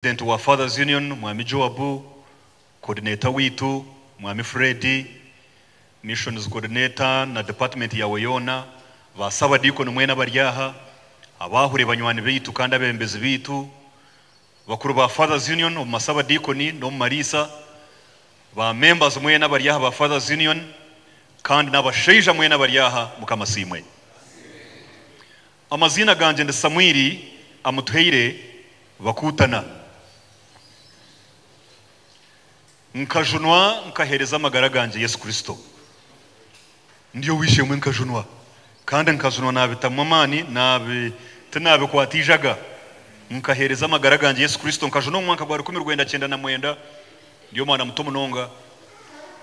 President wa Fathers Union Mwami Joab, Coordinator waitu Mwami Fred, Missions Coordinator na department yaawe yoona, ba Sabadiikoni mwena abari aha, abaahuri banywani baitu kandi abeebembezi baitu, bakuru ba Fathers Union omu masabadiikoni n'omu mariisa, ba members mwena abari aha ba Fathers Union kandi n'abashaija mwena abari aha, Mukama asiimwe. Amaziina gangye ndi Samwiri Amutuhaire Bakuutana. Nkajunwa nkaheereza amagara gangye Yesu Kristo. Ndi ow'eishe-emwe nkajunwa, kandi nkajunwa naabitamu amaani, naabi, tinaabikwata eijaga. Nkaheereza amagara gangye Yesu Kristo, nkajunwa omu mwaka gwa 1999, ndi omwana muto munonga.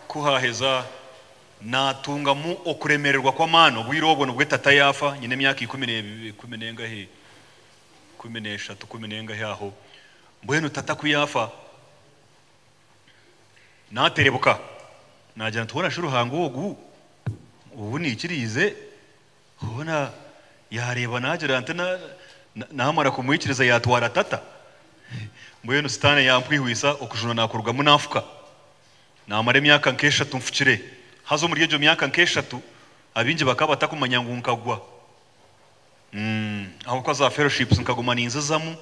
Ku haaheza Naatungamu okuremererwa kw'amaani. Obwire obwo nibwo tata yaafa, nyine emyaka ikumi n'e, ikumi n'engahi, 13, kumi n'engahi aho. Mbwenu tata ku yaafa, naaterebuka, naagira nti, Hoona shi Ruhanga ogu ou naikiriize, hoona yaareeba naagira nti na, na, naamara kumwikiriza yaatwara tata? Mbwenu Sitaane yaampwihwisa, okujunwa naakurugamu naafuka. Naamara emyaka nk'eshatu nfukire. Haza omuri egyo myaka nk'eshatu, abaingi bakaba batakumanya ngu nkagwa. Ahabw'okuba za fellowships nkaguma ninzizamu,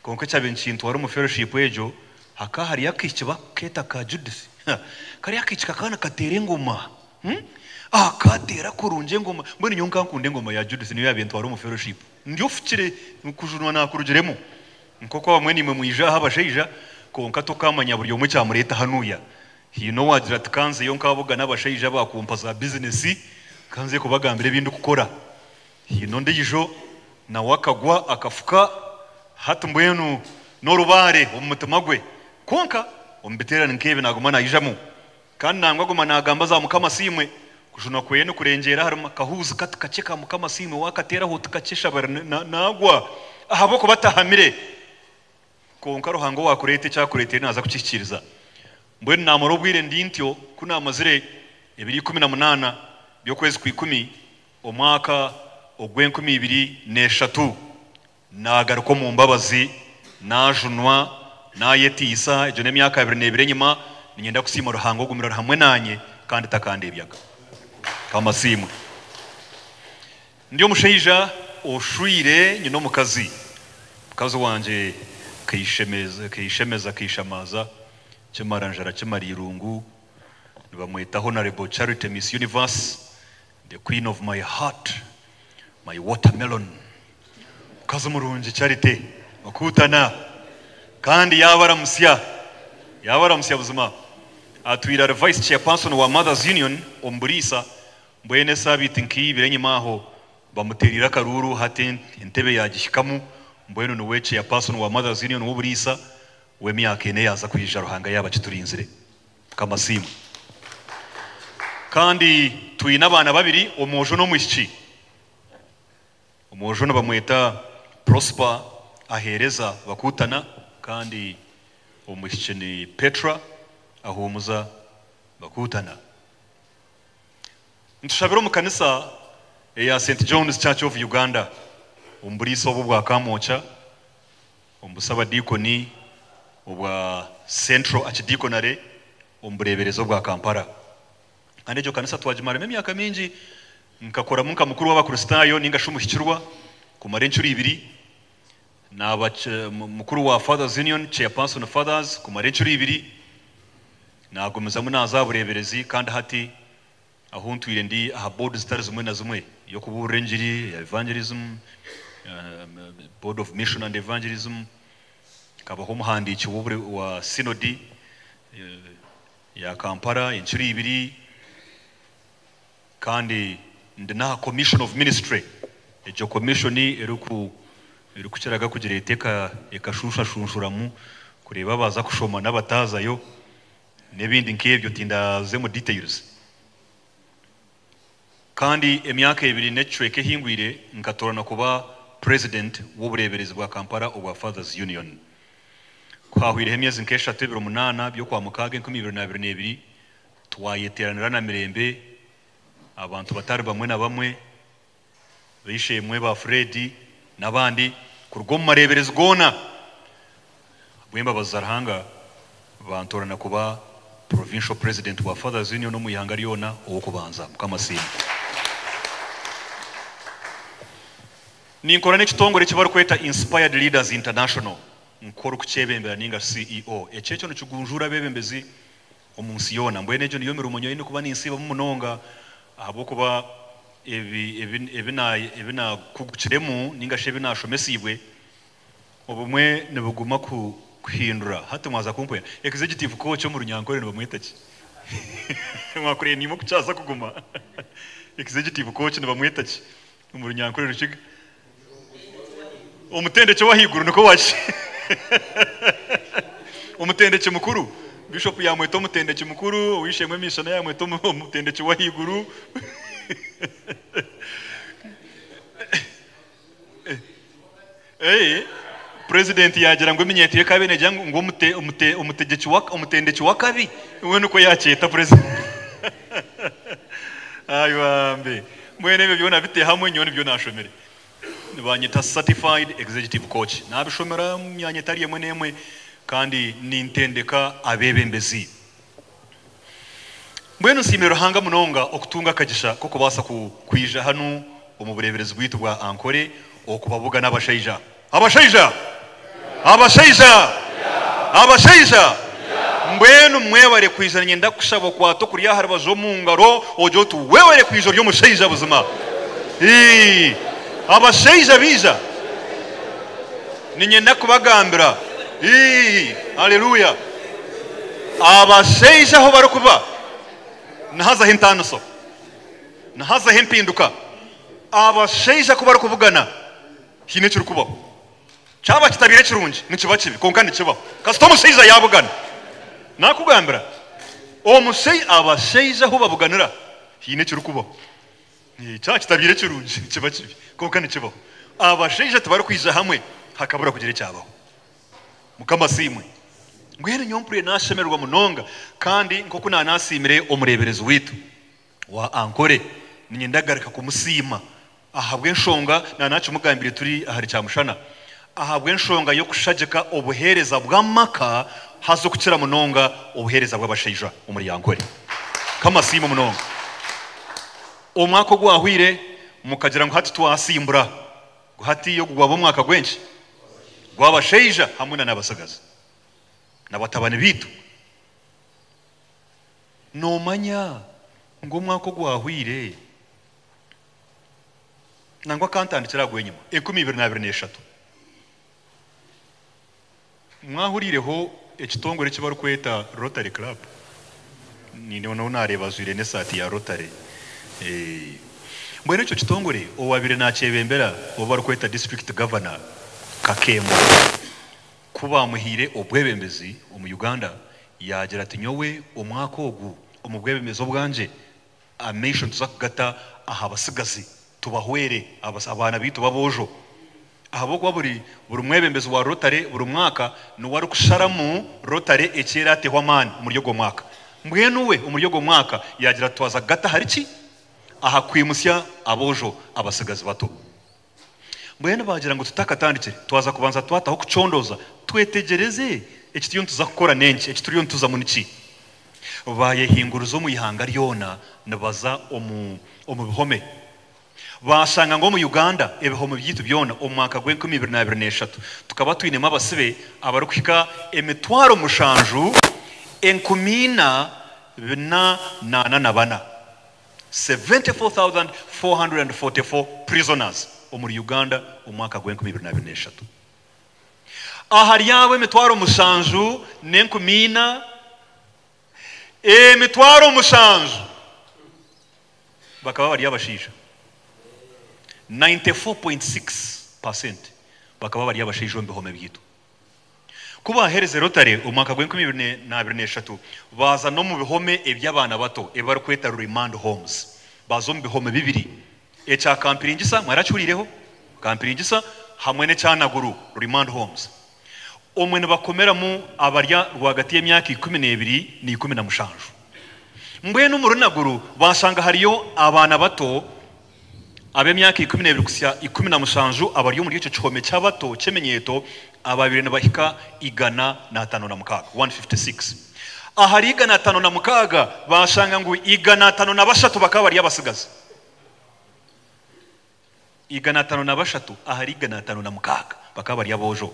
kwonka ekyabaire nikintwara omu fellowship egyo, hakaba hariyo akaishiki bakukeeta ka Judith. Kariya akaishiki kakaba nikateera engoma. Akateera kurungi engoma. Mbwenu nyowe nkankunda engoma ya Judith niyo yaabaire entwara omu fellowship. Ndi ofukire, kujunwa naakurugiremu. Nk'oku abamwe naimwe mwija aha abashaija, kwonka tokaamanya buri omwe ekyamureeta hanuya. Haine owaagira ati, Ka nzeyo nkaabugane abashaija abaakumpa za bizinesi, ka nze kubagambira ebi ndikukora. Haine ondiijo nawe akagwa akafuka, hati mbwenu n'orubaare omu mutima gwe. Kwonka omu biteerane nk'ebi naaguma naijamu. Kandi nangwa aguma naagamba za Mukama Asiimwe. Kujunwa kweye nikurengyeera ahari kahuuzi kati kakye ka Mukama Asiimwe waakateeraho oti kakye eshabari naagwa ahabw'okuba atahamire. Kwonka Ruhanga owaakureeta eki akureeteire naaza kukihikiiriza. Mbwenu naamara obwire ndi ntyo, ku naamazire ebiro 18 by'okwezi kwa ikumi omwaka ogw'enkumi ibiri n'eshatu, Naagaruka omu mbabazi, naajunwa, naayetiisa, egyo n'emyaka abiri n'ebiri enyima, niinyenda kusiima Ruhanga ogumire ari hamwe naanye kandi takandeebyaga. Mukama asiimwe. Ndi omushaija oshweire nyine omukazi. Mukazi wangye keishemeza, keishemeza, keishamaaza, kimara njara kimara irungu, nibamweta Honourable Charity Miss Universe, The queen of my heart, my watermelon Mukazi murungi Charity Okuutana kandi yaaba aramutsya yaaba aramutsya buzima atwire ari vice chairperson wa Mothers Union omu Buriisa mbwenu esaabiiti nk'eibiri enyima aho bamuteereire akaruuru hati entebe yaagihikamu mbwenu niwe chairperson wa Mothers Union w'Oburiisa w'emyaka ena eyaaza kwija Ruhanga yaaba akiturinzire. Mukama asiimwe. Kandi twine abaana babiri, omwojo n'omwishiki. Omwojo nibamweta Prosper aheereza Bakuutana kandi omwishiki ni Petra ahuumuza Bakuutana. Nitushabira omu kanisa eya St John's Church of Uganda omu buriisa obu obwa Kamwokya. Omu busabadiikoni obwa Central Archdeaconry omu bureeberezi obwa Kampala. Kandi egyo kanisa twagimaramu emyaka mingi. Nkakoramu nka mukuru w'Abakristaayo nainga shi omuhikirwa kumara encuro ibiri. Naaba mukuru wa Fathers Union, Chairperson Fathers, kumara encuro ibiri. Naagumizamu naaza aha bureeberezi kandi hati ahu ntwire ndi aha board zitari zimwe na zimwe, ey'okubuurira engiri, eya evangelism, board of mission and evangelism, nkabaho omuhandiiki wa synod ya Kampala encuro ibiri, kandi ndi n'aha commission of ministry, egyo commission erikukiraga kugira eti ekashushashunshuramu kureeba abaaza kushoma n'abataazayo. N'ebindi nk'ebyo tindaze mu details. Kandi emyaka ebiri n'ekicweka ehingwire nkatoorana kuba President w'obureeberezi bwa Kampala obwa Fathers Union. Ku haahweireho emyezi nk'eshatu ebiro munaana by'Okwamukaaga 2022, twayeteeranira na Mirembe abantu batari bamwe na bamwe, B'eishe-emwe ba Fred n'abandi kuruga omu mareeberezi goona. Bw'embabazi za Ruhanga bantoorana kuba Provincial President wa Fathers Union omu ihanga ryona ow'okubanza. Mukama asiimwe. Ninkora n'ekitongore eki barikweta Inspired Leaders International nk'orikukyebembera ninga CEO. Eki ekyo nikigunjuura abeebembezi omu nsi yoona. Mbwenu egyo niyo mirimo nyowe ndikuba ninsiibamu munonga ahabw'okuba ebi ebi ebi ebi naakugukiremu ninga shi ebi naashomesiibwe Obumwe nibuguma kuhindura. Hati mwaza kumpwera. Executive coach omu Runyankore nibamweta ki? Mwakureba niimwe oku kyaza kuguma. Executive coach nibamweta ki omu Runyankore Rukiga? Omutendeki ow'ahaiguru nikwo waki? Omutendeki mukuru. Bishop yamweta omutendeki mukuru, ow'eishe-emwe Miishana yamweta omutendeki w'ahaiguru. Purezidenti yaagira ngu eminyeeto ye ekaba neegira ngu omutendeki w'akabi, we nikwo yaakyeta purezidenti. Ai bambe! Mbwenu ebyo byona bite hamwe nyowe nibyo naashomire. Nibanyeta Certified Executive Coach. Naabishomera omu myanya etari emwe n'emwe kandi nintendeka abeebembezi. Mbwenu nsiimire Ruhanga munonga okutunga akagisha k'okubaasa kwija hanu omu bureeberezi bwaitu bwa Ankole okubabuga n'abashaija. Abashaija! Abashaija! Abashaija! Mbwenu mwebare kwija niinyenda kukushaba okwate okuri aha rubaju omu ngaro ogire oti webare kwija ori omushaija buzima. Ii, Abashaija baija? Niinyenda kubagambira, ii, haleluya, abashaija ahu barikuba nihazaho entaaniso, nihazaho empinduka. Abashaija ku barikubugana haine ekirikubaho. Kyaba kitabaire kirungi, nikiba kibi, kwonka nikibaho. Kasita omushaija yaabugana, naakugambira, omushaija, abashaija ahu babuganira haine ekirikubaho. Kyaba kitabaire kirungi, nikiba kibi, kwonka nikibaho. Abashaija tibarikwija hamwe hakabura kugira ekyabaho. Mukama asiimwe. Mbwenu nyowe mpuriire naashemererwa munonga kandi nk'oku naanaasiimire omureeberezi waitu wa Ankole, niinyenda kugaruka kumusiima ahabw'enshonga, naanaakimugambire turi ahari Kyamushana, ahabw'enshonga y'okushagika obuheereza bw'amaka haza okukira munonga obuheereza bw'abashaija omuri Ankole. Mukama asiimwe munonga. Omwaka ogwahweire mukagira ngu hati twasimbura, ngu hati ogu gwaba omwaka gw'enki? Gw'abashaija hamwe na n'abatsigazi na batabani baitu. Noomanya ngu omwaka ogwahweire, nangwa ka ntandikire aha gw'enyima, 2023, Mwahuriireho ekitongore eki barikweta Rotary Club? Nindeeba ou naareeba ajwaire n'esaati ya Rotary. Mbwenu ekyo kitongore owaabaire naakyebembera ou barikweta District Governor Kakembo, ku baamuhaire obwebembezi omu Uganda, yaagira ati nyowe omwaka ogu omu bwebembezi obwangye amaisho nituza kugata aha batsigazi tubahwere, abaana baitu b'aboojo. Ahabw'okuba buri buri mwebembezi wa Rotary buri mwaka niwe arikusharamu Rotary eki eraateho amaani omuri ogwo mwaka. Mbwenu we omuri ogwo mwaka yaagira ati twaza kugata ahari ki? Aha kwimutsya aboojo abatsigazi bato. Mbwenu baagira ngu tutakatandikire twaza kubanza twataho kucondooza twetegyereze eki turiyo nituza kukora n'enki, eki turiyo nituzamu niki. Baayehinguriza omu ihanga ryona nibaza omu omu bihome. Baashanga ngu omu Uganda ebihome byaitu byona omu mwaka gw'enkumi ibiri n'abiri n'eshatu tukaba twinemu abasibe abarikuhika emitwaro mushanju enkumi ina bina n'ana na bana, 74,444 prisoners, omuri Uganda omu mwaka gw'enkumi ibiri n'abiri n'eshatu. Ahari abo emitwaro mushanju n'enkumi ina, 7,000 bakaba bari abashaija, 94.6% bakaba bari abashaija omu bihome byaitu. Ku baaherize Rotary omu mwaka gw'enkumi ibiri n'abiri n'eshatu, baaza n'omu bihome eby'abaana bato ebi barikweta Remand Homes. Baaza omu bihome bibiri, ekya Kampiringisa, mwarakihuriireho? Kampiringisa, hamwe n'ekya Naguru Remand Homes. Omwe nibakomeramu abari rwagati y'emyaka 12 na 17. Mbwenu omu Runaguru baashanga hariyo abaana bato Ab'emyaka 12 kuhitsya 17 abari omuri ekyo kihome ky'abato ky'eminyeeto abaabaire nibahika 156, 156. Ahari 156 baashanga ngu 503 bakaba bari abatsigazi. 503 ahari 506 bakaba bari aboojo.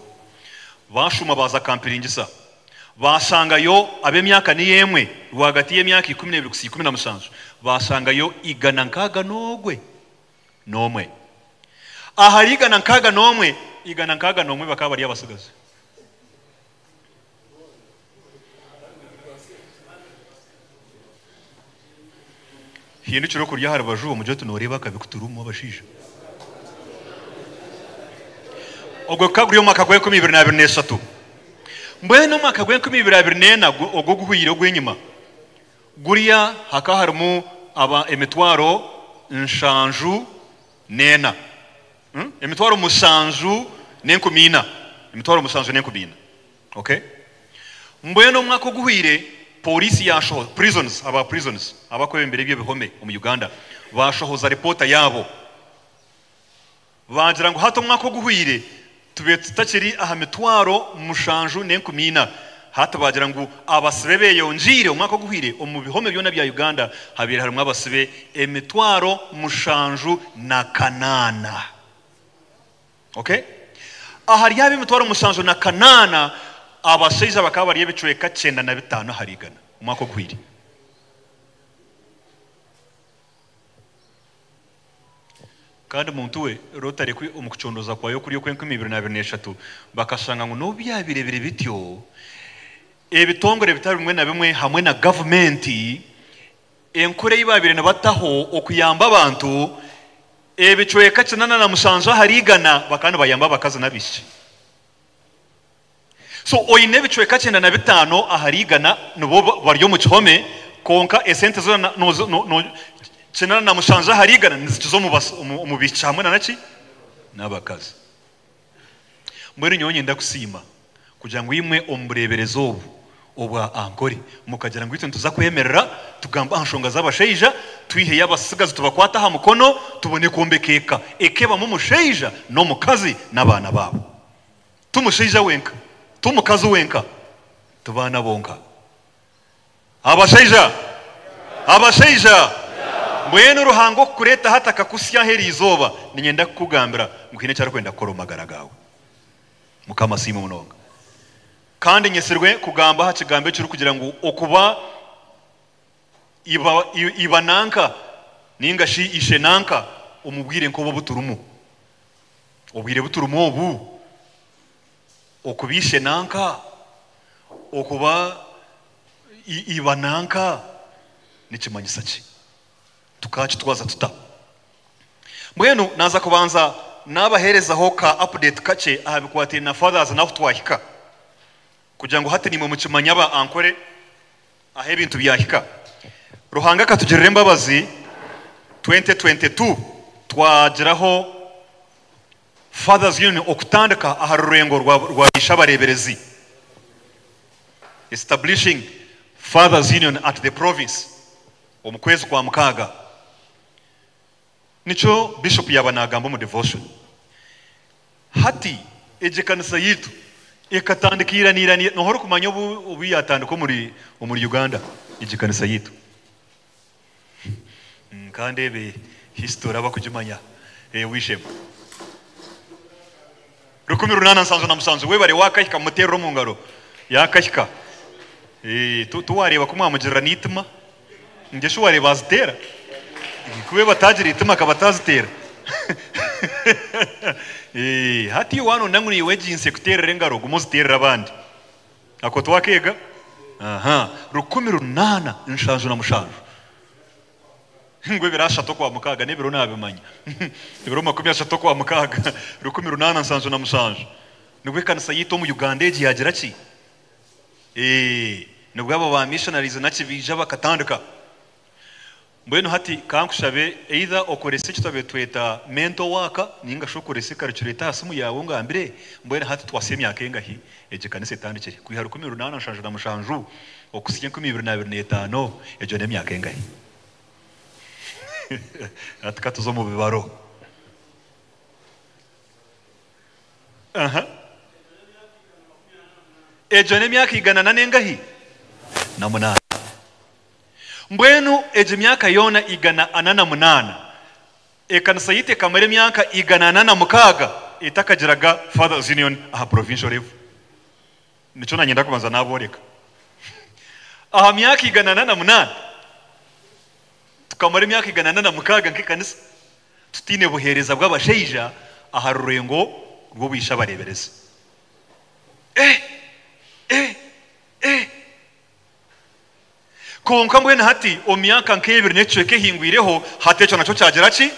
Baashuuma baaza Kampiringisa, baashangayo ab'emyaka niyo emwe rwagati y'emyaka 12 kuhitsya 17, baashangayo igana nkaaga n'ogwe n'omwe. Ahari 601, 161 bakaba bari abatsigazi. Hindukira okurya aha rubaju omugire oti nooreeba akabi ku turimu abashaija. Ogwo gukaba guri omwaka gw'enkumi ibiri n'abiri n'eshatu. Mbwenu omwaka gw'enkumi ibiri abiri n'ena ogwo oguhweire ogw'enyima, guriya hakaba harimu aba emitwaro nshanju n'ena. Emitwaro mushanju n'enkumi ina. Emitwaro mushanju n'enkumi ina. Okay. Mbwenu omwaka oguhweire, pooriisi yaashohoza, prisons, aba prisons, abakwebembera eby'ebihome omu Uganda, baashohoza ripoota yaabo. Baagira ngu hati omwaka oguhweire tube tutakiri aha mitwaro mushanju n'enkumi ina. Hati baagira ngu abasibe beeyongyeire omwaka oguhweire omu bihome byona bya Uganda habaire harimu abasibe 7008. Okay? Ahari abo 7008, abashaija bakaba bari ebicweka 95 ahari igana omwaka oguhweire. Kandi muntu we, Rotary ku omu kucondooza kwayo okuri okw'enkumi ibiri n'abiri n'eshatu, bakashanga ngu n'obu byabaire biri bityo, ebitongore bitari bimwe na bimwe hamwe na gavumenti, enkora ei baabaire nibataho okuyamba abantu, ebicweka 87 ahari igana bakaba nibayamba abakazi n'abaishiki. So oine ebicweka 95 ahari igana nibo bari omu kihome, kwonka esente zoona 87 ahari igana nizikiza omu baishiki hamwe na naki? N'abakazi. Mbwenu nyowe nyenda kusiima kugira ngu imwe omu bureeberezi obu obwa Ankore mukagira ngu itwe nituza kwemerera tugambe aha nshonga z'abashaija, twiheyo abatsigazi tubakwate aha mukono tubone kwombeka eka, eka ebamu omushaija n'omukazi n'abaana baabo. Ti mushaija wenka, ti mukazi wenka, ti baana bonka. Abashaija! Abashaija! Mbwenu Ruhanga okukureeta hati akakutsya aha eri izooba, niinyenda kukugambira ngu haine eki arikwenda kukora omu magara gaawe. Mukama asiimwe munonga. Kandi nyetsirwe kugamba aha kigambo ekirikugira ngu okuba iba, iba nanka nainga shi ishe nanka omu bwire nk'obu obu turimu. Obwire bu turimu obu, okuba ishe nanka, okuba iba nanka nikimanyisa ki? Tukaakitwaza tuta? Mbwenu naaza kubanza naabaheerezaho ka update kakye aha bikwatiraine na Fathers n'ahu twahika kugira ngu hati naimwe mukimanye aba Ankole ahu ebintu byahika. Ruhanga akatugirira embabazi 2022 twagiraho Fathers Union okutandika aha rurengo rwa rwa baishe abareeberezi, Establishing Fathers Union at the Province, omu kwezi kwa mukaaga. Nikyo Bishop yaaba naagamba omu devotion. Hati egi ekanisa yaitu ekatandika ira n'ira n'ira. Nooha orikumanya obu obu yaatandika omuri omuri Uganda egi kanisa yaitu? Ka ndeebe history abakugimanya. W'eishe-emwe. 1877 webare waakahika mumuteerere omu ngaro. Yaakahika. Tiwareeba ku mwamugirira n'eitima? Ngu shi wareeba aziteera? Ku be bataagira eitima akaba ataziteera. Hati iwe waanonda ngu naiwe egi nsi ekuteerere engaro, guma oziteerere abandi. Ako twakeega? Aha. 1877. Ngu ebiro ashatu Okwamukaaga, n'ebiro naabimanya. Ebiro 30 Okwamukaaga, 1877, nibwo ekanisa yaitu omu Uganda egi yaagira ki? Ee, nibwo abo ba missionaries naki baija bakatandika. Mbwenu hati ka nkushabe either okorese eki twabaire tweta mental work ninga shi okorese calculator aha simu yaawe ongambire mbwenu hati twasya emyaka engahi egi ekanisa etandikire? Kwiha 1877 okuhitsya 2025 egyo n'emyaka engahi? Hati ka tuze omu bibaro. Aha. Egyo n'emyaka igana na n'engahi? Na munaana. Mbwenu egyo myaka yoona 408, ekanisa yaitu ekamara emyaka 406 etakagiraga Fathers Union aha provincial level. Nikyo nanyenda kubanza nabooreka. Aha myaka 408, tukamara emyaka 406 nk'ekanisa tutaine buheereza bw'abashaija aha rurengo rw'obwishe abareeberezi. Eh! Eh! Eh! Kwonka mbwenu hati omu myaka nk'ebiri n'ekicweka ehingwireho, hati ekyo nakyo kyagira ki?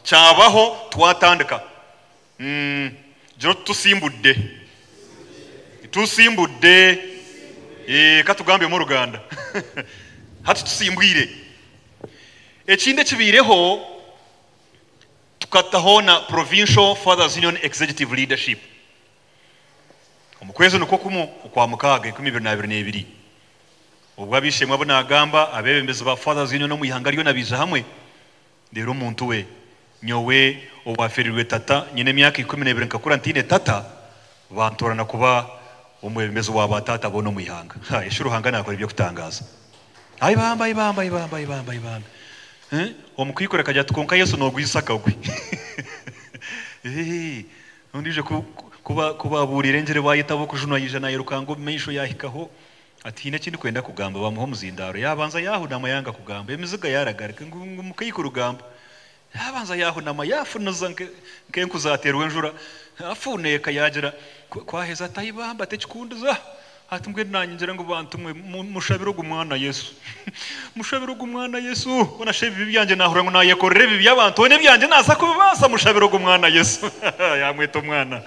Kyabaho, twatandika. Mm, gira oti tusimbudde. Tusimbudde. Eh, ka tugambemu Oruganda. Hati tusimbwire. Ekindi ekibaireho, tukataho na Provincial Fathers Union Executive Leadership. Omu kwezi nikwo kumwe okwa mukaaga 2022, obwo ab'eishe-emwe abu naagamba, abeebembezi ba Fathers Union omu ihanga ryona baija hamwe, reero omuntu we, nyowe owaafeereirwe tata nyine emyaka 12 nkakura ntaine tata, bantoorana kuba omwebembezi wa baataata boona omu ihanga. Ha, eshi Ruhanga naakora eby'okutangaaza! Ai bambe, ai bambe, ai bambe, ai bambe, ai bambe! Eh, omukaikuru akagira ati, Kwonka Yesu noogwisa akagwe. Eh, Ondiijo ku, ku, ku baabuuriire engiri baayeta ab'okujunwa yaija naayirukanga omu maisho yaahikaho ati haine eki ndikwenda kugamba baamuha omuzindaaro yaabanza yaahunama yanga kugamba emiziga yaaragarika ngu ngu mukaikuru gamba yaabanza yaahunama yaafuniza nke, nk'enku zaateerwa enjura afuuneeka yaagira ku, ku aheza ati ai bamba tekikundiza Ati mbwenu naanye ngira ngu bantu mwe mushabire ogu mwana Yesu. Mushabire ogu mwana Yesu. Hoona shi ebibi byangye naahurira ngu naayekorera ebibi by'abantu, hoona ebyangye naaza kubibaasa? Mushabire ogu mwana Yesu. Yaamweta omwana.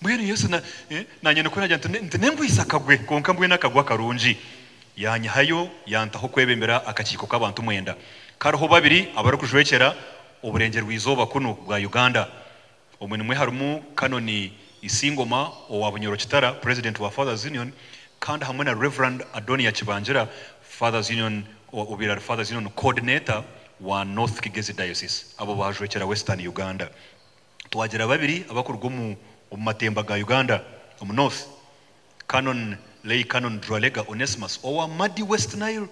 Mbwenu Yesu na, eh, naanye nikwo naagira nti, nti nengwisa akagwe, kwonka mbwenu akagwe akarungi. Yaanyihayo yaantaho kwebembera akakiiko k'abantu mwenda. Kariho babiri abarikujwekyera oburengyerwa-izooba kunu bwa Uganda. Omwe nimwe harimu Canon Isingoma owa Bunyoro Kitara, President wa Fathers Union kandi hamwe na Rev. Adonia Kibangira, Fathers Union obaire ari Fathers Union Coordinator wa North Kigezi Diocese. Abo baajwekyera Western Uganda. Twagira babiri abakuruga omu matemba ga Uganda omu North, Canon Lay Canon Dralega Onesmus owa Madi West Nile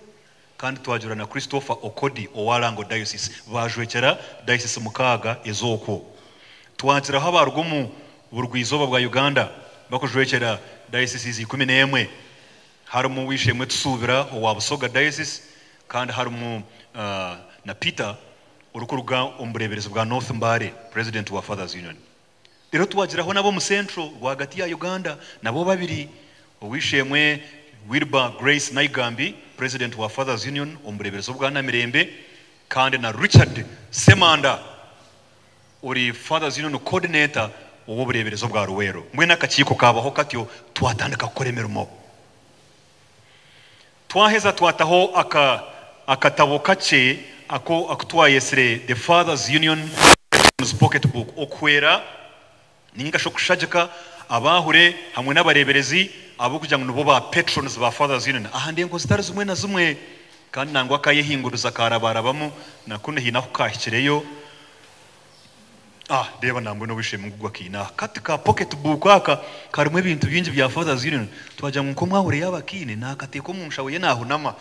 Kandi twagira na Christopher Okodi owa Lango Diocese baajwekyera Diocese mukaaga ez'okwo. Twagiraho abaaruga omu burugwa-izooba bwa Uganda bakujwekyera Dioceses 11. Harimu ow'eishe-emwe Tusuubira owa Busoga Diocese kandi harimu na Peter orikuruga omu bureeberezi bwa North Mbale, President wa Fathers Union. Reero twagiraho n'ab'omu Central rwagati ya Uganda nabo babiri, Ow'eishe-emwe Wilber Grace Naigambi, President wa Fathers Union omu bureeberezi obwa Namirembe kandi na Richard Ssemanda ori Fathers Union Coordinator ow'obureeberezi obwa Luweero. Mbwenu akakiiko kaabaho katyo twatandika kukora emirimo. Twaheza twataho aka akatabo kakye ako aku twayetsire The Fathers Union Patrons Pocket Book okuhwera ninga shi okushagika abaahure hamwe n'abareeberezi abarikugira ngu nibo ba patrons ba Fathers Union aha ndengo zitari zimwe na zimwe. Kandi nangwa akayehinguriza kaarabarabamu na kunu haine ahu kaahikireyo. Ah, reeba nambwenu ow'eishe-emwe ngu akaine aha kati ka pocket book aka karimu ebintu bingi bya Fathers Union. Twagira ngu nk'omwahure yaaba akaine, naakateeka omu nshaho ye naahunama.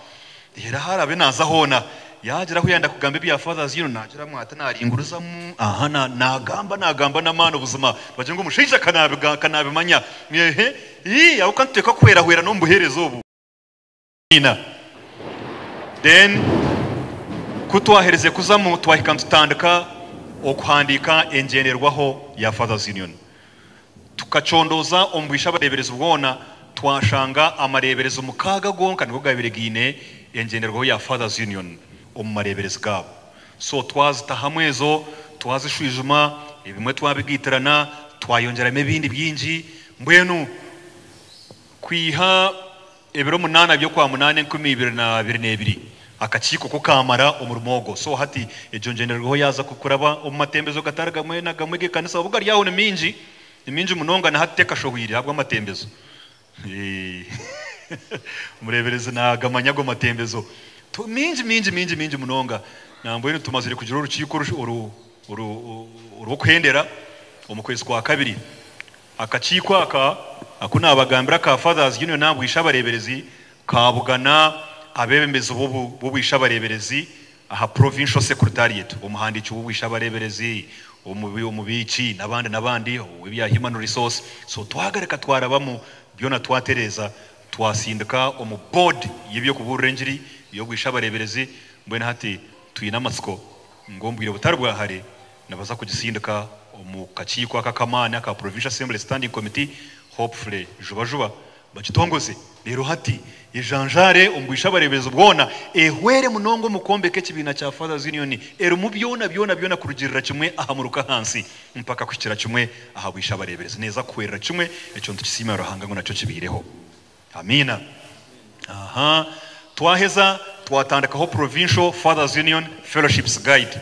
Reero ahu araabe naaza hoona, yaagira ahu yaayenda kugamba ebya Fathers Union, naagiramu ati naaringurizamu, aha na, naagamba, naagamba n'amaani buzima. Twagira ngu omushaija ka naabiga, ka naabimanya. Ehe, ii, ahabw'okuba nituteekwa kuhwerahwera n'omu buheereza obu. Amiina. Then ku twaherize kuzamu twahika nitutandika okuhandiika engyenderwaho ya Fathers Union. Tukacondooza omu bwisha abareeberezi bwona twashanga amareeberezi mukaaga gonka nigo gaabaire gaine engyenderwaho ya Fathers Union omu mareeberezi gaabo. So twazita hamwe ezo twazishwijuma ebimwe twabigaitirana twayongyeramu ebindi bingi mbwenu kwiha Ebiro munaana by'Okwamunaana 2022, akakiiko ko kaamara omurimo ogwo. So hati egyo ngyendererwaho yaaza kuraba omu matembezo gatari gamwe na gamwe g'ekanisa obu gari aho ni mingi, ni mingi munonga na hati tekashohwire ahabw'amatembezo. Omureeberezi naagamanya ago matembezo. Mingi, mingi, mingi, mingi munonga. Nambwenu tumazire kugira orukiiko oru. Orw'okuhendera omu kwezi kwa kabiri. Akakiiko aka aku naabagambira aka Fathers Union aha bw'ishe-abareeberezi kaabugana abeebembezi b'obw'ishe-abareeberezi aha Provincial Secretariat, omuhandiiki w'obw'ishe-abareeberezi, omubiiki n'abandi n'abandi, ow'ebya Human Resource. So twagaruka twarabamu byona twatereeza twasindika omu board y'eby'okubuurira engiri y'obw'ishe-abareeberezi. Mbwenu hati twine amatsiko ngu omu bwire butari bwa hare nibaza kugisindika omu kakiiko aka ak'amaani aka Provincial Assembly Standing Committee, hopefully juba juba bagitongoze. Reero hati ejanjaare omu bw'ishe-abareeberezi bwona, ehwere munonga omu kwombeka ekibiina kya Fathers Union erimu byona byona byona kurugiirira kimwe aha muruka ahansi mpaka kuhikira kimwe aha bw'ishe-abareeberezi. Neeza kuhwerera kimwe, ekyo nitukisiimira Ruhanga ngu nakyo kibaireho. Amiina. Aha. Twaheza twatandikaho Provincial Fathers Union Fellowships Guide.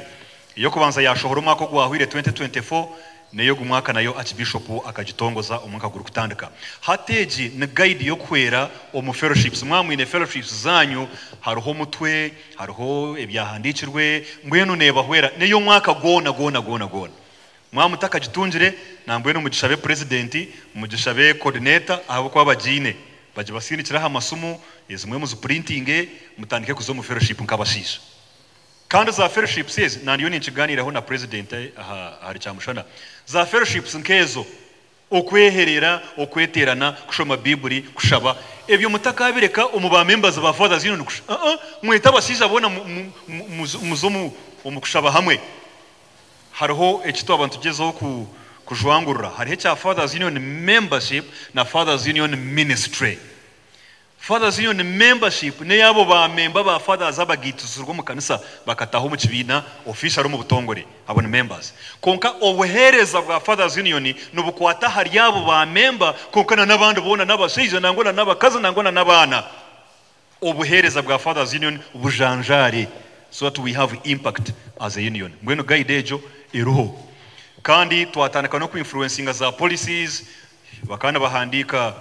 Ey'okubanza yaashohora omwaka ogwahweire 2024, n'ey'ogu mwaka nayo Archbishop akagitongoza omwaka gurikutandika. Hati egi ni guide y'okuhwera omu fellowships. Mwaba mwine fellowships zaanyu, hariho omutwe, hariho ebyahandiikirwe, mbwenu neebahwera. N'ey'omwaka gwona gwona gwona gwona. Mwaba mutakagitungire, nambwenu mugishabe purezidenti, mugishabe coordinator ahabw'okuba bagiine. Bagibasindikire aha masimu, ezimwe muzipurintinge, mutandike kuza omu fellowship nk'abashaija. Kandi za fellowships ezi, nandiyo ninkigaaniiraho na purezidenti aha ahari Kyamushana, za fellowships nk'ezo, okweherera, okweteerana, kushoma Baiburi, kushaba, ebyo mutakaabireka omu ba members ba Fathers Union kusha. Uh-uh, mwete abashaija boona muze omu kushaba hamwe. Hariho eki twaba nitugyezaho kujwangurura. Hariho ekya Fathers Union Membership na Fathers Union Ministry. Fathers Union Membership n'ey'abo ba memba ba Fathers abagaitizirwe omu kanisa bakataaha omu kibiina officially omu butongore. Abo ni members. Kwonka obuheereza bwa Fathers Union nibukwata ahari abo ba memba kwonka na n'abandi boona n'abashaija nangwa na n'abakazi nangwa na n'abaana. Obuheereza bwa Fathers Union bujanjaare so that we have impact as a union. Mbwenu guide egyo eriho. Kandi twatandika n'oku influencinga za policies, bakaba nibahandiika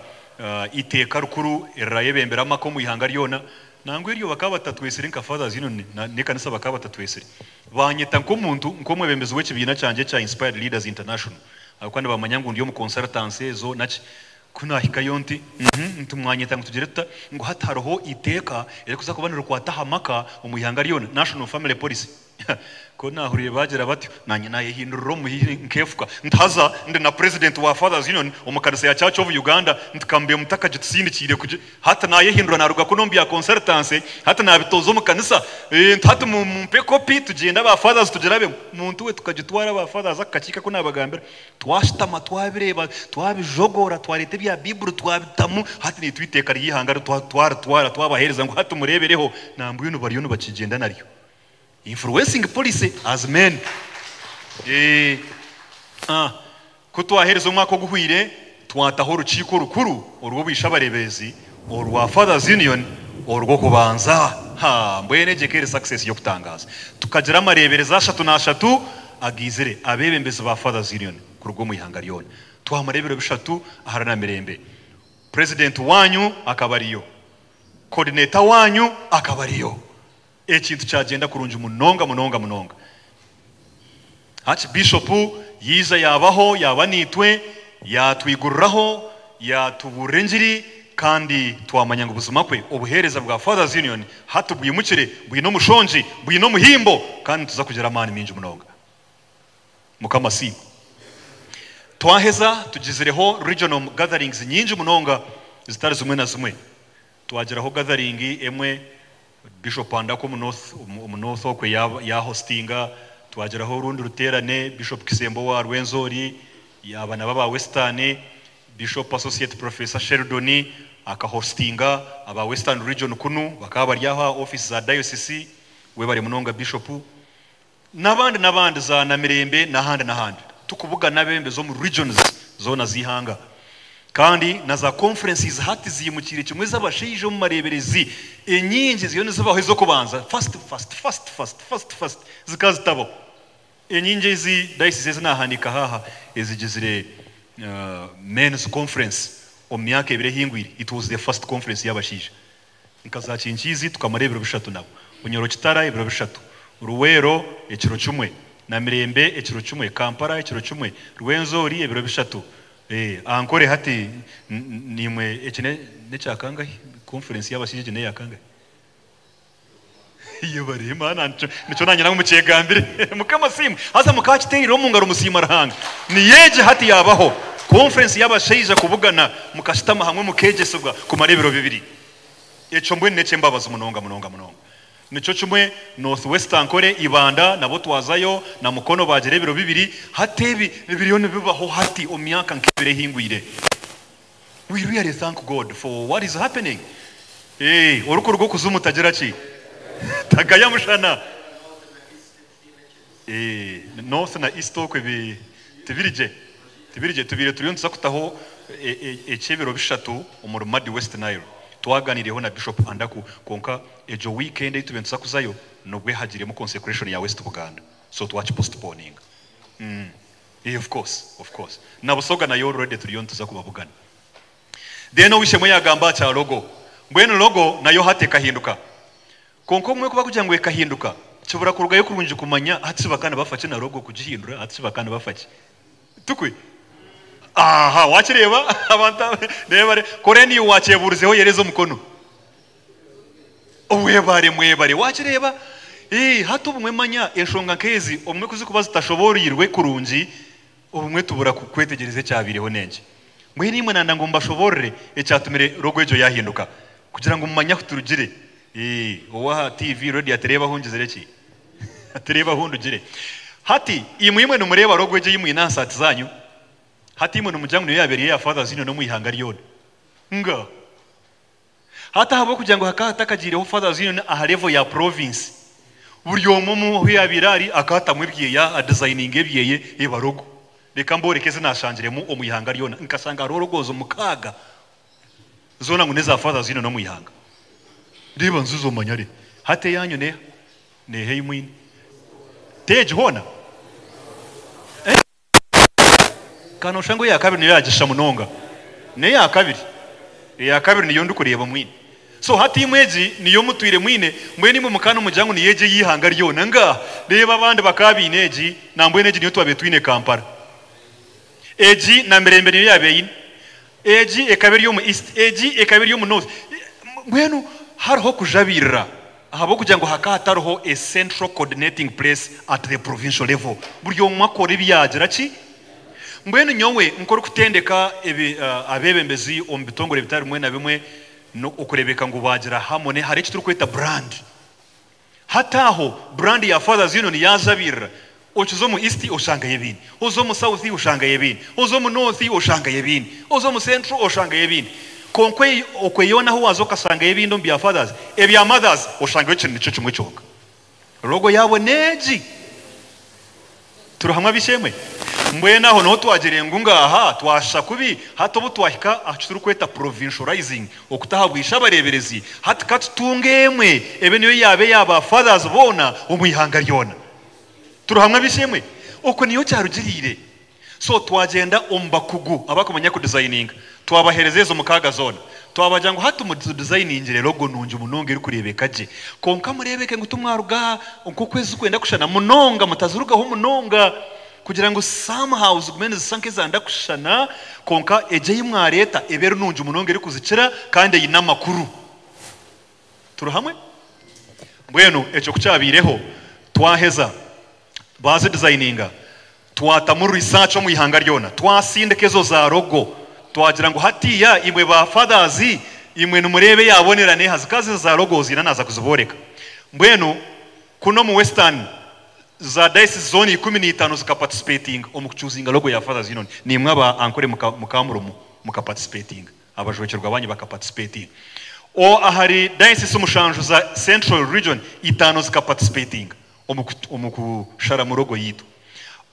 eiteeka rikuru erirayebembera amaka omu ihanga ryona. Nangwa eryo bakaba batatwetsire nka Fathers Union n'ekanisa bakaba batatwetsire. Banyeta nk'omuntu, nk'omwebembezi w'ekibiina kyangye ekya Inspired Leaders International ahabw'okuba nibamanya ngu ndi omu consultancy ezo naki. Ku naahikayo nti, Uhmm, nti mwanyeta ngu tugire tuta? Ngu hati hariho eiteeka eririkuza kuba nirikwata aha maka omu ihanga ryona, National Family Policy. Ku naahuriire baagira batyo, naanye naayehindurira omu muhihi nkeefuka. Nti haza ndi na President wa Fathers Union omu kanisa ya Church of Uganda, nti ka mbe mutakagitusindikiire kugi. Hati naayehindura naaruga kunu omu bya consultancy, hati naabitooza omu kanisa. Nti hati mumpe kopi tugyende aba Fathers tugirabemu. Muntu we tukagitwara aba Fathers aka kakiiko aku naabagambira. Twashutama twabireeba, twabijogoora, twareeta ebya Baiburi twabitamu, hati naitwe eiteeka ry'eihanga twaritwara twabaheereza ngu hati mureebereho, nambwenu bariyo nibakigyenda naryo. Influencing policy as men. Ku twaheereza omwaka oguhweire, twataho orukiiko orukuru orw'obwishabareeberezi orwa Fathers Union orw'okubanza. Ha, mbwenu egyo eka eri success y'okutangaaza. Tukagira amareeberezi ashatu n'ashatu agaizire abeebembezi ba Fathers Union kuruga omu ihanga ryona. Twamara ebiro bishatu ahari Namirembe. President waanyu akaba ariyo. Coordinator waanyu akaba ariyo. Ekintu kyagyenda kurungi munonga munonga munonga. Archbishop yaija yaabaho, yaaba naitwe, yaatwiguriraho, yaatubuurira engiri kandi twamanya ngu buzima kwe obuheereza bwa Fathers Union hati bwimukire, bwine omushongi, bwine omuhimbo kandi nituza kugira amaani maingi munonga. Mukama asiimwe. Twaheza tugizireho regional gatherings nyingi munonga zitari zimwe na zimwe. Twagiraho gathering emwe Bishop Andako omu North omu North okwe ya hostinga, twagiraho orundi ruteerane Bishop Kisembo owa Rwenzori yaaba nabo aba Western, Bishop Associate Professor Sheldon aka hostinga aba Western Region kunu bakaba bari aho aha office za Diocese, webare munonga Bishop. N'abandi n'abandi za Namirembe n'ahandi n'ahandi tukubugana abebembezi omu regions zoona z'eihanga kandi na za conferences hati ziimukiire kimwe ez'abashaija omu mareeberezi enyingi ziriyo nizibaho ez'okubanza first first first first first first zikaba zitabaho enyingi ezi diocese ezi naahandiikaho aha ezigizire men's conference omu myaka ebiri ehingwire it was the first conference y'abashaija. Nka za Kinkiizi tukamara ebiro bishatu nabo. Bunyoro Kitara ebiro bishatu. Ruweero ekiro kimwe. Namirembe ekiro kimwe, Kampala ekiro kimwe, Rwenzori ebiro bishatu. Ankole hati naimwe eki n'ekya kangahi? Conference y'abashaija egi n'eya kangahi? Yebare Imana nikyo nanye nangwa mukyegambire. Mukama asiimwe. Haza mukakiteerire omu ngaro musiima Ruhanga. Niyo egi hati yaabaho. Conference y'abashaija kubugana mukashutama hamwe mukeegyesibwa kumara ebiro bibiri. Ekyo mbwenu n'eky'embabazi munonga munonga munonga. Nikyo kimwe North West Ankole, Ibanda nabo twazayo na Mukono baagira ebiro bibiri. Hati ebi biriyo nibibaho hati omu myaka nk'ebiri ehingwire. We really thank God for what is happening. Eeh orikuruga okuzimu tagira ki? Tagaya mushana. Eeh North na East okwe bi tibiri gye. Tibiri gye. Tubaire turiyo nituza kutaho eky'ebiro bishatu omuri Madi West Nile. Twaganiireho na Bishop Andaku kwonka egyo weekend ei tubaire nituza kuzayo nobwe hagiremu consecration ya West Buganda so twakipostponinga. Eeh of course, of course. Na Busoga nayo already turiyo nituza kubabugana. Then ow'eishe-emwe yaagamba aha kya logo. Mbwenu logo nayo hati ekahinduka. Kwonka obumwe ku barikugira ngu ekahinduka, kibura kurugayo kurungi kumanya hati shi bakaba nibafa ki na logo kugihindura, hati shi bakaba nibafa ki? Tikwe? Aha, waakireeba? Abantu aba, reeba, reeba. Kora niiwe waakyebuurizeho oyereze omukono. Webare, mwebare. Waakireeba? Ee, hati obumwe manya enshonga nk'ezi obumwe ku zirikuba zitashobooroirwe kurungi, obumwe tubura kwetegyereza ekyabaireho n'enki. Mbwenu imwe nanda ngu mbashoboorore ekyatumire logo egyo yaahinduka kugira ngu mumanye ahu turugire. Ee, ow'aha TV, radio ati reeba ahu ngizire ki? Ati reeba ahu ndugire. Hati imwe imwe nimureeba logo egyo ei mwine aha saati zaanyu? Hati imwe nimugira ngu niyo yaabaire eri eya Fathers Union omu ihanga ryona? Ngaaha. Hati ahabw'okugira ngu hakaba hatakagiireho Fathers Union aha level ya province, buri omwe omu ahu yaabaire ari akatamu ebyeye, adizayininga ebyeye eba logo. Reka mbooreke ezi naashangiremu omu ihanga ryona. Nkashanga hariho logos mukaaga zoona ngu n'eza Fathers Union omu ihanga. Reeba nzizo omanya re. Hati eyaanyu n'eha? N'eha ei mwine? T'egi hoona? Ka nooshusha ngu eya kabiri niyo yaagisha munonga. N'eya kabiri. Eya kabiri niyo ndikureeba mwine. So hati imwe egi niyo mutwire mwine, mbwenu imwe mukaba nimugira ngu niyo egi ey'eihanga ryona. Ngaaha! Reeba abandi bakaba baine egi, nambwenu egi niyo twabaire twine Kampala. Egi na Mirembe niyo yaabaire eine. Egi ekaba eri omu East, egi ekaba eri omu North. Mbwenu hariho okujabirira ahabw'okugira ngu hakaba hatariho a central coordinating place at the provincial level. Buri omwe akora ebi yaagira ki? Mbwenu nyowe nk'orikutendeka abeebembezi omu bitongore bitari bimwe na bimwe okureebeka ngu baagira harmony, hariho eki turikweta brand. Hati aho brand ya Fathers Union yaajabirira, okiza omu East oshangayo ebindi, oza omu South oshangayo ebindi, oza omu North oshangayo ebindi, oza omu Central oshangayo ebindi. Kwonka okwe yoona ahu waaza okashangayo ebindi omu bya Fathers, ebya Mothers oshangayo kiri nikyo kimwe kyonka. Logo yaabo n'egi. Turi hamwe ab'eishe-emwe? Mbwenu aho niho twagire ngu ngaaha twashusha kubi, hati obu twahika aha ki turikweta provincializing, okuta aha bwisha abareeberezi, hati ka tutunge emwe ebe niyo yaaba eya ba fathers boona omu ihanga ryona. Turi hamwe ab'eishe-emwe? Okwo niyo kyarugiriire. So twagyenda omu bakugu abakumanya kudizayininga, twabaheereza ezo mukaaga zoona. Twabagira ngu hati mutudizayiningire logo nungi munonga erikureebeka gye. Kwonka mureebeke ngu timwaruga aha nk'oku ezirikwenda kushushana munonga, mutazirugaho munonga kugira ngu somehow zigume nizishusha nk'ezanda kushushana, kwonka egyo ei mwareeta ebe eri nungi munonga erikuzikira kandi eine amakuru. Turi hamwe? Mbwenu ekyo ku kyabaireho, twaheza baazidizayininga, twatamu research omu ihanga ryona, twasindika ezo za logo, twagira ngu hatiiya imwe ba fathers imwe nimureeba eyaabonera n'eha, zikaba ziri za logo ziina naaza kuzibooreka. Mbwenu kunu omu Western za diocese zoona ikumi na itaano zikaparticipatinga omu kuchuuzinga logo ya Fathers Union. Naimwe aba Ankole mukaba murimu mukaparticipatinga. Abajwekyerwa baanyu bakaparticipatinga. O ahari diocese mushanju za Central Region, itaano zikaparticipatinga omu kusharamu logo yaitu.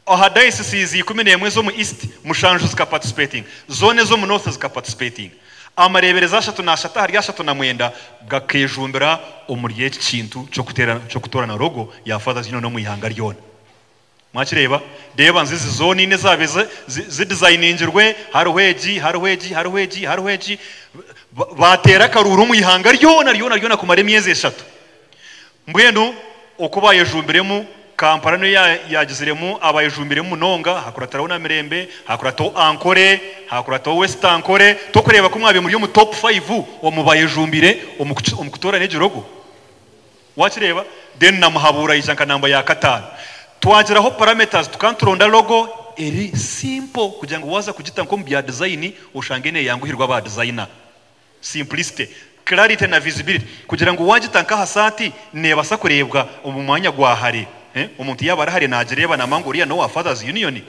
Aha dioceses 11 ez'omu East, mushanju zikaparticipatinga. Zoona ez'omu North zikaparticipatinga. Amareeberezi ashatu n'ashatu ahari ashatu na mwenda gakeejumbira omuri eki kintu ky'okutoorana logo ya Fathers Union omu ihanga ryona. Mwakireeba? Reeba nzizi zoona ina ezaabaire zidizayiningirwe, hariho egi, hariho egi, hariho egi, hariho egi. Baateera akaruuru omu ihanga ryona ryona ryona kumara emyezi eshatu. Mbwenu oku baayejumbiremu. Kampala niyo yaagiziremu abayejumbiremu munonga, hakuratiraho Namirembe, hakurataho Ankore, hakurataho West Ankore. Tokureeba ku mwabaire muri omu top five omu bayejumbire omu kutoorana egi logo? Wakireeba? Then na Muhabura yaija nka namba ya kataano. Twagiraho parameters, tukaba nituronda logo eri simple kugira ngu waaza kugita nk'omu bya design oshange neeyanguhirwa aba designer. Simplicity, clarity na visibility kugira ngu waagita nk'aha saati neebaasa kureebwa omu mwanya gwa hare. Omuntu yaaba ari hare naagireeba naamanya ngu oriya n'owa Fathers Union.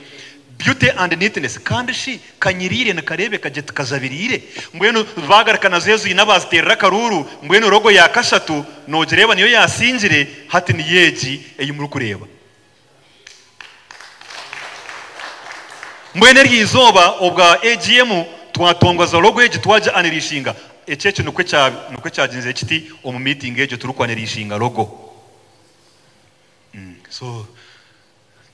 Beauty and neatness, kandi shi kanyiriire nikareebeka gye tikajabiriire? Mbwenu baagaruka nazo ezo ina baaziteerera akaruuru, mbwenu rogo ya kashatu noogireeba niyo yaasingire, hati niyo egi ei murikureeba. Mbwenu eryo izooba obwa AGM twatongoza logo egi twagi anirishinga. Eki ekyo nikwo nikwo kyagyenzire kiti omu meeting egyo turikwaniriishinga logo. So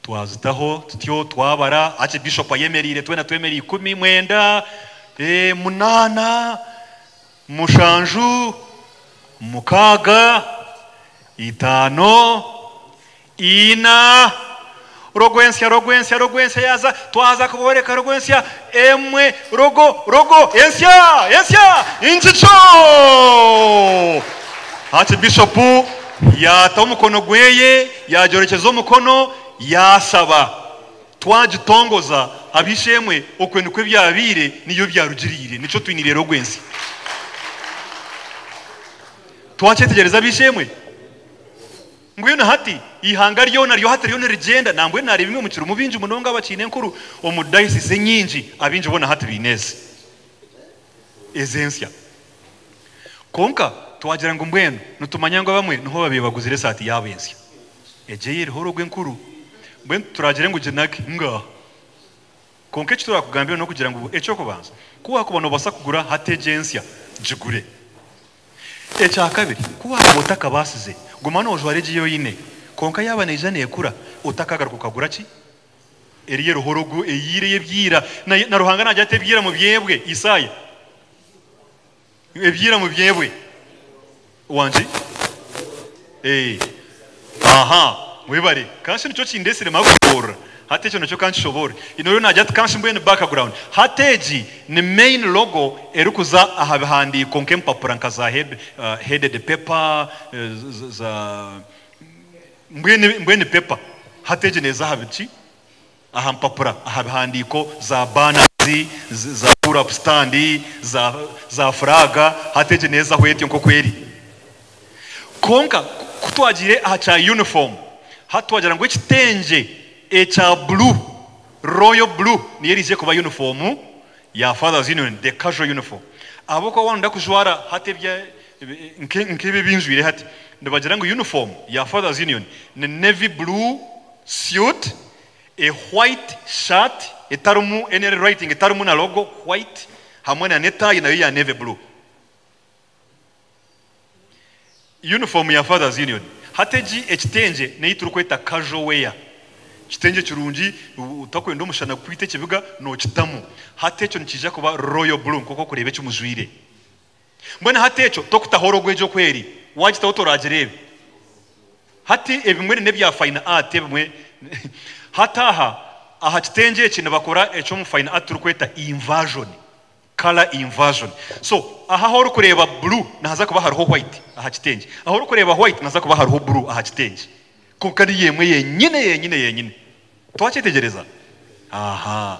twazitaho tutyo twabara, Archbishop ayemereire twena twemereire ikumi, mwenda, munaana, mushanju, mukaaga, itaano, Ina, Rogo ensya, rogo ensya, rogo ensya yaaza, twaza kubooreka rogo ensya, emwe, rogo, rogo ensya, ensya, ngigyo! Archbishop yaata omukono gweye, yaagyorekyeza omukono, yaashaba. Twagitongoza, ab'eishe-emwe, okwe nikwo byabaire, niyo byarugiriire. Nikyo twiniire rogo ensya. Twakyetegyereza ab'eishe-emwe? Mbwenu hati eihanga ryona ryo hati ririyo nirigyenda, nambwenu naareeba imwe mukirimu baingi munonga abakiine enkuru omu dayosisi enyingi, abaingi boona hati baine ezi ezi ensya. Kwonka twagira ngu mbwenu nitumanya ngu abamwe niho babaire baguzire esaati yaabo ensya. Egyo ei eriho rogo enkuru. Mbwenu turagire ngu ginage? Ngaaha. Kwonka eki turakugambira n'okugira ngu eky'okubanza, ku waakuba noobaasa kugura hati egyo ensya, gigure. Ekya kabiri, ku waakuba otakabaasize, guma noojwara egi ei oine. Kwonka yaaba neija neekura, otakagaruka okagura ki? Eriyo eriho rogo eyaira ey'ebya ira. Na Ruhanga naagira ati, Ebya ira mubyebwe. Isaaya. Ebya ira mubyebwe. Wangi? Ee. Aha. Mwebare. Kanshi nikyo kindeetsire maakushoboorora. Hati ekyo nakyo ka nkishoboorore. Haine oriyo naagira ati, Kanshi mbwenu background. Hati egi ni main logo erikuza aha bihandiiko nk'empapura nka za headed paper, za mbwenu mbwenu paper. Hati egi neeza aha biki? Aha mpapura, aha bihandiiko, za banners, za pull up stand, za za flag, hati egi neezaho etyo nk'oku eri. Kwonka ku twagiire aha kya uniform, hati twagira ngu ekitengye ekya blue, royal blue, niyo eriije kuba uniform ya Fathers Union, the casual uniform. Ahabw'okuba waaba nooyenda kujwara hati ebya nk'ebi ebi njwaire hati, nibagira ngu uniform ya Fathers Union ni navy blue suit, a white shirt etarimu any writing, etarimu na logo, white, hamwe na n'etaayi nayo ya navy blue. Uniform ya Fathers Union. Hati egi ekitengye neyi turikweta casual wear. Kitengye kirungi otakwenda omushana kukwita ekibiga nokitamu. Hati ekyo nikiija kuba royal blue nkoku orikureeba eki mujwaire. Mbwenu hati ekyo tokutaho rogo egyo oku eri, wagitaho toragireebe. Hati ebimwe n'ebya fine art ebimwe hati aha aha kitengye eki nibakora eky'omu fine art turikweta inversion. Colour inversion. So, aha ahu orikureeba blue nihaza kuba hariho white aha kitengye. Ahu orikureeba white nihaza kuba hariho blue aha kitengye. Kwonka niyo emwe yenyine yenyine yenyine. Twakyetegyereza? Aha.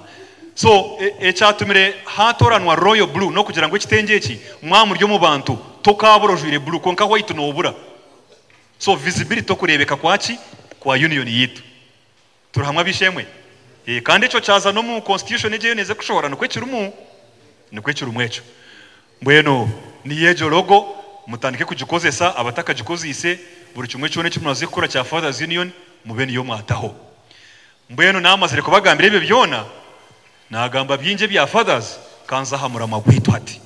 So, ekyatumire haatoranwa royal blue n'okugira ngu ekitengye eki mwaba muri omu bantu tokaabura ojwaire blue kwonka white noobura. So, visibility okureebeka kwa ki? Kwa union yaitu. Turi hamwe ab'eishe-emwe? Ee, kandi ekyo kyaza n'omu constitution egyo ei neeza kushohora nikwo ekirimu, nikwo ekirimu ekyo. Mbwenu niyo egyo logo, mutandike kugikozesa, abatakagikozeise, buri kimwe kyona eki muraze kukora kya Fathers Union mube niyo mwataho. Mbwenu naamazire kubagambira ebyo byona, naagamba bingi ebya Fathers, ka nze aha muramwa gwaitu hati.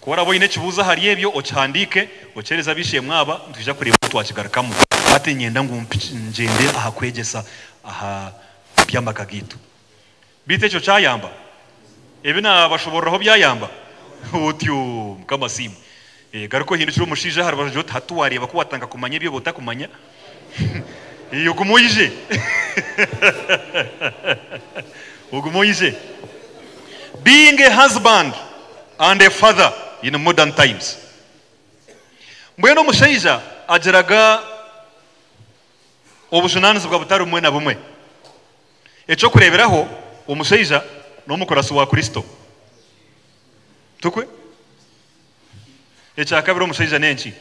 Ku oraabe oine ekibuuzo ahari ebyo, okihandiike, okyehereze ab'eishe-emwe aba, nitwija kureeba oku twakigarukamu. Hati niinyenda ngu ngyende aha kwegyesa aha by'amaka gaitu. Beitu ekyo kyayamba? Ebi naabashoboororaho byayamba? Otyo! Mukama asiimwe. Garuka ohindukire omushaija aha rubaju ogire oti, Hati waareeba ku waatandika kumanya ebi oba otakumanya. Ee, ogume oije. Ogume oije. Being a husband and a father in modern times. Mbwenu omushaija agiraga obujunaanizibwa butari bumwe na bumwe. Eky'okureeberaho, omushaija n'omukuratsi wa Kristo. Tukwe? Ekyakabiri omushaija n'enki?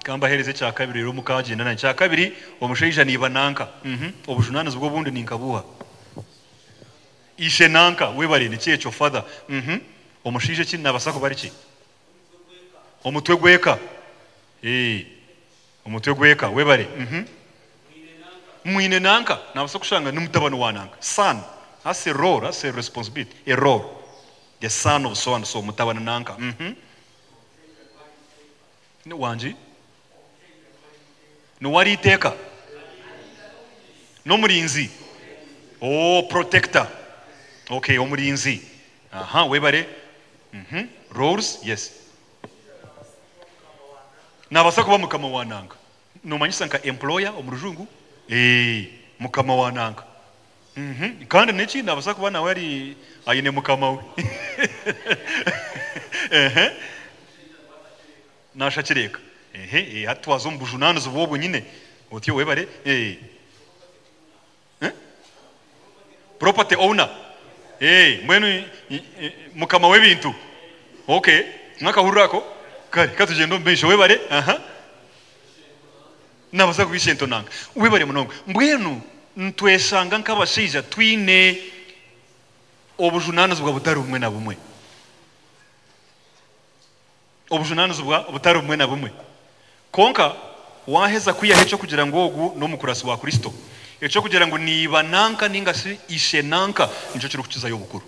Ka mbaheereze ekyakabiri reero mukaagyenda naanye. Ekyakabiri, omushaija naiba nanka. Uhmm. Obujunaanizibwa obundi ni nka buuha? Ishe nanka. Webare, nikyo ekyo, father. Uhmm. Omushaija ekindi naabaasa kuba ari ki? Omutwe gw'eka. Ee, omutwe gw'eka. Webare. Uhmm. Mwine nanka. Naabaasa kushanga ni mutabani wa nanka. Son. That's a role, that's a responsibility, a role. The son of so and so, mutabani nanka. Uhmm. Wangi? Niwe ari iteeka? N'omurinzi? Oh, protector. Okay, omurinzi. Aha, webare. Uhmm. Roles, yes. Naabaasa kuba mukama wa nanka. Noomanyisa nka employer omu rujungu? Eeh, mukama wa nanka. Uhmm. Kandi n'ekindi naabaasa kuba nawe ari aine mukama we. Ehe. Naashakira eka. Ehe, eh, hati twaza omu bujunaanizibwa obwo nyine. Otyo webare. Eh. Eh? Property owner. Eh, mbwenu mukama w'ebintu. Okay. Mwakahurira ako? Kare, ka tugyende omu maisho. Webare. Aha. Naabaasa kuba ishento nanka. Webare munonga. Mbwenu nitweshanga nk'abashaija twine obujunaanizibwa butari bumwe na bumwe. Obujunaanizibwa butari bumwe na bumwe. Kwonka waaheza kwihaho eky'okugira ngu ogu n'omukuratsi wa Kristo, eky'okugira ngu ni iba nanka nainga shi ishe nanka nikyo kirikukizayo obukuru.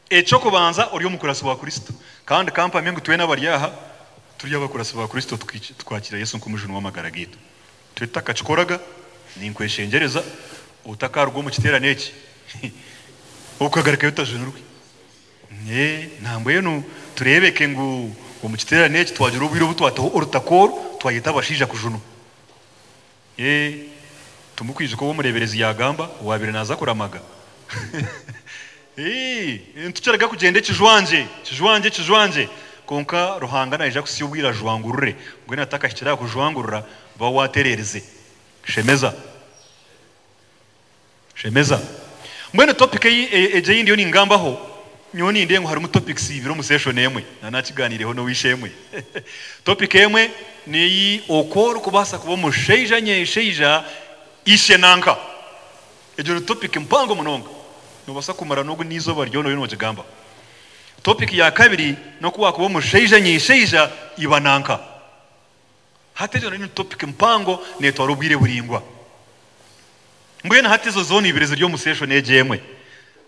Eky'okubanza ori omukuratsi wa Kristo. Kandi ka mpamye ngu twena abari aha turi abakuratsi ba Kristo tukaakira Yesu nk'omujuni w'amagara gaitu. Itwe tutakakikoraga, ninkweshengyereza otakaruga omu kiteerane eki okagarukayo otajunirwe. Nambwenu tureebeke ngu omu kiteerane eki twagira obwire obu twataho orutakooro twayeta abashaija kujunwa. Timukwijuka obu omureeberezi yaagamba owaabaire naaza kuramaga? Nitukiraga kugyenda ekijwangye, kijwangye, kijwangye, kwonka Ruhanga naija kuhitsya obwire ajwangurure. Mbwenu atakahikire aha kujwangurura, ba waatereerize. Shemeza. Shemeza. Mbwenu topic ei egyo ei ndiyo ningambaho, nyowe nindeeba ngu harimu topics ibiri omu session emwe. Na nakiganiireho n'ow'eishe-emwe. Topic emwe neyi oku orikubaasa kuba omushaija nyeshaija ishe nanka. Egyo ni topic mpango munonga. Noobaasa kumara n'ogu n'eizooba ryona oriyo noogigambaho. Topic ya kabiri n'oku waakuba omushaija nyeshaija iba nanka. Hati egyo nayo ni topic mpango netwara obwire buraingwa. Mbwenu hati ezo zoona ibiri ziri omu session egyo emwe.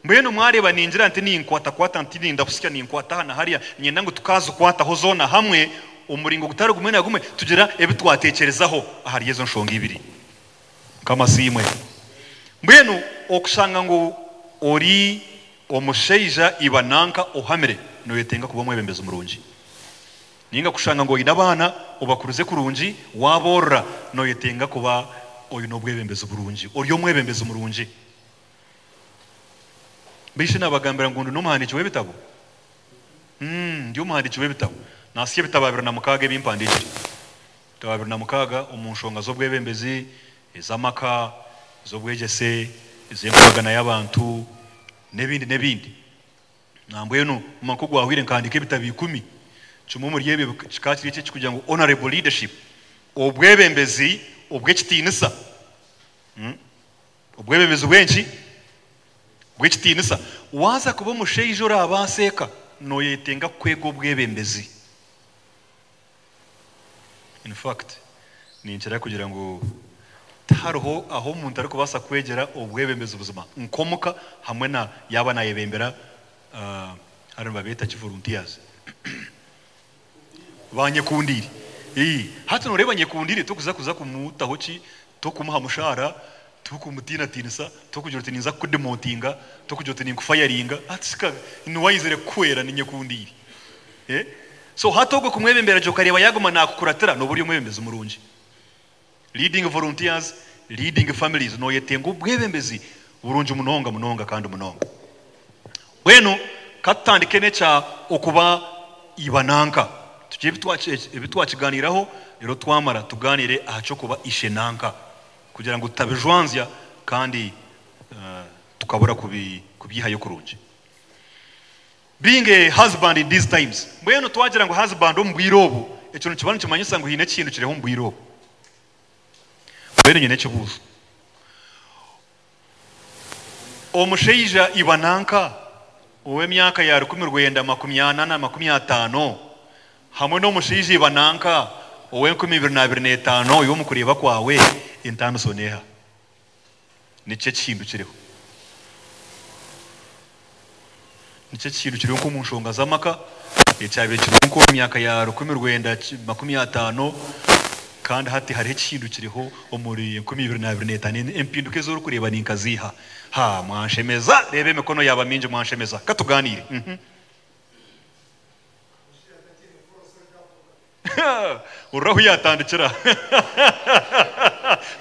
Mbwenu mwareeba ningira nti ninkwatakwata nti nindahutsya ninkwata aha na hariya niinyenda ngu tukazikwataho zoona hamwe omu muringo gutari gumwe na gumwe tugira ebi twateekyerezaho ahari ezo nshonga ibiri. Mukama asiimwe. Mbwenu okushanga ngu ori omushaija iba nanka ohamire noyetenga kuba omwebembezi murungi. Nainga kushanga ngu oine abaana obakurize kurungi, waaboorora, nooyetenga kuba oine obwebembezi burungi, ori omwebembezi murungi. Beitu shi naabagambira ngu ndi n'omuhandiiki w'ebitabo? Ndi omuhandiiki w'ebitabo. Naasya ebitabo 26 ebi mpandiikire. Ebitabo 26 omu nshonga z'obwebembezi, ez'amaka, ez'obwegyese, ez'enkoragana y'abantu, n'ebindi n'ebindi. Nambwenu omu mwaka ogwahweire nkahandiika ebitabo ikumi, kimwe omuri ebyo kikaba kiri eki ekirikugira ngu Honourable Leadership, Obwebembezi obw'ekitiinisa. Obwebembezi bw'enki? Bw'ekitiinisa. Waaza kuba omushaija oraabaase eka, nooyetenga kwega obwebembezi. In fact, ninkira kugira ngu tihariho ahu omuntu arikubaasa kwegyera obwebembezi buzima nk'omuka hamwe na yaaba naayebembera hare nibabeeta ki volunteers ba nyekundiire. Hati nooreeba nyekundiire torikuza kuza kumutaho ki, torikumuha mushaara, torikumutiinatiinisa, torikugira oti ninza kukudemotinga, torikugira oti ninkufayaringa, hati shi niwe aizire kukuhwera ni nyekundiire. So hati ogwo kumwebembera gye okareeba yaaguma naakukuratira nooba ori omwebembezi murungi. Leading volunteers, leading families, nooyetenga obwebembezi burungi munonga munonga kandi munonga. Mbwenu ka tutandike n'ekya okuba iba nanka. Tugire ebi twakigaaniiraho reero twamara tugaaniire aha ky'okuba ishe nanka kugira ngu tutabijwanzya kandi tukabura kubyihayo kurungi. Being a husband in these times. Mbwenu twagira ngu husband omu bwire obu, ekyo nikiba nikimanyisa ngu haine ekihindukireho omu bwire obu. Mbwenu nyine ekibuuzo. Omushaija iba nanka ow'emyaka ya 1940 na 50 hamwe n'omushaija iba nanka ow'enkumi ibiri n'abiri n'etaano iwe omu kureeba kwawe entaaniso n'eha? Niki ekihindukireho? Niki ekihindukireho nk'omu nshonga z'amaka ekyabaire kiriho nk'omu myaka ya 1950 kandi hati hariho ekihindukireho omuri 2025? Empinduka ezi orikureeba ni nka ziiha? Ha, mwanshemeza! Reeba emikono yaaba mingi mwanshemeza. Ka tugaaniire. Hurira ahu yaatandikira.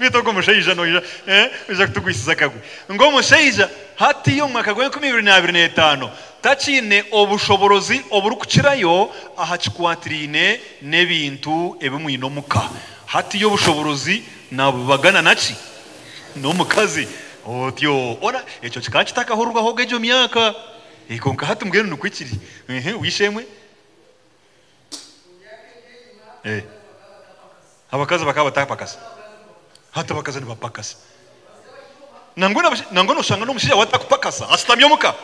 Beitu ogwo mushaija noija noija kutugwisiza akagwe. Ngu omushaija hatiiya omu mwaka gw'enkumi ibiri n'abiri n'etaano takiine obushoboorozi oburikukirayo aha kikwatiraine n'ebintu ebi mwine omuka. Hatiiya obushoboorozi naabubagana na ki? N'omukazi. Otyo ona ekyo kikaba kitakahurirwahoga egyo myaka. Kwonka hati mbwenu nikwo kiri. W'eishe-emwe. Eh. Abakazi bakaba batapakasa. Hati abakazi nibapakasa. Nangwa nangwa noshanga n'omushaija we atakupakasa ashutami omuka.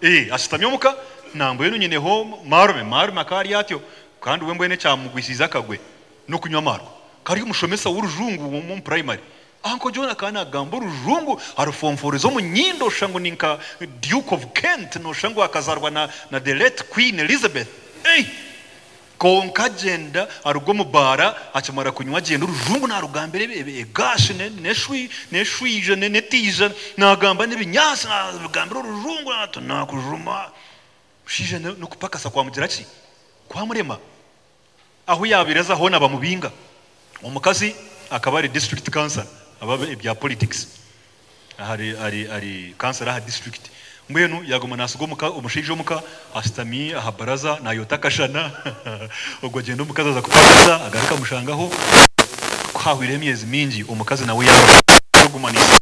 Eh, ashutami omuka nambwenu nyineho marume, marume akaba ari atyo kandi we mbwenu ekyamugwisiize akagwe n'okunywa amaarwa. Akaba ari omushomesa w'orujungu omu primary. Uncle John akaba nagamba orujungu arufonforeza omu nyindo oshusha ngu ni nka Duke of Kent noshusha ngu akazarwa na na the late Queen Elizabeth. Ei! Kwonka agyenda aruga omu baara akimara kunywa agyenda orujungu narugambira egashi n'eshwija n'etiija nagamba n'ebinyaatsi nabigambira orujungu ati nakujuma. Omushaija n'okupakasa kwamugira ki? Kwamurema. Ahu yaabaire aza hoona bamubinga. Omukazi akaba ari district councillor aba ebya politics ahari ari ari councillor aha district. Mbwenu yaaguma naatsiga omuka omushaija omuka ashutami aha baraza naayota akashana ogwo agyenda omukazi aza kupakasa agaruka amushangaho. Ku haahweireho emyezi mingi omukazi nawe yaaguma naija.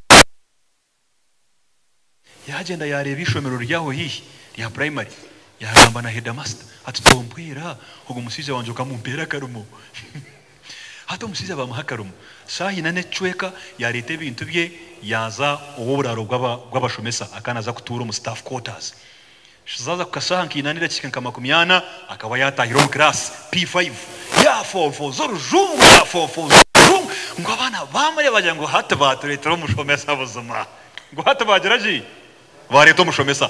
Yaagyenda yaareeba eishomero riri aho haihi rya purayimari, yaagamba na hedamasita ati, Tompwera, ogwo mushaija wangye okamumpera akarimo. Hati omushaija baamuha akarimo. Shaaha ina n'ekicweka yaareeta ebintu bye yaaza ow'oburaaro bw'abashomesa akaba naaza kutuura omu staff quarters. Zaaza kuhika shaaha nka ina n'edakiika nka makumi ana akaba yaataahire omu kiraasi, P5, yaafoofooza orujungu, yaafoofooza orujungu ngu abaana baamureeba baagira ngu hati baatureetera omushomesa buzima. Ngu hati baagira ki? Baareeta omushomesa.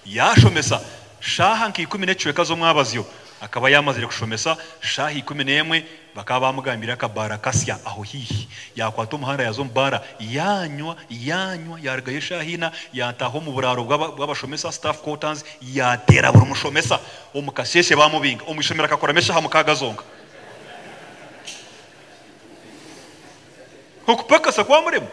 Yaashomesa shaaha nka ikumi n'ekicweka z'omwabazyo. Akaba yaamazire kushomesa shaaha ikumi n'emwe, bakaba baamugambiire akabaara kasya aho haihi. Yaakwata omuhanda yaaza omu baara, yaanywa, yaanywa, yaarugayo eshaaha ina, yaataaha omu buraaro bw'abashomesa, staff quarters, yaateera buri mushomesa. Omu kasheeshe baamubinga. Omu ishomero akakoramu eshaaha mukaaga zonka. Okupakasa kwamurema.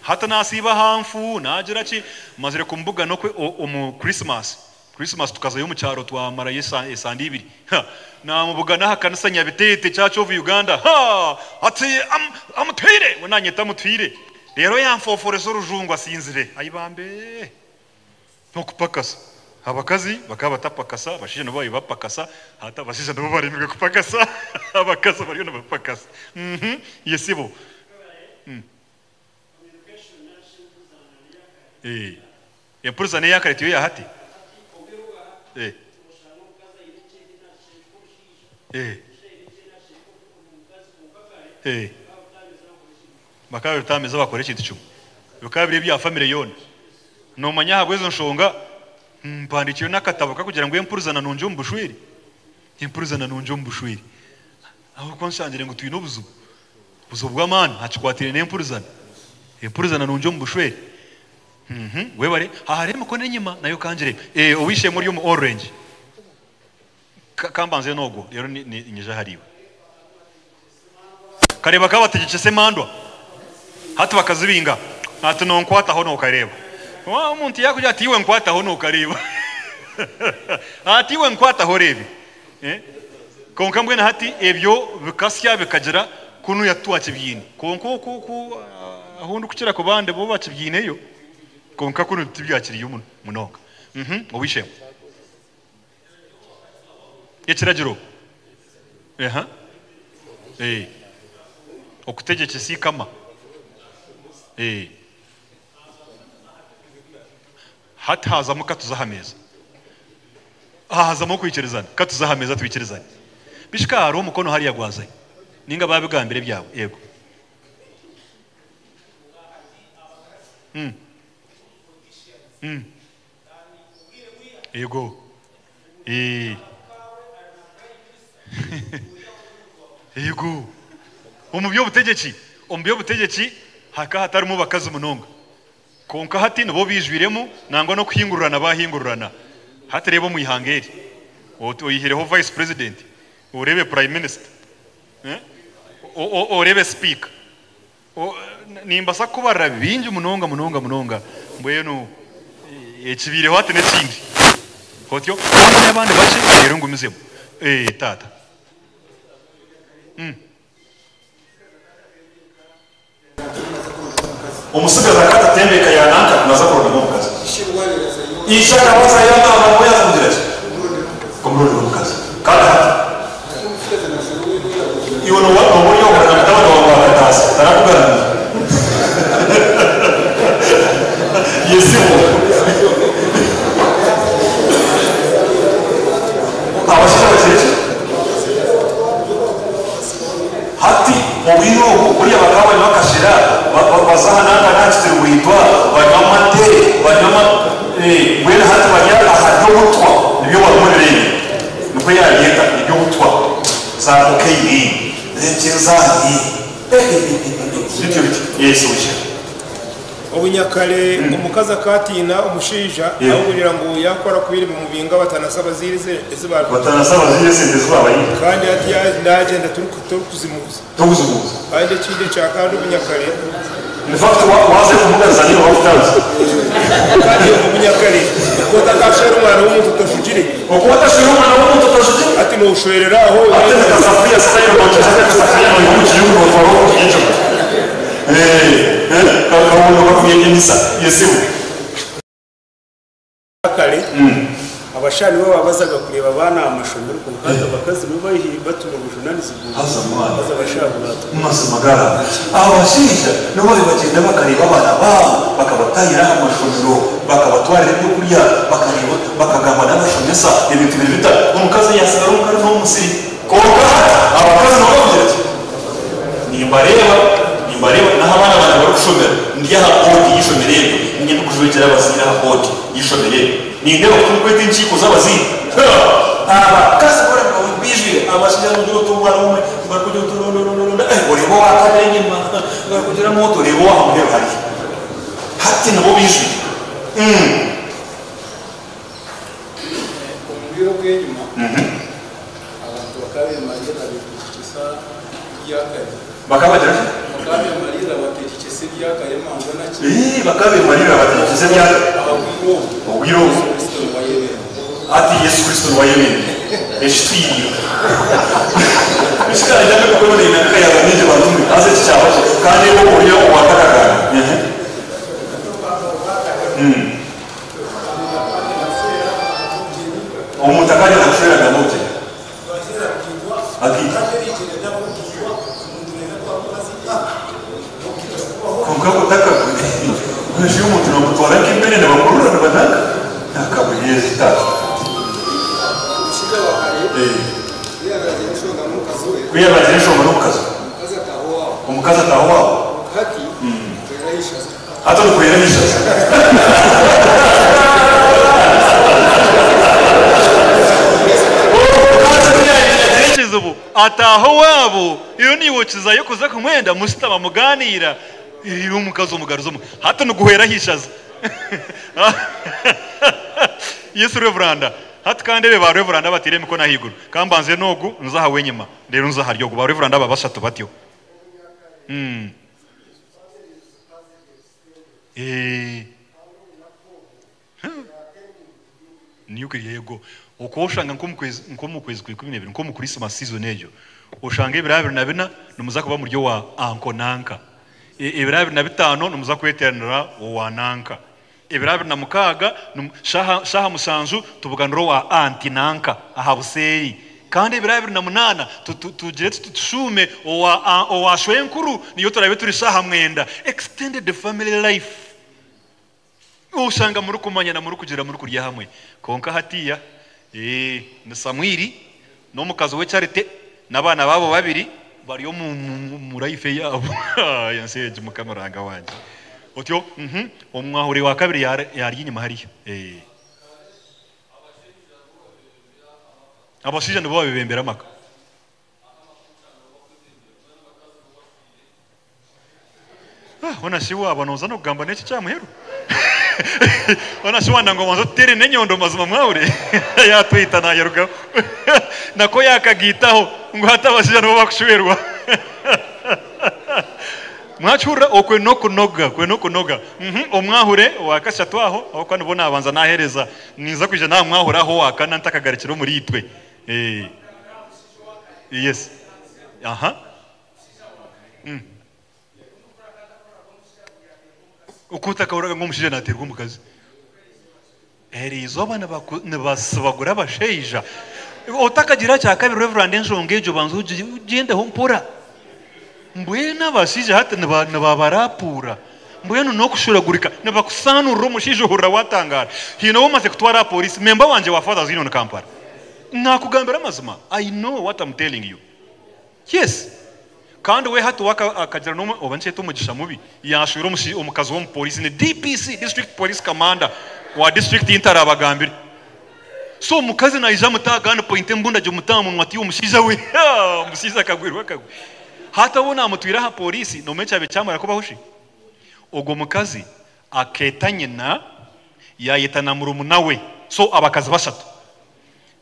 Hati naasiiba aha nfu, naagira ki, mmazire kumubugana okwe omu Christmas, Christmas tukazayo omu kyaro twamarayo esande ibiri, ha, naamubugana aha kanisa Nyabiteete Church of Uganda, ha, ati amutwire, we naanyeta amutwire, reero yanfoforeza orujungu asinzire, ai bambe! N'okupakasa. Abakazi bakaba batapakasa, abashaija nibo baabaire bapakasa, hati abashaija nibo baremirwe kupakasa, abakazi bariyo nibapakasa. Uhmm, yesibo. Eh, empurizana eya kare tiyo ya hati? Eh. Eh. Eh. Bakaba bari bakora ekintu kimwe. Bikaba biri ebya famire yoona. Noomanya ahabw'ezo nshonga, mpandiikire n'akatabo kakugira ngu Empurizana Nungi omu Bushwere. Empurizana Nungi omu Bushwere. Ahabw'okuba nshangire ngu twine obuzibu, obuzibu bw'amaani aha kikwatiraine n'empurizana. Empurizana nungi omu bushwere. Webare. Hariho emikono enyima nayo ka ngireebe. Ow'eishe-emwe ori omu orange. Ka mbanze n'ogwo reero nyije ahariiwe. Kareeba kabategyekyesa emandwa hati bakazibinga ati nonkwataho nokareeba. Omuntu yakugira ati iwe nkwataho nokareeba. Ati iwe nkwataho oreebe. Kwonka mbwenu hati ebyo bikasya bikagira kunuya titwakibyine. Kwonka oku oku ahu ndikukira kuba ndi bo bakibyineyo kwonka kunu tibyakiriyo munonga. Ow'eishe-emwe. Ekiragiro. Eha. Ee. Okutegyekyesa eikama. Ee. Hati haazamu katuze aha meeza. Haazamu okwikirizana. Katuze aha meeza twikirizane. Bishi ka hariho omukono hariya gwazayo. Ninga baabigambire ebyawe. Eego. Mm. Mm. Yego. Ee. Yego. Omu by'obutegyeki, omu by'obutegyeki hakaba hatarimu bakazi munonga. Kwonka hati nibo baijwiremu nangwa n'okuhingururana baahingururana. Hati reeba omu ihanga eri, oihireho vice president, oreebe prime minister, oreebe speaker. Nimbaasa kukubarira bingi munonga munonga munonga mbwenu ekibaireho hati n'ekindi. Otyo? Kandi n'abandi bakye reero ngumizemu. Ee, taata. Omutsigazi akaba atatemba eka ya nanka naza kurondamu omukazi. Ishe akaba azayo agamba ngu yaza kugira ki? Kumurondera omukazi. Kandi hati iwe noba ori omwe na mutabani wawe wa kataasa tarakuganira. Yesibo. Abashaija bakire ki? Hati obwire obu buriya bakaba banywa akashera, baza aha nanka n'aha kitiriwitwa, banywa amate, banywa ama mbwenu hati bari aha by'obutwa nibyo barimu nibeega. Nikwo yaabyeta eby'obutwa, za cocaine, n'enkinzaani, bityo bityo. Yes, Ow'eishe-emwe. Obunyakare omukazi akatiina omushaija ahabw'okugira ngu yaakora kubi nibamubinga batanasa abazaire ezi baabahaire. Batanasa abazaire esente ezi baabahaire. Kandi hati yaagyenda torikuzimubuza. Torikuzimubuza. Kandi ekindi ekya kandi obunyakare. In fact waaza kumugaruza niiwe wakutanza. Kandi obunyakare okuba otakashwera omwana w'omuntu otajugire. Okuba otashwera omwana w'omuntu otajugire. Hati nooshwerera aho. Hati ni kasafuriya style nogyeza akasafuriya noiha omu kiyungu nootwara omu kiyingi. Kare, abashaija nibo baabazaga kureeba abaana aha mashomero kwonka hati abakazi nibo batunga obujunanizibwa obu, Haza mwana, haza abashaija baatunga. Mazima g'aha, abashaija nibo baabaire bagyenda bakareeba abaana baabo, bakabatahira aha mashomero, bakabatwarira ebyokurya, bakareeba, bakagamba n'abashomesa, ebintu biri bita. Omukazi yaatsigara omuka ari n'omusiri. Kwonka hati abakazi nabo bakugira ki? Nimbareeba, nimbareeba n'ahu abaana bangye barikushomera, ndi aha boodi y'eishomero eryo, niinye ndikujwekyera abazaire aha boodi y'eishomero eryo. Nindeeba oku turikweta enkiiko z'abazaire. Abakazi boona baijwire, abashaija noogira oti omwana omwe barikugira oti ronda-ronda-ronda, oreeba owa kabiri enyima, barikugiramu oti oreeba ow'aha muheru hariya. Hati nibo baijwire. Omu bwire obw'enyima, abantu bakaba beemarira beetegyekyesa ebyakare. Bakaba bagira ki? Bakaba beemarira bategyekyesa ebyakare emandwa na ki? Ii, Bakaba beemarira bategyekyesa ebyakare. Aha bwire obu, Obwire obu. Yesu Kristo niwe ayebembera. Hati Yesu Kristo niwe ayebembera. Eki twiriire. Eki karagyambe kuko nainanka yaaba nyingi bantumwe, haza eki kyaba gye. Kandi iwe ori owatakagamba. Ehe. Omuntu akagyenda kushwera agamba obugyenyi. Akaitwa. Kwonka otakagwire enju y'omuntu nibamutwara nk'emere nibakurura nibananka nakabuheezi taata. Ku yaabaire agira enshonga n'omukazi we, omukazi ataaha owaabo. Hati orikwera eishaza. Omukazi ku yaagira ekizibu ataaha owaabo, reero naiwe okizayo kuza kumwenda mushutama mugaaniira, reero omukazi omugaruza omuka. Hati niguhwera aha ishaza. Yes Reveranda. Hati ka ndeebe ba Reverand abataire emikono ahaiguru. Ka mbanze n'ogu, nze aha w'enyima, reero nze ahari ogu. Ba Reverand aba bashatu batyo. Mm. Eh. Nuclear yego. Okwo oshanga nk'omu kwezi nk'omu kwezi kwa ikumi n'ebiri nk'omu Christmas season egyo oshanga ebiro abiri na bina nimuza kuba muri owa anko nanka. Ebiro 25 nimuza kweteranira owa nanka. Ebiro 26 nimu shaaha shaaha mushanju tubuganire owa anti nanka aha buseeri. Kandi ebiro 28 tu tu tugire tuti tushuume owa a owa shwenkuru niyo turaabe turi shaaha mwenda. Extended family life. Oshanga murikumanyana murikugira murikurya hamwe. Kwonka hatiiya, ee, ni Samwiri n'omukazi we Charite n'abaana baabo babiri bari omu mu life eyaabo. Ensi egi Mukama Ruhanga wangye. Otyo, uhmm, omwahuri wa kabiri yaarya enyima hariya. Ee. Abashaija nibo babebembera amaka. Hoona shi waaba nooza n'okugamba n'eki ekya muheru? Hoona shi wanda ngu obanze otuteere n'enyondo mazima mwahure? Yaatwita naayerugaho. Nako yaakagiitaho ngu hati abashaija nibo bakushwerwa. Mwakihurira? Okwe n'okunoga, okwe n'okunoga. Omwahure owa kashatu aho, ahabw'okuba nibo naabanza naaheereza. Ninza kwija naamwahura aho owa kana ntakagarukire omuriitwe. Yes. Aha. Oku otakahuriraga ngu omushaija naateerwa omukazi? Eri izooba nibasibagura abashaija. Otakagira kya kabiri Reverand enshonga egyo banza ogyendeho mpora. Mbwenu abashaija hati nibabarapuura. Mbwenu n'okushuragurika nibakusaanurira omushaija ohurira waatangaara. Haine ou omaze kutwara aha pooriisi, memba wangye wa Fathers Union Kampala. Naakugambira amazima, I know what am telling you. Yes. Kandi we hati we akagira n'omu oba nikyeta omugisha mubi yashwera omushi omukazi w'omupolisi ni DPC District Police Commander wa district ei ntarabagambire. So omukazi naija amuta aha gun point embundu agimuta aha munwa ati omushaija we omushaija akagwirwa akagwe. Hati obu namutwire aha polisi nomanya ekyabaire kyamara kubaho shi? Ogwo mukazi akeeta nyina yayeta na murumuna we so abakazi bashatu.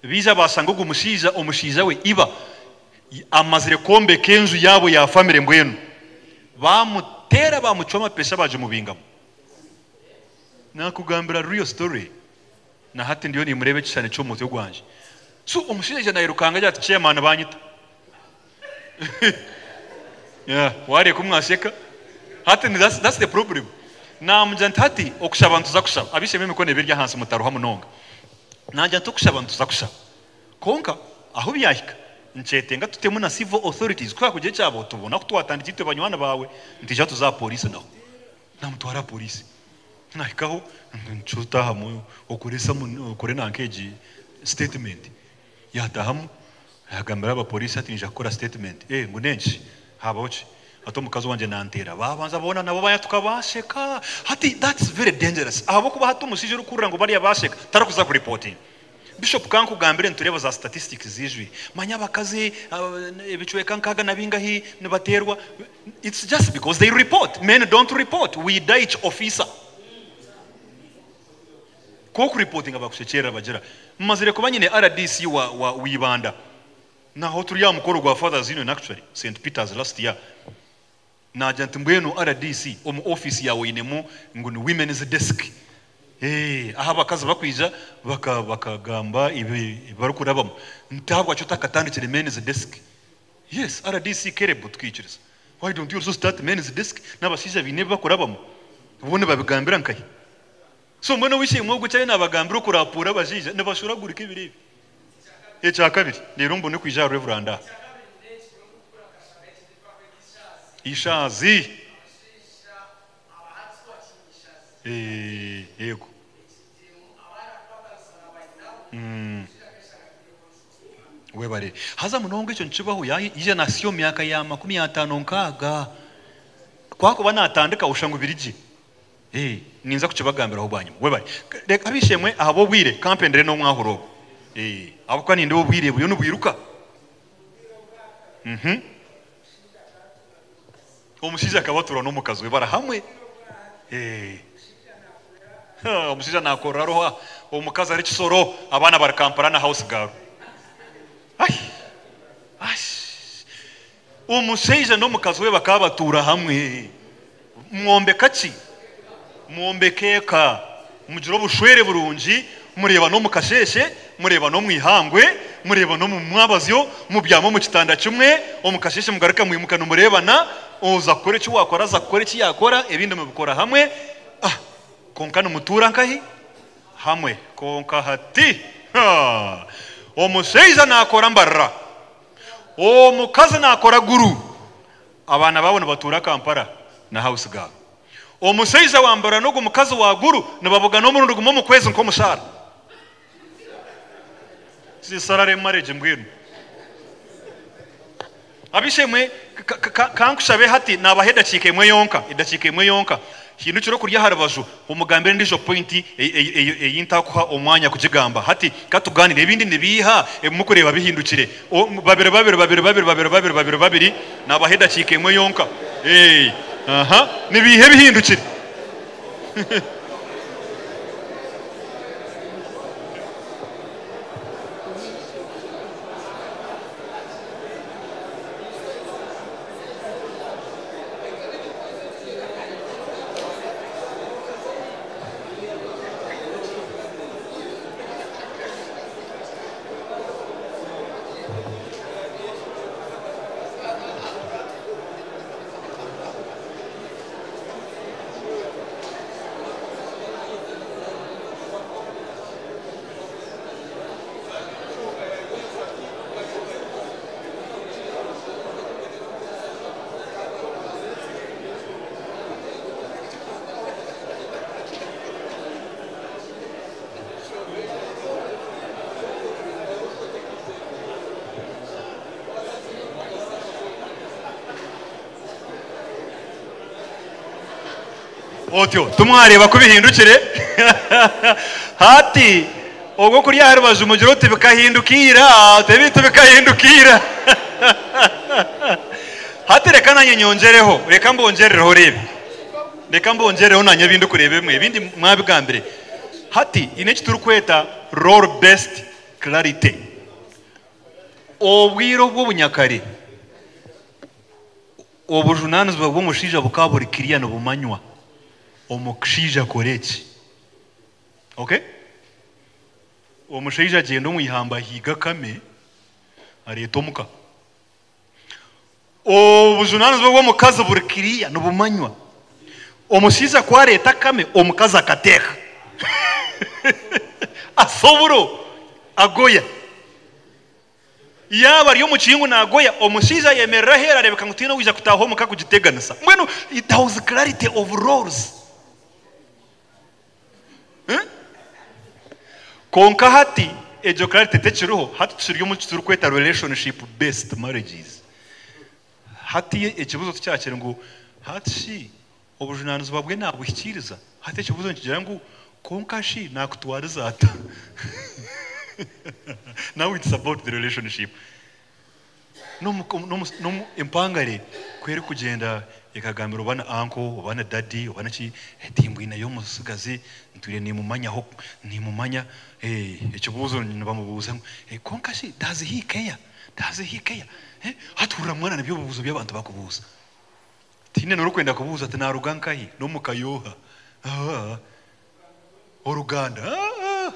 Baija baashanga ogwo mushaija, omushaija we iba, amazire kwombeka enju yaabo ya famire mbwenu. Baamuteera baamucwa amapesha baagimubingamu. Naakugambira real story, na hati ndiyo nimureeba ekishushani ky'omu mutwe gwangye. So omushaija yaija nairukanga agira ati chairman baanyita. Yeah, waareeka omwasheka. Hati ni that's, that's the problem. Naamugira nti hati okushaba nituza kushaba. Ab'eishe-emwe emikono ebe eri ahansi mutaruha munonga. Naagira nti okushaba nituza kushaba. Kwonka ahu byahika nkyetenga tutemu na civil authorities ku hakugira ekyabaho tubone ahu twatandikira itwe banywani baawe nitwija tuze aha police naho. Naamutwara aha police. Nahikaho nti otaahamu okore okore nanka egi statement. Yaataahamu yaagambira abapoliisi ati, Niija kukora sitetimenti. Ee, ngu n'enki? Haabaho ki? Ati, Omukazi wangye naanteera. Baabanza boona nabo baayatuka baasheka. Hati that's very dangerous ahabw'okuba hati omushaija orikuhurira ngu bariya baasheka tarikuza kuripotinga. Bishop ka nkugambire nitureeba za statistics ziijwire. Manya abakazi ebicweka nkaaga na bingahi nibateerwa. It's just because they report. Men don't report. We die each officer. Ku okuripotinga bakushekyerera bagira mmazire kuba nyine rdc wa wa w'Ibanda naho turi aha mukoro gwa Fathers Union actually Saint Peters last year nagira nti mbwenu rdc omu office yaawe oinemu ngu ni women's desk eeh ahu abakazi bakwija baka bakagamba ebi barikurabamu nti ahabwaki otakatandikire men's desk yes rdc Caleb tukaikiriza why don't you also start men's desk n'abashaija baine ebi bakurabamu bo nibabigambira nkahi? So mbwenu ow'eishe-emwe ogwo eki ariyo naabagambira okurapuura abashaija nibashuragurika ebiro ebi. Ekya kabiri, reero mbone kwija aha Reverand aha. Ishaazi. Eeh, yego. Webare. Haza munonga ekyo nikibaho yaija nahitsya omu myaka ya 50 nkaaga. Ku akuba naatandika oshusha ngu biri gye. Ee, ninza kukibagambiraho bwanyima. Webare. Reka ab'eishe-emwe ahabw'obwire ka mpendere n'omwahuro ogu. Ee, ahabw'okuba nindeeba obwire buriyo nibwiruka. Mhm. Omushaija akaba atuura n'omukazi we bari hamwe. Ee. Ha, omushaija naakorera roha? Omukazi ari Kisoro, abaana bari Kampala na house girl. Ai! Ai! Omushaija n'omukazi we bakaba batuura hamwe. Mwombeka ki? Mwombeka eka. Mugira obushwere burungi, mureebana omu kasheeshe, mureebana omu ihangwe, mureebana omu mwabazyo, mubyama omu kitanda kimwe, omu kasheeshe mugaruka mwimuka nimureebana, oza kukora eki waakora aza kukora eki yaakora, ebindi mubikora hamwe. Ah! Kwonka nimutuura nkahi? Hamwe. Kwonka hati, ha! Omushaija naakora mbarira, omukazi naakora guru. Abaana baabo nibatuura Kampala na house girl. Omushaija wa Mbarara n'ogwo mukazi wa Gulu nibabugana omurundi gumwe omu kwezi nk'omushaara. Salary marriage mbwenu. Ab'eishe-emwe, ka nkushabe hati naabaha edakiika emwe yonka, edakiika emwe yonka. Hindukira okurya aha rubaju omugambire endiijo pointi ei ntakuha omwanya kugigamba. Hati ka tugaaniire ebindi nibiiha ebi murikureeba bihindukire. Babiri babiri babiri babiri babiri babiri babiri babiri naabaha edakiika emwe yonka. Aha, nibiiha ebihindukire? Otyo timwareeba ku bihindukire? Hati ogwo okuri aha rubaju mugire oti bikahinduka ira, oti ebintu bikahinduka ira. Hati reka naanye nyongyereho, reka mbongyerereho oreebe. Reka mbongyerereho naanye ebi ndikureeba ebimwe, ebindi mwabigambire. Hati haine eki turikweta role based clarity. Obwire obw'obunyakare, Obujunaanizibwa bw'omushaija bukaba buri kiriya nibumanywa. Omushaija akora eki. Ok? Omushaija agyenda omu ihamba ahiiga akame areeta omuka. Obujunaanizibwa bw'omukazi buri kiriya nibumanywa. Omushaija ku areeta akame, omukazi akateeka. Asa oburo, agoya. Yaaba ari omu kiyungu naagoya, omushaija ayemerera aheeru areebeka ngu tihaine owaija kutaaha omuka kugiteganisa. Mbwenu there was clarity of roles. Eh? Kwonka hati egyo clarity tekiriho, hati tukiri omu ki turikweta relationship based marriages. Hati ekibuuzo tikyakiri ngu hati shi Obujunaanizibwa bwe naabuhikiiriza? Hati ekibuuzo nikigira ngu, Kwonka shi naakutwariza ata? Now it's about the relationship. N'omu empangare ku erikugyenda ekagambira oba ni uncle oba ni daddy oba niki, eti mbwineyo omutsigazi ntwire niimumanyaho, niimumanya, ekibuuzo nibamubuuza ngu, kwonka shi does he care? Does he care? Hati hurira mwana nibyo bibuuzo bi abantu barikubuuza. Tihaine n'orikwenda kubuuza ati, Naaruga nkahi? N'omu ka y'oha? Aa, oruganda. Aa.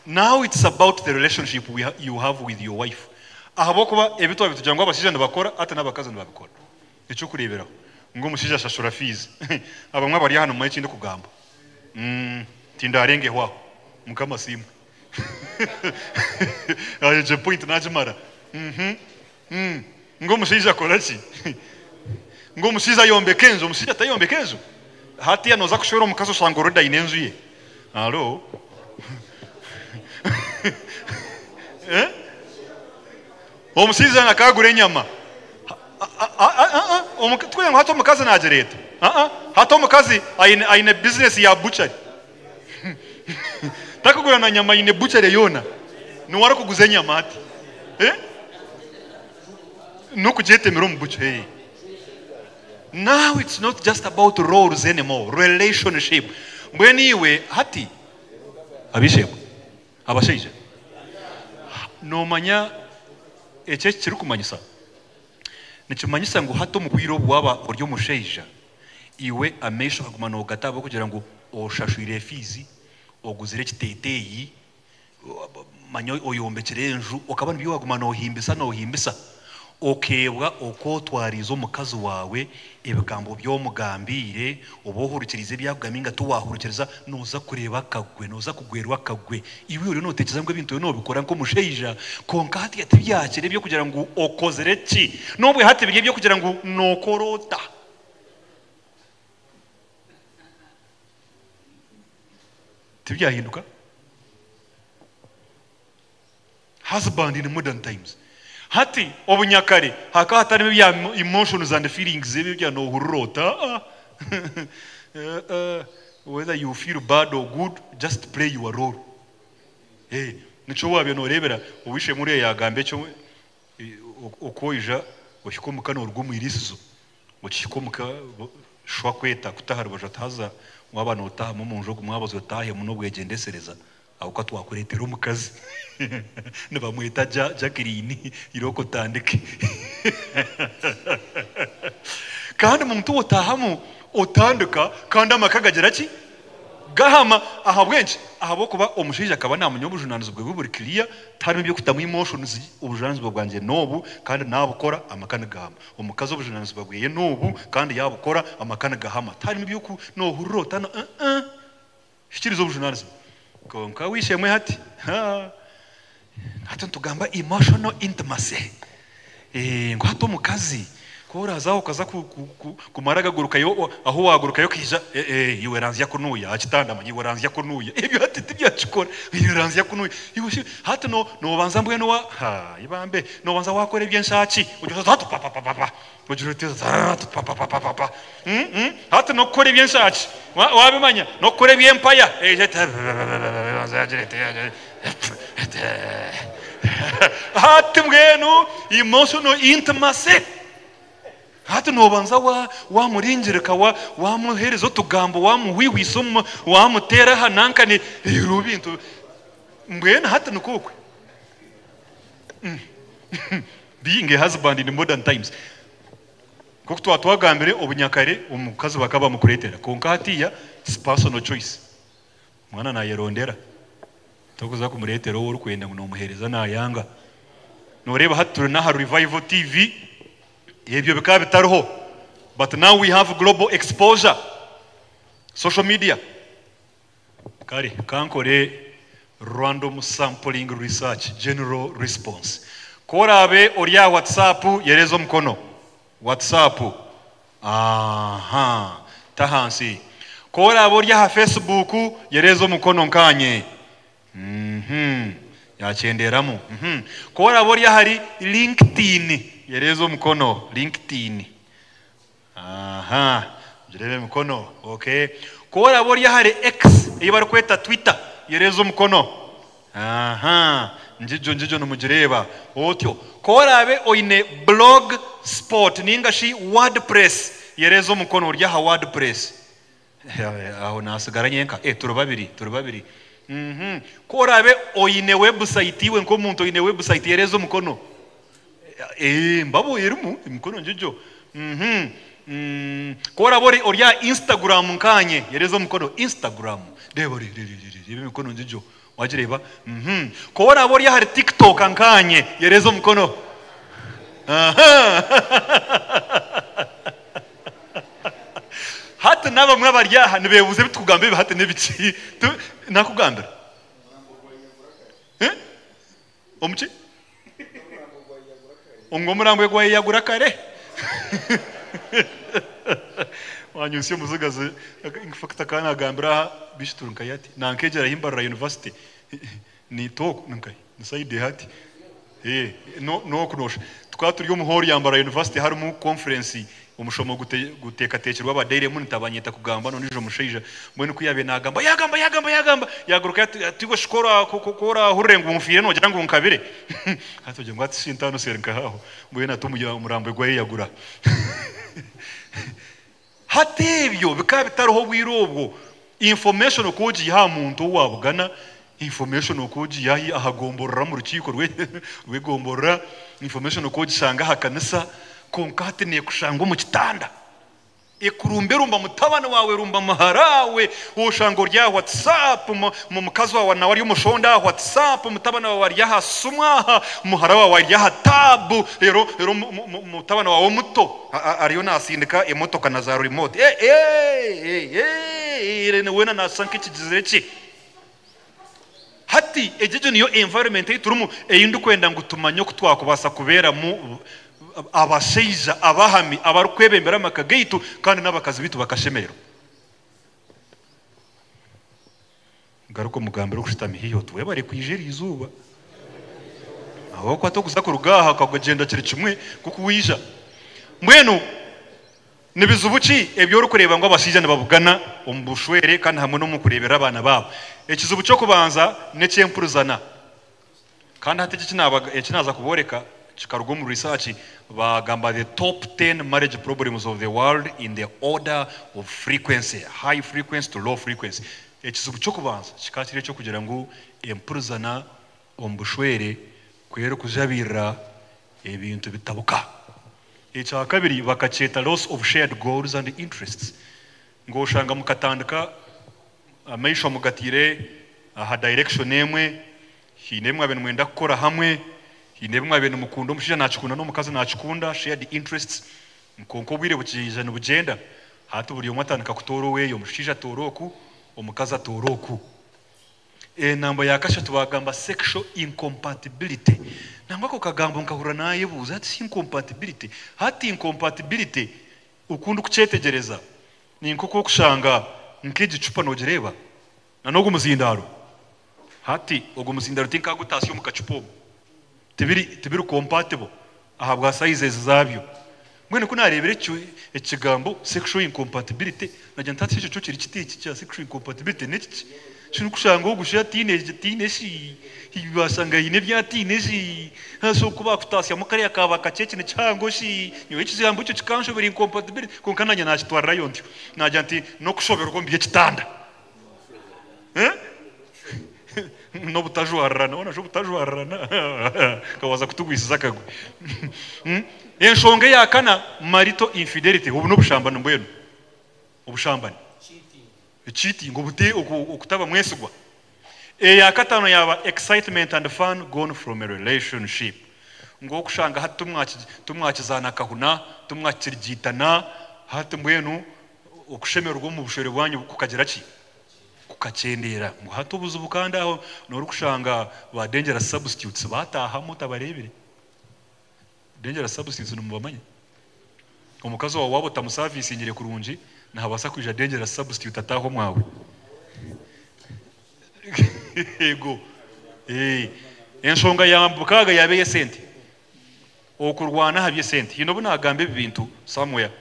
Now it's about the relationship we ha, you have with your wife. Ahabw'okuba ebi twaba nitugira ngu abashaija nibakora, hati n'abakazi nibabikora. Eky'okureeberaho, ngu omushaija ashashura fiizi. Abamwe abari aha nimumanya eki ndikugamba. Mm, tindarengeho aho. Mukama asiimwe. Egyo point nagimara. Ngu omushaija akora ki? Ngu omushaija ayombeka enju, omushaija tayombeka enju? Hatiya noza kushwera omukazi oshanga already aine enju ye. Halo? Eh? Omushaija akagura enyama. Tikugira ngu hati omukazi nagireeta. Hati omukazi aine business ya butchery. Takugura na nyama aine butchery yoona. Niwe arikuguza enyama hati. Eh? N'okugyetemera omu butcher. Eh. Now it's not just about roles anymore, relationship. Mbwenu iwe hati ab'eishe-emwe, abashaija, noomanya eki eki kirikumanyisa? Nikimanyisa ngu hati omu bwire obu waaba ori omushaija, iwe amaisho okaguma noogata ahabw'okugira ngu oshashwire fiizi, oguzire ekiteeteeyi, manya oyombekire enju, okaba nibyo waguma nohimbisa nohimbisa, okeebwa oku otwariize omukazi waawe, ebigambo bi omugambiire, oba ohurikiriize ebi akugambire ninga tiwahurikiriza, noza kureeba akagwe, noza kugwerwa akagwe. Iwe oriyo notekyereza ngu ebintu oriyo nobikora nk'omushaija, kwonka hatiiya tibyakiri eby'okugira ngu okozire ki, n'obwe hati biri eby'okugira ngu nokora ota. Tibyahinduka? Husband in modern times. Hati obunyakare hakaba hatarimu ebya emotions and feelings ebyo ebya nohurira ota aa whether you feel bad or good just play your role. Eh, nikyo wabya norebera owishemwe uriya yagamba ekyo oku oija ohika omuka noruga omu irisizo Okihika omuka sho akweta akuta aha rubaju ati haza waaba nootaahamu omu nju ogu mwabazi otaahemu n'obwegyendesereza ahabw'okuba twakureetera omukazi nibamweta Jacqueline irooko otandike. Kandi omuntu otaahamu otandika kandi amaka gagira ki? Gahama. Ahabw'enki? Ahabw'okuba omushaija akaba naamanya obujunaanizibwa bwe buri clear, tiharimu eby'okutamu emotions, obujunaanizibwa bwangye n'obu kandi naabukora amaka nigahama. Omukazi obujunaanizibwa bwe n'obu kandi yaabukora amaka nigahama. Tiharimu eby'oku noohurira ota na uh-uh. Hikiiriza obujunaanizibwa. Kwonka w'eishe-emwe hati, haa, hati nitugamba emotional intimacy. Ngu hati omukazi ku oraaze aho okaza kumara agagurukayo ahu waagurukayo okaija, iwe ranzya kunuuya aha kitanda manya iwe ranzya kunuuya. Ebyo hati tibyakikora, iwe ranzya kunuuya. Iwe shi hati noobanza mbwenu wa, haa ibambe, noobanza waakora eby'enshaaki, ogira oti hati papapapapa, ogira oti hati papapapapa, hati n'okukora eby'enshaaki waabimanya, n'okukora eby'empaya, eija eti Hati mbwenu emotional intimacy. Hati nobanza wamuringirika, wamuhereza otugambo, wamuhwihwisa, wamuteera aha nankani, ebyo bintu mbwenu hati nikwo okwe. Being a husband in modern times. Nk'oku twaba twagambire obunyakare omukazi bakaba bamukureetera kwonka hatiiya it's personal choice. Omwana naayerondera. Torikuza kumureetera ou orikwenda ngu noomuheereza naayanga. Nooreeba hati turi n'aha Revival TV, ebyo bikaba bitariho but now we have global exposure, social media. Kare ka nkore random sampling research, general response. Ku oraabe ori aha WhatsApp yereeza omukono. WhatsApp. Aha, ta ahansi. Ku oraabe ori aha Facebook, yereeza omukono nkaanye. Uhmm, yaakyenderamu. Uhmm. Ku oraabe ori ahari LinkedIn, yereeza omukono. LinkedIn. Aha, gireebe emikono. Okay. Ku oraabe ori ahari X, ei barikweta Twitter, yereeza omukono. Aha, ngigyo ngigyo nimugireeba. Otyo. Ku oraabe oine blog spot nainga shi wordpress, yereeza omukono ori aha wordpress. Aho naatsigara nyenka. Eh, turi babiri, turi babiri. Uhmm. Ku oraabe oine website iwe nk'omuntu oine website yereeza omukono. Eeh, mbabo erimu emikono ngigyo. Uhmm. Ku oraabe ori ori aha Instagram nkaanye, yereeza omukono. Instagram. Reeba, reeba emikono ngigyo. Wagireeba? Uhmm. Ku oraabe ori ahari TikTok nkaanye, yereeza omukono. Aha! Hati n'abamwe abari aha nibeebuuza ebi turikugamba ebi hati n'ebiki? Naakugambira? Eh? Omuki? Ngu omurambwe gwayeyagura kare? Wanyutsya omuzigazi, in fact akaba nagambira aha bishi turi nkahi hati? Nankegyera ahi Mbarara University, ni toku ni nkahi? Ni side eha hati? Eh, no n'oku noshusha. Tukaba turi omu hall ya Mbarara University harimu conference, omushomo guteekateekirwe aba Daily Monitor banyeta kugamba n'ondiijo mushaija. Mbwenu ku yaabaire naagamba, yaagamba, yaagamba, yaagamba, yaagaruka yaati ati iwe shi ku oraahurire ngu nfiire noogira ngu nkabire? Hati ogira ngu hati shi ntaano seeri nkahi aho? Mbwenu hati omurambo gwayeyagura. Hati ebyo bikaba bitariho obwire obwo. Information oku ogiiha aha muntu ou waabugana, information oku ogiiha aha gomborora omu rukiiko rw'egomborora, information oku ogishanga aha kanisa, kwonka hati neekushanga omu kitanda. Ekurumberumba mutabani waawe, erumba muhara waawe, oshanga ori aha WhatsApp, mukazi waawe nawe ari omushonda aha WhatsApp, mutabani waawe ari aha simu aha, muhara waawe ari aha taabu, reero reero mutabani waawe omuto ariyo naasindika emotoka na za remote. Weena naashusha nk'ekigizire kye. Hati egyo egyo niyo environment ei turimu ei ndikwenda ngu tumanye oku twakubaasa kubeeramu abashaija abahami abarikwebembera amaka gaitu kandi n'abakazi baitu bakashemererwa. Garuka omugambire okushutami haihi oti webare kwija eri izooba. Ahabw'okuba tokuza kuruga aha okagyenda kiri kimwe nk'oku waija. Mbwenu Ni bizibu ki ebi orikureeba ngu abashaija nibabugana omu bushwere kandi hamwe n'omu kureeberera abaana baabo? Ekizibu ky'okubanza n'eky'empurizana. Kandi hati eki eki naaza kubooreka kikaruga omu research baagamba the top ten marriage problems of the world in the order of frequency, high frequency to low frequency. Ekizibu ky'okubanza kikaba kiri eky'okugira ngu empurizana omu bushwere ku erikujabirira ebintu bitabuka. Ekya kabiri bakakyeta loss of shared goals and interests ngu oshanga mukatandika amaisho mugataire aha direction emwe, haine ebi mwabaire nimwenda kukora hamwe, haine ebi mwabaire nimukunda omushaija nakikunda n'omukazi nakikunda, shared interests, kwonka obwire bukiija nibugyenda hati buri omwe atandika kutoora oweye, omushaija atoora oku, omukazi atoora oku. Enamba ya kashatu baagamba sexual incompatibility. Nangwa ako kagambo nkahurira naayebuuza hati shi incompatibility? Hati incompatibility oku ndikukyetegyereza ni nk'oku orikushanga nk'egi cupa noogireeba na n'ogu muzindaaro. Hati ogu muzindaaro tinkagutaasya omu kacupa omu. Tibiri tibiri compatible ahabwa sizes zaabyo. Mbwenu ku naareebire ekyo ekigambo sexual incompatibility nagira nti hati shi ekyo kyo kiri kita eki ekya sexual incompatibility n'ekiki? Shi orikushanga ogu shi ataine taine shi waashanga haine ebi ataine shi haza oku baakutaasyamu kariya kaaba kakye eki ni kihango shi nyowe ekigambo ekyo kikanshobera incompatibility kwonka naanye naakitwarirayo ntyo. Naagira nti n'okushoberwa omu by'ekitanda. N'obutajwarirana, hoona shi obutajwarirana kabaasa kutugwisiza akagwe. Enshonga eya kana, marital infidelity, obu n'obushambani mbwenu, obushambani, cheating, okutaba mwesigwa. Eya kataano yaaba excitement and fun gone from a relationship, ngu okushanga hati timwakizaana kahuna, timwakirigiitana, hati mbwenu okushemererwa omu bushwere bwanyu kukagira ki? Kukakyendeera. Ngu hati obuzibu kandi aho norikushanga ba dangerous substitutes bataahamu otabareebire. Dangerous substitutes nimubamanya? Omukazi waawe waaba otamusavisingire kurungi nihabaasa kwija dangerous substitute ataahe omwawe. Eego. Enshonga ya mukaaga yaaba ey'esente. Okurwana aha by'esente. Haine obu naagamba ebi bintu somewhere,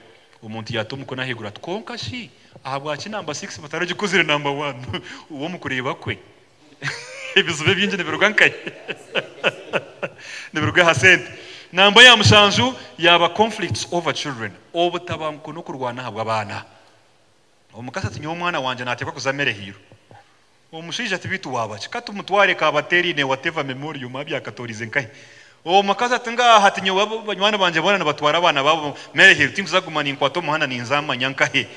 omuntu yaata omukono ahaiguru ati, Kwonka shi ahabwaki namba six bataragikozire namba one? We omu kureeba kwe, ebizibu ebingi nibiruga nkahi? Nibiruga aha sente. Namba ya mushanju yaaba conflicts over children, obutabanguko n'okurwana ahabw'abaana. Omukazi ati, Nyowe omwana wangye naateekwa kuza Merehiiro. Omushaija ati, Beitu waaba ki? Ka tumutware Kabateerine whatever memorial mwabi akatoorize nkahi? Omukazi ati, Ngaaha ati nyowe banywani bangye boona nibatwara abaana baabo Mary Hill, tinkuza kuguma ninkwata omuhanda ninza manya nkahi?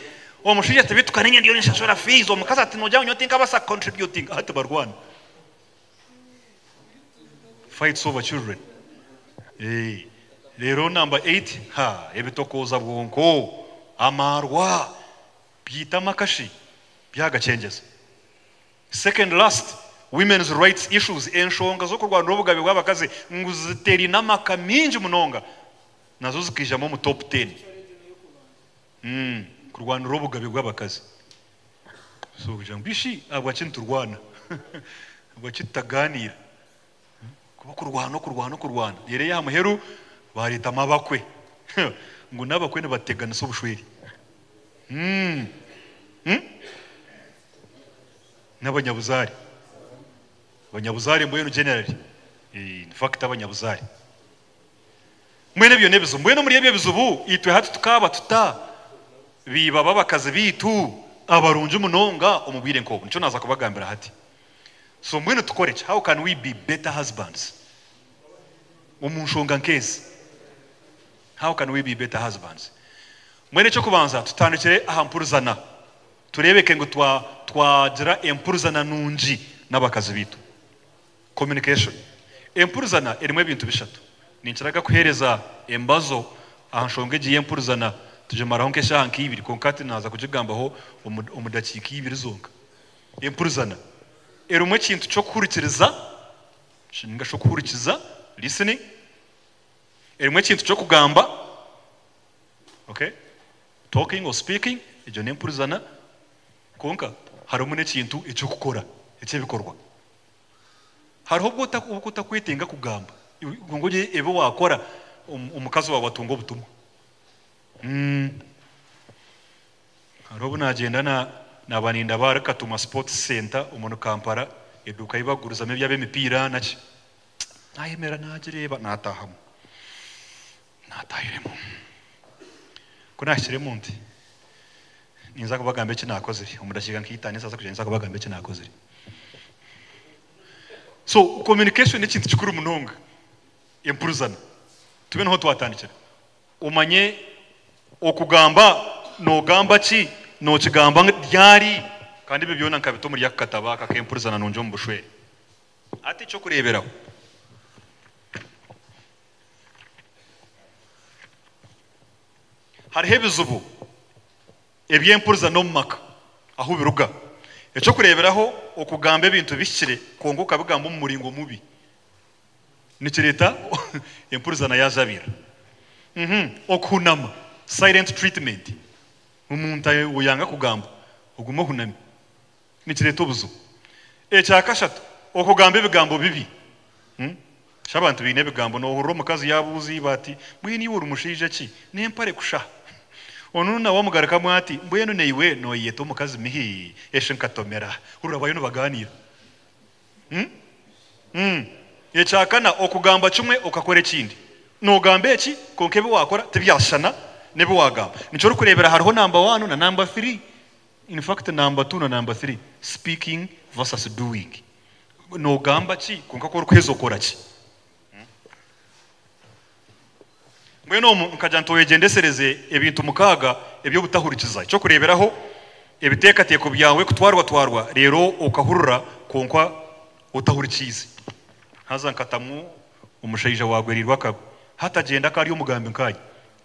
Omushaija ati, Beitu ka niinye ndiyo ninshashura fees. Omukazi ati, Noogira ngu nyowe tinkabaasa kucontributinga? Hati barwana. Fights over children. Eh, reero number eight, ha, ebitokooza bwonko, amaarwa. Byaita amaka shi byagakyengyeza. Second last, women's rights issues, enshonga z'okurwanira obugabe bw'abakazi ngu ziterine amaka mingi munonga nazo zikaijamu omu top ten. Kurwanira obugabe bw'abakazi. So kugira ngu bishi ahabwaki niturwana? Ahabwaki tutagaaniira? Kuba okurwana okurwana okurwana reero ey'aha muheru baareetamu abakwe ngu n'abakwe nibateganisa obushwere. N'abanyabuzaare. Abanyabuzaare mbwenu generally in fact abanyabuzaare. Mbwenu ebyo n'ebizibu. Mbwenu omuri ebyo ebizibu itwe hati tukaaba tuta? Biiba b'abakazi baitu abarungi munonga omu bwire nk'obu? Nikyo naaza kubagambira hati. So mbwenu tukore ki? How can we be better husbands omu nshonga nk'ezi? How can we be better husbands? Mbwenu eky'okubanza tutandikire aha mpurizana. Tureebeke ngu twagira empurizana nungi n'abakazi baitu. Communication. Empurizana erimu ebintu bishatu. Ninkiraga kuheereza embazo aha nshonga egi y'empurizana tugimaraho nk'eshaaha nk'ibiri kwonka hati naaza kugigambaho omu dakiika ibiri zonka. Empurizana erimu ekintu ky'okuhurikiriza ninga shi okuhurikiza, listening, erimu ekintu ky'okugamba, okay, talking or speaking, egyo n'empurizana, kwonka harimu n'ekintu eky'okukora, eky'ebikorwa. Hariho obu otakwetenga kugamba kwonka ogire ebi waakora omukazi waawe atunga obutumwa. Hariho obu naagyenda naaba nindaba ahari Katuma Sports Centre omuri Kampala, eduuka ei barikugurizamu eby'ab'emipiira naki. Naayemerera naagireeba naataahamu. Naataahiremu. Ku naahikiremu nti, ninza kubagamba eki naakozire. Omu dakiika nka itaano ezaza kwija ninza kubagamba eki naakozire. So communication n'ekintu kikuru munonga, empurizana. Tube niho twatandikira. Omanye okugamba noogamba ki, nookigamba ryari, kandi ebyo byona nkabita omuri aka katabo aka ak'empurizana nungi omu bushwere. Hati eky'okureeberaho. Hariho ebizibu eby'empurizana omu maka ahu biruga. Eky'okureeberaho, okugamba ebintu bihikire kwonka okabigamba omu muringo mubi nikireeta empurizana yaajabira. Okuhunama, silent treatment, omuntu oyanga kugamba ogume ohuname Nikireeta obuzibu. Ekya kashatu, okugamba ebigambo bibi. Shi abantu baine ebigambo, noohurira omukazi yaabuuza iba ati, Mbwenu iwe ori mushaija ki? N'empare kusha. Onu nawe amugarukamu ati, Mbwenu naiwe nooyeyeta omukazi mihi? Eshi nkatomera. Hurira bariyo nibagaaniira. Ekya kana, okugamba kimwe okakora ekindi. Noogamba eki, kwonka ebi waakora tibyashushana n'ebi waagamba. Nikyo orikureebera hariho namba waani na namba thiri. In fact number two na number three speaking versus doing nogamba ki kwonka ku orikuheza okora ki? Mbwenu omu nkagira nti oyegyendesereze ebintu mukaaga eby'obutahurikiza. Eky'okureeberaho, ebiteekateeko byawe kutwarwatwarwa reero okahurira kwonka otahurikiize. Haza nkatamu omushaija waagwereirwe akabi. Hati agyenda akaba ari omugambi nkaanye.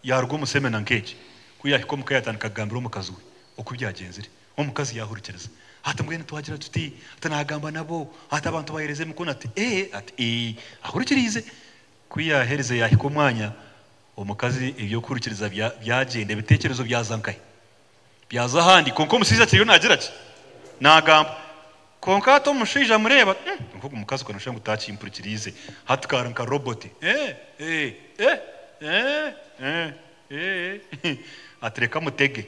Yaaruga omu semina nk'egi, ku yaahika omuka yaatandika kugambira omukazi we oku byagyenzire. Omukazi yaahurikiriza. Ati, Mbwenu twagira tuti, ati naagamba nabo, ati abantu baahereza emikono, ati ee, ati ee, ahurikiriize. Ku yaaherize yaahika omwanya, omukazi eby'okuhurikiriza byagyenda, ebiteekyerezo byaza nkahi? Byaza ahandi. Kwonka omushaija akiriyo naagira ki? Naagamba. Kwonka hati omushaija amureeba, ati, Kwonka ogu mukazi ku nooshusha ngu taakimpurikiriize. Hati kari nka roboti. Ee, ee, ee, ee, ee, ee. Ati reka mutege.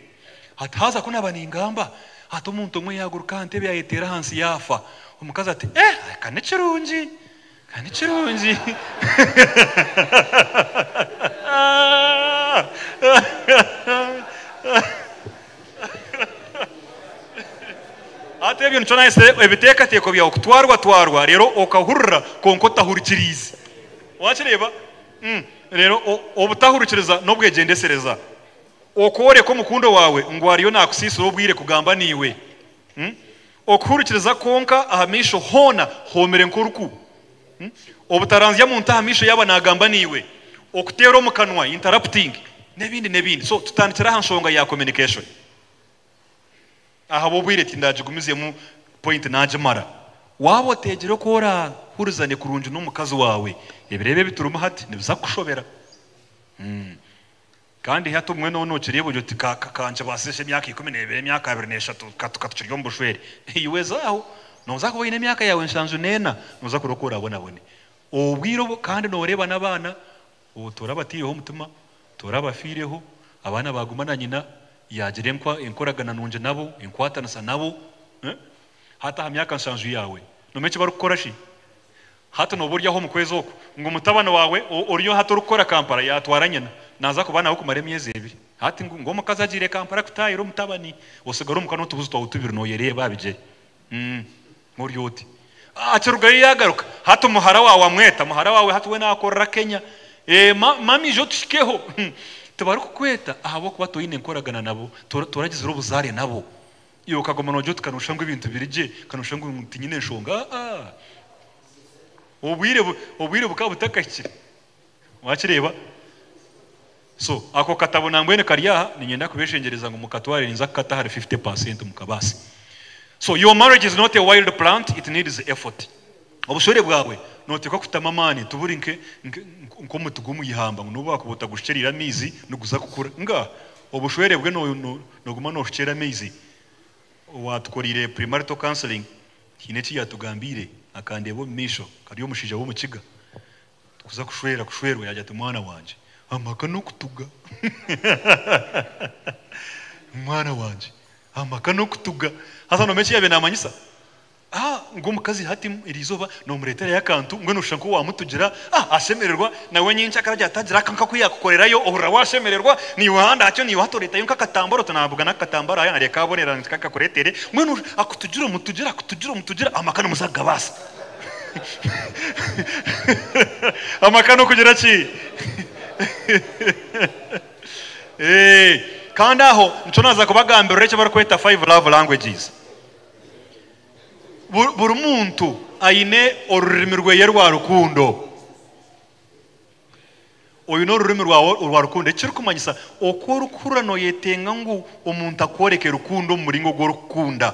Ati haza ku naaba ningamba, ati omuntu omwe yaaguruka aha ntebe yaayeteera ahansi yaafa. Omukazi ati, Eh, ka ni kirungi, ka ni kirungi. Hati ebyo nikyo naayetsire ebiteekateeko byawe kutwarwatwarwa reero okahurira kwonka otahurikiriize. Waakireeba? Reero obutahurikiriza n'obwegyendesereza. Okworeka omukundwa waawe ngu ariyo naakusiisira obwire kugamba naiwe. Okuhurikiriza kwonka aha maisho hoona hoomire nk'oruku. Obutaranzya muntu aha maisho yaaba naagamba naiwe. Okuteera omu kanwa, interrupting, n'ebindi n'ebindi. So tutandikire aha nshonga ya communication. Ahabw'obwire tindagigumizemu point nagimara. Waaba oteegire oku orahurizane kurungi n'omukazi waawe, ebiro ebi ebiturimu hati nibiza kukushobera. Kandi hati obumwe nooba nookireeba ogira oti, Ka, ka, ka nkibaasise shi emyaka 12, emyaka 23, ka, ka tukiri omu bushwere. Iwe za aho, nooza kuba oine emyaka yaawe nshanju n'ena, nooza kureeba oku oraabonabone. Obwire obwo kandi nooreeba n'abaana, torabataireho omutima, torabafiireho, abaana baaguma na nyina, yaagira enkwa, enkoragana nungi nabo, enkwatanisa nabo. Hati aha myaka nshanju yaawe, noomanya eki barikukora shi? Hati nooba ori aho omu kwezi okwo, ngu mutabani waawe oriyo hati orikukora Kampala yaatwara nyina, naaza kuba nawe kumara emyezi ebiri. Hati ngu ngu omukazi agiire Kampala kutaayira omutabani, osigara omuka n'otubuzi twawe tubiri nooyereeba aha bigyere. Mm, ori oti. Akirugayo yaagaruka, hati muhara waawe amweta, muhara waawe hati we naakorera Kenya. Ee, ma, mama ija otuhikeho. Tibarikukweta ahabw'okuba toine nkoragana nabo, toragizire obuzaare nabo. Iwe okaguma noogira oti ka nooshusha ngu ebintu biri gye, ka nooshusha ngu tinyine nshonga. Aa-aa. Obwire, obwire bukaba butakahikire. Wakireeba? So, ako katabo nambwenu kari aha, niinyenda kubeshengyereza ngu mukatware, ninza kukata ahari 50% mukabaase. So, your marriage is not a wild plant, it needs effort. Obushwere bwawe nooteekwa kutamu amaani, tiburi nke, nke, nk'omuti gw'omu ihamba ngu n'obu waakuba otagushukyereire amaizi niguza kukura. Ngaaha, obushwere bwe no, no, nooguma nooshukyera amaizi. Owaatukoreire premarital counselling haine eki yaatugambiire, akandeeba omu maisho, kari omushaija w'omukiga. Kuza kushwera kushwerwa yaagira ati mwana wangye amaka n'okutuga mwana wangye amaka n'okutuga haza noomanya eki yaabaire naamanyisa ah ngu omukazi hati eriizooba noomureeterayo akantu mbwenu oshusha nk'owaamutugira ah ashemererwa nawe nyencakara agira ati agira nk'aku yaakukorerayo ohurira waashemererwa naiwe ahandi hakyo naiwe hati oreetayo nk'akatambaro oti naabuga n'akatambaro aha nariyo kaabonera nkakureetere mbwenu akutugira omutugira akutugira omutugira amaka nimuza kugabaasa. Amaka n'okugira ki? Eh, kandi aho nikyo naaza kubagambirira eki barikweta five love languages. Bu- Buri muntu aine orurimi rweye rwa rukundo. Oine orurimi rwawe orwa rukundo, ekirikumanyisa oku orikuhurira nooyetenga ngu omuntu akworeke rukundo omu muringo ogu orikukunda.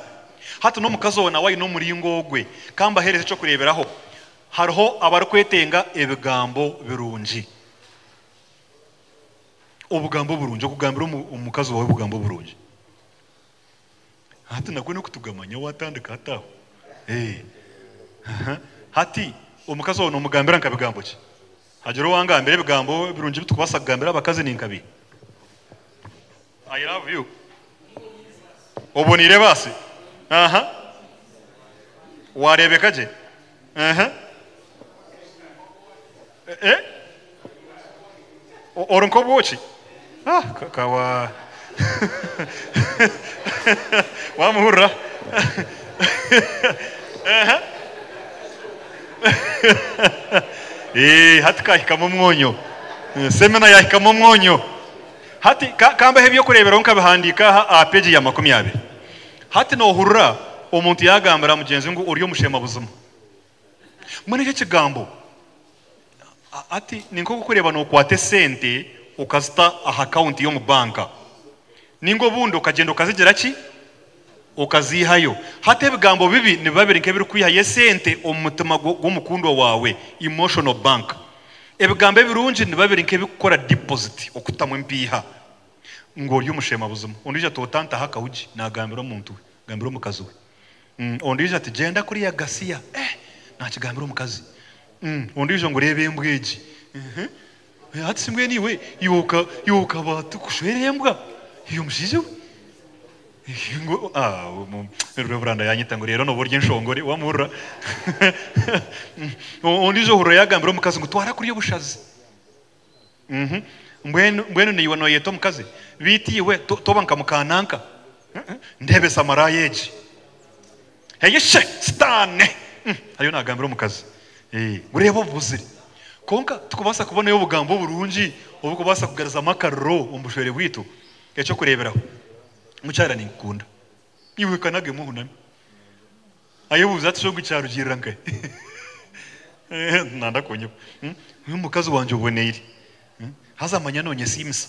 Hati n'omukazi owe nawe aine omuringo ogwe. Ka mbaheereze eky'okureeberaho. Hariho abarikwetenga ebigambo birungi. Obugambo burungi, okugambira omukazi waawe obugambo burungi. Hati nagwo n'okutugamanya waatandika hati aho. Hati omukazi waawe noomugambira nka bigambo ki? Hagira owangambira ebigambo birungi ebi turikubaasa kugambira abakazi ni nka biiha? I love you. Oboneire baasi? Aha. Waareebeka gye? Aha. Eh? Ori nk'obwoki? Ah, ka wa wamuhurira? Aha. Eh, hati kahikamu omwonyo. Semina yahikamu omwonyo. Hati ka ka mbahe eby'okureeberaho nkabihandiika aha aha peegi ya 20. Hati noohurira omuntu yaagambira mugyenzi we ngu ori omushema buzima. Mbwenu eki ekigambo hati ni nk'okureeba nookwata esente okazita aha akawunti y'omu banka nainga obundi okagyenda okazigira ki? Okaziihayo. Hati ebigambo bibi nibiba biri nk'ebirikwihayo esente omu mutima gw'omukundwa waawe, emotional bank. Ebigambo ebirungi nibiba biri nk'ebirikukora deposit, okutamu empiiha. Ngu ori omushema buzima. Ondiijo ati otantaho akaugi, naagambira omuntu we, agambira omukazi we. Ondiijo ati gyenda kuriya gasiya, eh naakigambira omukazi. Ondiijo ngu reeba embwa egi. Hati shi mbwenu iwe, iwe iwe okaba tukushwera embwa? Iwe mushaija we? Ngu ah Reveranda yanyeta ngu reero nooba ori enshongore, wamuhurira? Ondiijo ohurira yaagambira omukazi ngu twara kuriya obushazi. Mbwenu mbwenu naiwe nooyeta omukazi? Beitu iwe toba nka mukaananka? Ndeebesa maraaya egi. Eyishe! Sitaane! Ariyo naagambira omukazi. Ngu reeba obubuzire. Kwonka tikubaasa kubonayo obugambo oburungi oburikubaasa kugaruzamu akariro omu bushwere bwaitu. Eky'okureeberaho, Mukyara ninkukunda. Iwe kanagemu ohuname. Ayebuuza ati, Shi ogu kyarugiirira nkahi? Nanda kunyibwa. Oyu mukazi wangye oboneire. Haza manya noonyesiimisa.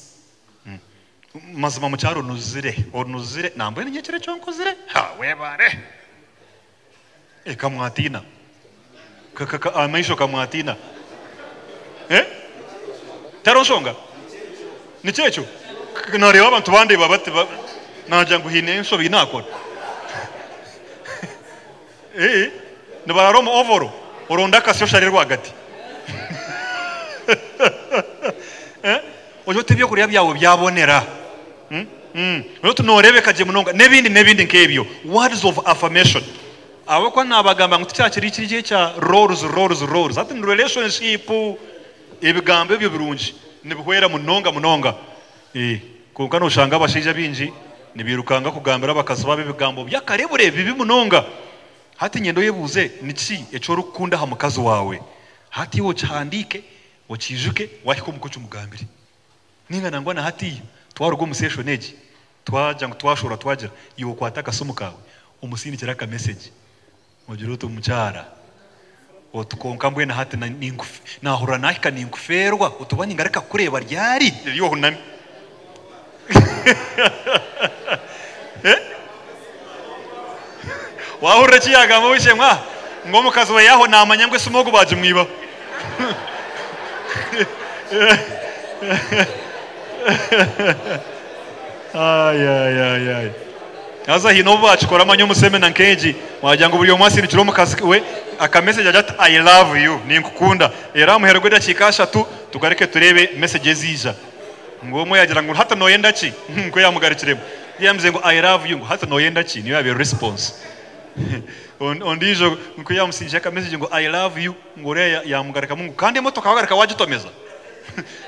Mazima mukyara onuzire, onuzire. Nambwenu nyekiro eki onkozire? Ha, webare! Eh, kamwatiina. Ka, ka, ka, amaisho kamwatiina. Eh? Tihariho nshonga? Nikyo ekyo? Nooreeba abantu bandeeba bati, ba, naagira ngu haine enshobi ei naakora. Eh, nibaraara omu ovoro, oronde akasyo oshare rwagati. Eh, ogire oti ebyokurya byawe byabonera. Ogire oti nooreebeka gye munonga, n'ebindi n'ebindi nk'ebyo. Words of affirmation. Ahabw'okuba naabagamba ngu tikyakiri kiri ekya roles, roles, roles. Hati ni relationship. Ebigambo ebyo birungi nibihwera munonga munonga. Kwonka nooshanga abashaija abaingi nibairukanga kugambira abakazi baabo ebigambo by'akarebure bibi munonga. Hati nyenda oyebuuze, niki eki orikukunda aha mukazi waawe? Hati iwe okihandiike, okiijuke, waahika omuka okimugambire. Nainga nangwa na hatiiya twaruga omu seshoni egi, twagira ngu twashohora twagira, iwe okwate akasimu kaawe omusindikire akamesegi ogire oti, Mukyara, oti kwonka mbwenu hati naahurira naahika ninkufeerwa, oti oba ningaruka kukureeba ryari? Reero ohuname. Waahurira eki yaagamba ow'eishe-emwe aha? Ngu omukazi we yaaho naamanya ngu esimu ogu baagimwibaho. Ai. Haza haine obu baakikora manya omu semina nk'egi, waagira ngu buri omwe asindikire omukazi we akamesegi agira ati I love you, ninkukunda. Reero aha muheru gw'edakiika ashatu tugaruke tureebe mesegi eziija. Ngu omwe yaagira ngu hati nooyenda ki? Nikwo yaamugarukiremu. Ku yaamugize ngu I love you, ngu hati nooyenda ki? Niyo yaabaire response. Ondiijo ku yaamusindikire aka message ngu I love you, ngu oriya yaamugarukamu ngu kandi emotoka waagaruka waagitomeza?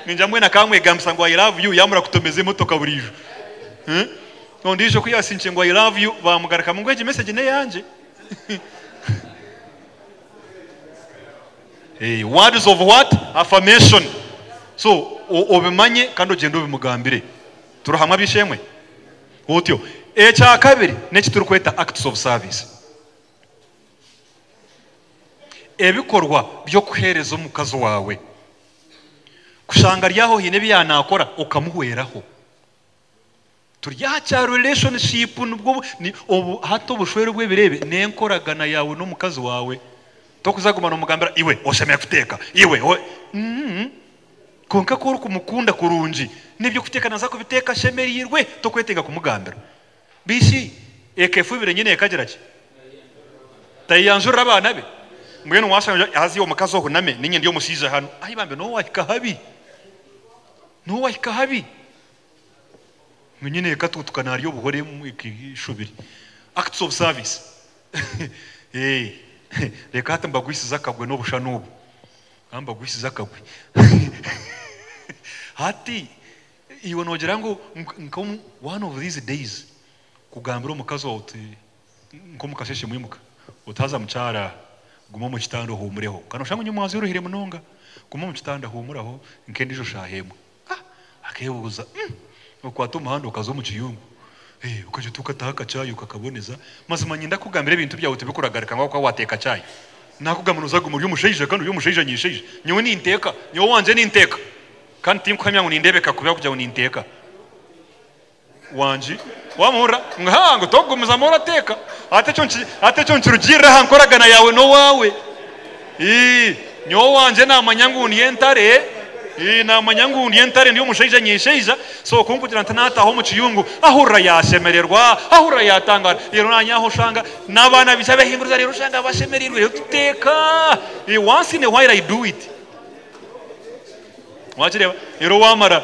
Ningira mbwenu akaamwegambisa ngu I love you yaamura kutomeza emotoka buriijo. Ondiijo ku yaasindikire ngu I love you, baamugarukamu ngu egi message n'eyangye. Words of what? Affirmation. So obimanye kandi ogyende obimugambire. Turi hamwe ab'eishe-emwe? Otyo. Ekya kabiri n'eki turikweta acts of service. Ebikorwa by'okuheereza omukazi waawe. Kushanga ari aho haine ebi yaanakora okamuhweraho. Turi aha kya relationship nibwo obu hati obushwere obw'ebiro ebi n'enkoragana yaawe n'omukazi waawe. Tokuza kuguma noomugambira iwe oshemereire kuteeka, iwe o mm kwonka ku orikumukunda kurungi n'eby'okuteeka naaza kubiteeka ashemereirwe tokwetenga kumugambira. Bishi eka efubire nyina ekagira ki? Tayeyanjurira abaana be? Mbwenu waashanga haza iwe omukazi ohuname niinye ndi omushaija hanu, ai bambe n'owaahika habi, n'owaahika habi. Ngu nyine ekatuutuka narya obuhore eshubire. Acts of service. Eh, reka hati mbagwisize akagwe n'obushana obu. Ka mbagwisize akagwe. Hati iwe noogira ngu nka one of these days kugambira omukazi waawe oti nk'omu kasheeshe mwimuka oti haza mukyara guma omu kitanda ohuumureho. Ka nooshanga ngu nyomwazi oruhire munonga. Guma omu kitanda huumuraho nk'endiijo shaaha emwe. Ah! Akeebuuza, Umm! Okwata omuhanda okaza omu kiyungu, eh, okagira oti okataho akacaayi okakaboneza. Mazima nyenda kukugambira ebintu byawe tibikuragarika ngu ahabw'okuba waateeka caayi. Naakugamba nooza kuguma ori omushaija kandi ori omushaija nyishaija. Nyowe ninteeka, nyowe owangye ninteeka. Kandi tinkuhamya ngu nindeebeka kubi ahabw'okugira ngu ninteeka. Wangi, waamuhurira? Ngu haa, ngu tokugumizamu orateeka. Hati ekyo niki, hati ekyo nikirugiirira aha nkoragana yaawe n'owaawe. Ii, nyowe owangye naamanya ngu ndi entare, ii, naamanya ngu ndi entare ndi omushaija nyeshaija, so ku nkugira nti naataaha omu kiyungu, ahurira yaashemererwa, ahurira yaatangaara. Reero naanye aho oshanga n'abaana baija beehinguriza reero oshanga bashemereirwe reero tuteeka. Ii, once in a while I do it. Wakireeba? Reero waamara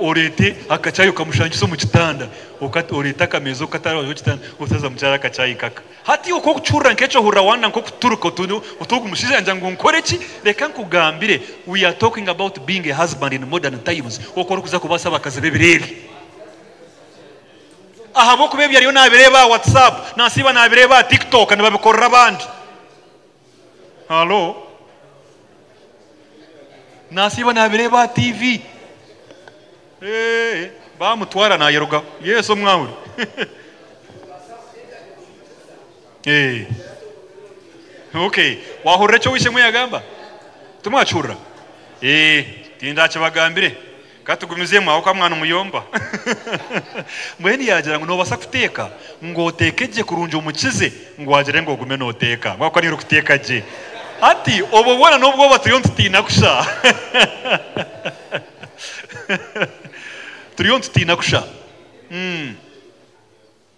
oreete akacaayi okamushangisa omu kitanda, oreete akameeza okata aha rubaju rw'ekitanda, otaza mukyara akacaayi kaka. Hati iwe ku orikukihurira nk'ekyo ohurira waayenda nk'okuturuka oti ogu mushaija yangire ngu nkore ki? Reka nkugambire, we are talking about being a husband in modern times, oku orikuza kubaasa abakazi b'ebiro ebi. Ahabw'okuba ebi ariyo naabireeba aha WhatsApp, naasiiba naabireeba aha TikTok, nibabikorera abandi. Halo? Nasiiba nabireeba aha TV. Eeh, bamutwara nayerugaho. Yesu omwahuri. Eeh. Okay, wahurira eki ow'eishe-emwe yagamba? Timwakihurira? Eeh, tindakibagambire. Ka tugumizemu ahabw'okuba mwana nimuyomba. Mbwenu yaagira ngu noobaasa kuteeka ngu oteeke gye kurungi omukize ngu agire ngu ogume nooteeka ngu ahabw'okuba niiwe orikuteeka gye. Hati obwo bwona n'obwoba turiyo nitutiina kusha. Turiyo nitutiina kusha.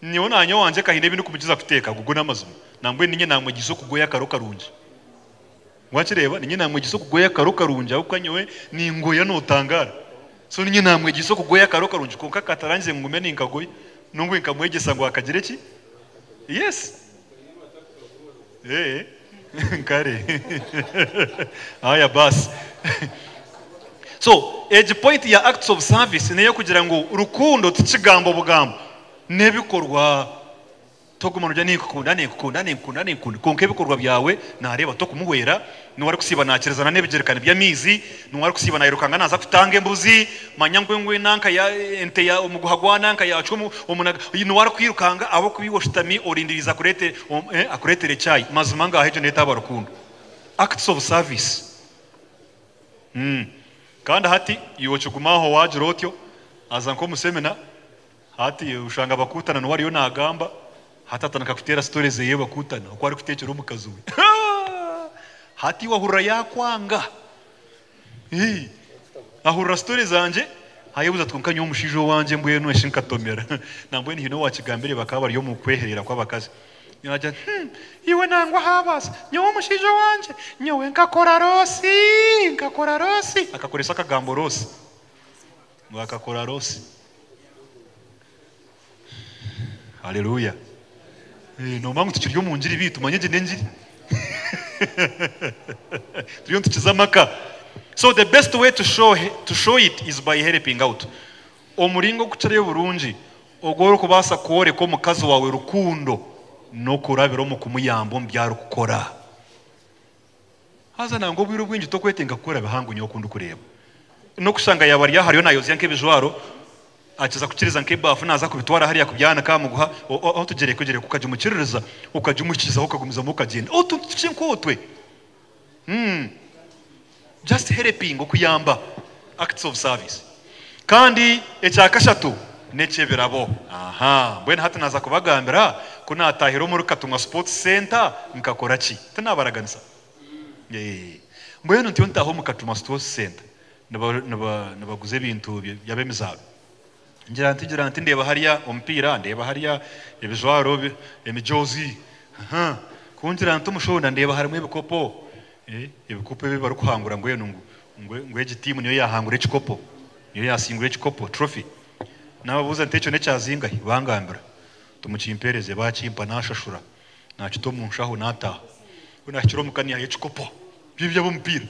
Nyowe naanye owangye ka haine ebi ndikumukiza kuteeka, ago go n'amazima. Nambwenu niinye naamwegyesa okugoya akaro karungi. Wakireeba? Niinye naamwegyesa okugoya akaro karungi ahabw'okuba nyowe ningoya nootangaara. So niinye naamwegyesa okugoya akaro karungi kwonka katarangize ngu ngume ninkagoya. N'obu nkamwegyesa ngu akagire ki? Yes. Ee, kare. Haaya baasi. So egi point ya acts of service n'ey'okugira ngu rukundo ti kigambo bugambo, n'ebikorwa. Toguma nogira ninkukunda, ninkukunda, ninkukunda, ninkukunda kwonka ebikorwa byawe nareeba tokumuhwera, niwe arikusiiba nakirizana n'ebigyerikani by'amaizi, niwe arikusiiba nairukanga naaza kutanga embuzi, manya ngu engu nanka ya ente ya omuguha gwa nanka yacwa omunaga, niwe arikwirukanga ahabw'okuba iwe oshutami orindiriize akureetere akureetere chai. Mazima ngaaha egyo neetaaba rukundo. Acts of service. Kandi hati iwe okiguma aho waagira otyo, aza nk'omu semina, Hati oshanga bakuutana niwe ariyo naagamba, hati atandika kuteera story zeye bakuutana oku arikuteekyera omukazi we. Hati iwe ahurira yaakwanga. Ii, Ahurira story zangye, ayebuuza ati kwonka nyowe omushaija owangye mbwenu eshi nkatomera. Nambwenu haine owaakigambire bakaba bari omu kwehereera kw'abakazi. Yaagira ati, Hum, iwe nangwa haabaasa, nyowe omushaija owangye, nyowe nkakora roosi, nkakora roosi. Akakoresa akagambo roosi. Ngu akakora rosi. Haleluya. Eh, nomanya ngu tukiri omu ngiri beitu manya egi n'engiri. Turiyo nitukiza amaka. So the best way to show, to show it is by helping out. Omuringo ogukirayo oburungi ogu orikubaasa kworeka omukazi waawe rukundo n'okurabira omu kumuyamba omu bi arikukora. Haza nangwa obwire obwingi tokwetenga kukora bihango nyowe oku ndikureeba. N'okushanga yaaba ari aha ariyo naayozya nk'ebijwaro, akiza kukiriza nk'ebaafu naaza kubitwara hariya kubyanika aha muguha, aho tugyereka ogyereka okagimukiririza, okagimuhikizaho okagumizamu okagyenda. Otuntu tukye nk'otwe. Just helping, okuyamba, acts of service. Kandi ekya kashatu n'eky'ebirabo. Aha, mbwenu hati naaza kubagambira ku naataahire omuri Katumwa Sports Centre nkakora ki? Tinaabaraganisa? Ee. Mbwenu ntyo ntaaha omu Katumwa Sports Centre nibaguza ebintu by'ab'emizaano. Ngira nti ngira nti ndeeba hariya omupiira, ndeeba hariya ebijwaro, emijoozi. Aha, ku ngira nti omushonda ndeeba harimu ebikopo. Ebikopo ebi barikuhangura mbwenu ngu Ngu egi tiimu niyo yaahangura ekikopo, niyo yaasingura ekikopo, trophy. Naababuuza nti, Ekyo n'ekya zingahi? Bangambira. Nti, Mukimpeereze. Baakimpa, naashashura. Naakita omu nshaho, naataaha. Ku naahikire omuka niihayo ekikopo, byo eby'ab'omupiira.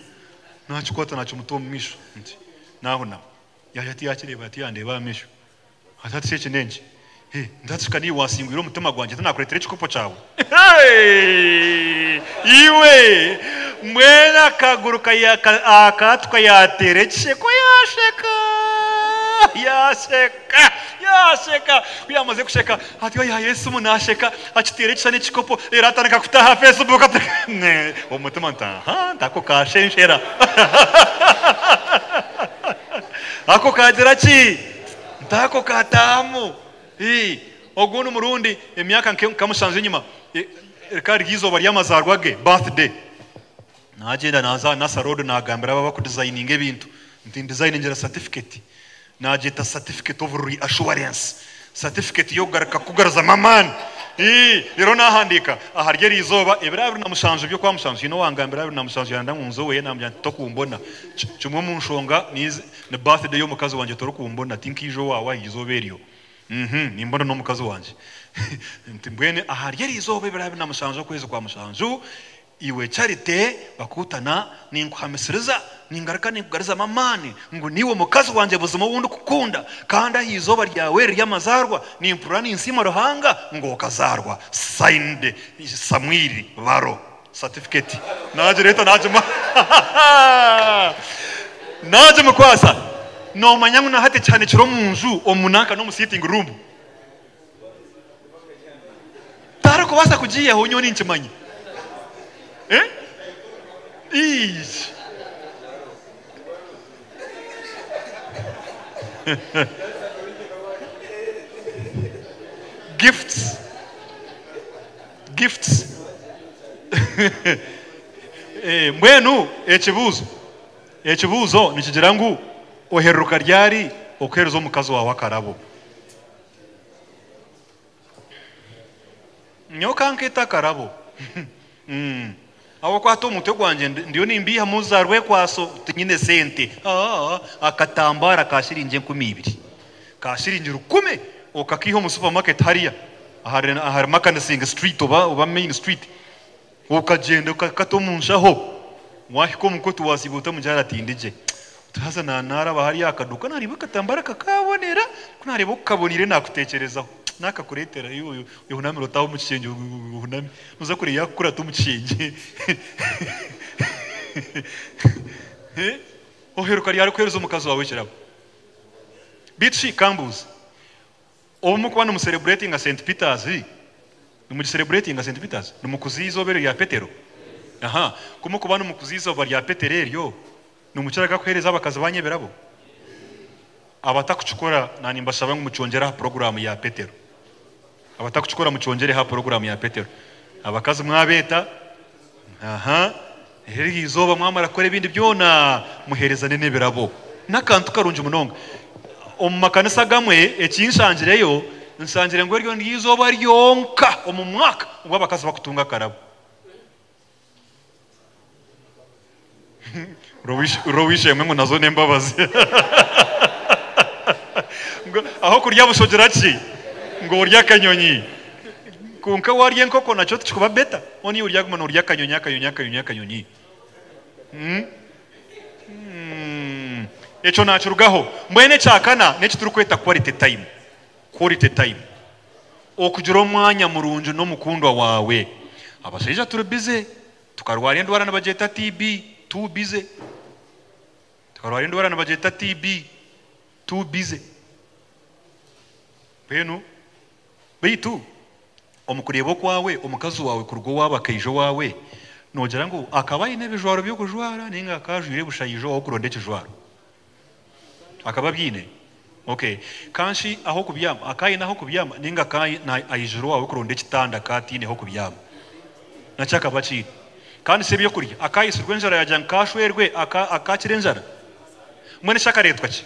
Naakikwata naakimuta omu maisho nti, Naahunama. Yaagira ati, yaakireeba ati, yandeeba aha maisho. Ati, Hati shi eki n'enki? He, nti hati shi ka niiwe waasingwire omutima gwangye, tinaakureetera ekikopo kyawe? Hey! Iwe! Mbwenu akaguruka akaatuka yaateera ekisheko yaasheka, yaasheka, yaasheka. Ku yaamaze kusheka, atyo aihayo esimu naasheka, akiteera ekishushani ekikopo, reero atandika kuta aha Facebook ati, omu mutima nti, Aha, nti ako kaashenshera. Ako kaagira ki? Ntaako kaataahamu. Ii, Ogundi murundi emyaka nka mushanju enyima, rikaba riri eizooba ry'amazaarwa ge, birthday. Naagyenda naaza aha Nasa Road naagambira abo abakudizayininga ebintu nti ndizayiningira satifiketi. Naagyeta certificate of reassurance, satifiketi y'okugaruka kukugaruzamu amaani. Ii, Reero naahandiika ahari eri izooba ebiro 27 by'Okwamushanju. Haine owaangambira 27 yaayenda ngu nze oweye naamugira nti tokumbona. Kimwe omu nshonga Ni birthday y'omukazi wangye torikumbona tinkaija owaawe aha izooba eryo. Uhmm nimbona n'omukazi wangye. Nti mbwenu ahari eri izooba ebiro 27 okwezi kwa mushanju iwe Charity bakuutana ninkuhamisiriza ningaruka ninkugarizamu amaani ngu niiwe mukazi wangye buzima ou ndikukunda kandi aha izooba ryawe eri ry'amazaarwa nimpurira ninsiima Ruhanga ngu okazaarwa. Signed Samwiri Baro. Certificate nagireeta nagimuha nagimukwasa nomanya ngu nahati ekihanikire omunju omu nanka n'omu sitting room tarikubaasa kugiihaho nyowe ninkimanya eh iish gifts. Gifts. Mbwenu ekibuuzo, ekibuuzo nikigira ngu ohereruka ryari okuheereza omukazi waawe akarabo? Nyowe ka nkeete akarabo. Ahabw'okuba hati omu mutwe gwangye ndiyo nimbiihamu za rwekwaso tinyine sente. Akatambaara ka shiringi 2000, ka shiringi 1000 okakaiha omu supermarket hariya ahari Makanising street oba main street okagyenda okakata omu nshaho, waahika omuka oti waasiiba ota omukyara ati ndi gye. Haza naaraba hariya aha kaduuka naareeba akatambara kakabonera, ku naareeba oku kaboneire naakuteekyerezaho. Naakakureetera iwe ohunamire otaahe omu kishengye ohuname. Nooza kureeba yaakukurata omu kishengye. Oheeruka ryari kuheereza omukazi waawe ekirabo? Beitu shi kambuuze, obu murikuba nimuserebureetinga Saint Peters, nimugiserebureetinga Saint Peters? Nimukuza eizooba eryo rya Petero? Aha, ku murikuba nimukuza eizooba rya Petero eryo, Nimukiraga kuheereza abakazi baanyu ebirabo? Abatakukikora na nimbashaba ngu mukyongyere aha puroguraamu ya Petero. Abatakukikora mukyongyere aha puroguraamu ya Petero. Abakazi mwabeeta, aha, eryo izooba mwamara kukora ebindi byona, muheerezane n'ebirabo. N'akantu karungi munonga. Omu makanisa agamwe eki nshangireyo, nshangire ngu eryo niryo izooba ryonka omu mwaka obu abakazi bakutunga akarabo. Ow'eishe-emwe ngu nazo n'embabazi. Ngu aho kurya busha ogira ki? Ngu orye akanyonyi. Kwonka waarya enkoko nakyo tikikuba beta? Hoona iwe oryaguma noorya akanyonyi, akanyonyi, akanyonyi, akanyonyi. Ekyo naakirugaho. Mbwenu ekya kana n'eki turikweta quality time. Quality time. Okugira omwanya murungi n'omukundwa waawe. Abashaija turi bize, tukarwara endwara nibagyeta TB, too busy. Tukarwara endwara nibagyeta TB, too busy. Mbwenu beitu omu kureeba okwawe omukazi waawe kuruga owaabo akaija owaawe, noogira ngu akaba aine ebijwaro by'okujwara nainga akaba ajwaire busha yaija owaawe kuronda ekijwaro? Akaba abyiine? Ok. Kanshi ah'okubyama, akaba aine ah'okubyama nainga akaba aijire owaawe kuronda ekitanda akaba ataine h'okubyama? Nakyo akaba akiine. Kandi shi ebyokurya? Akaba aitsirwe enjara yaagira ngu kashwerwe akakira enjara? Mbwenu shi akareetwa ki?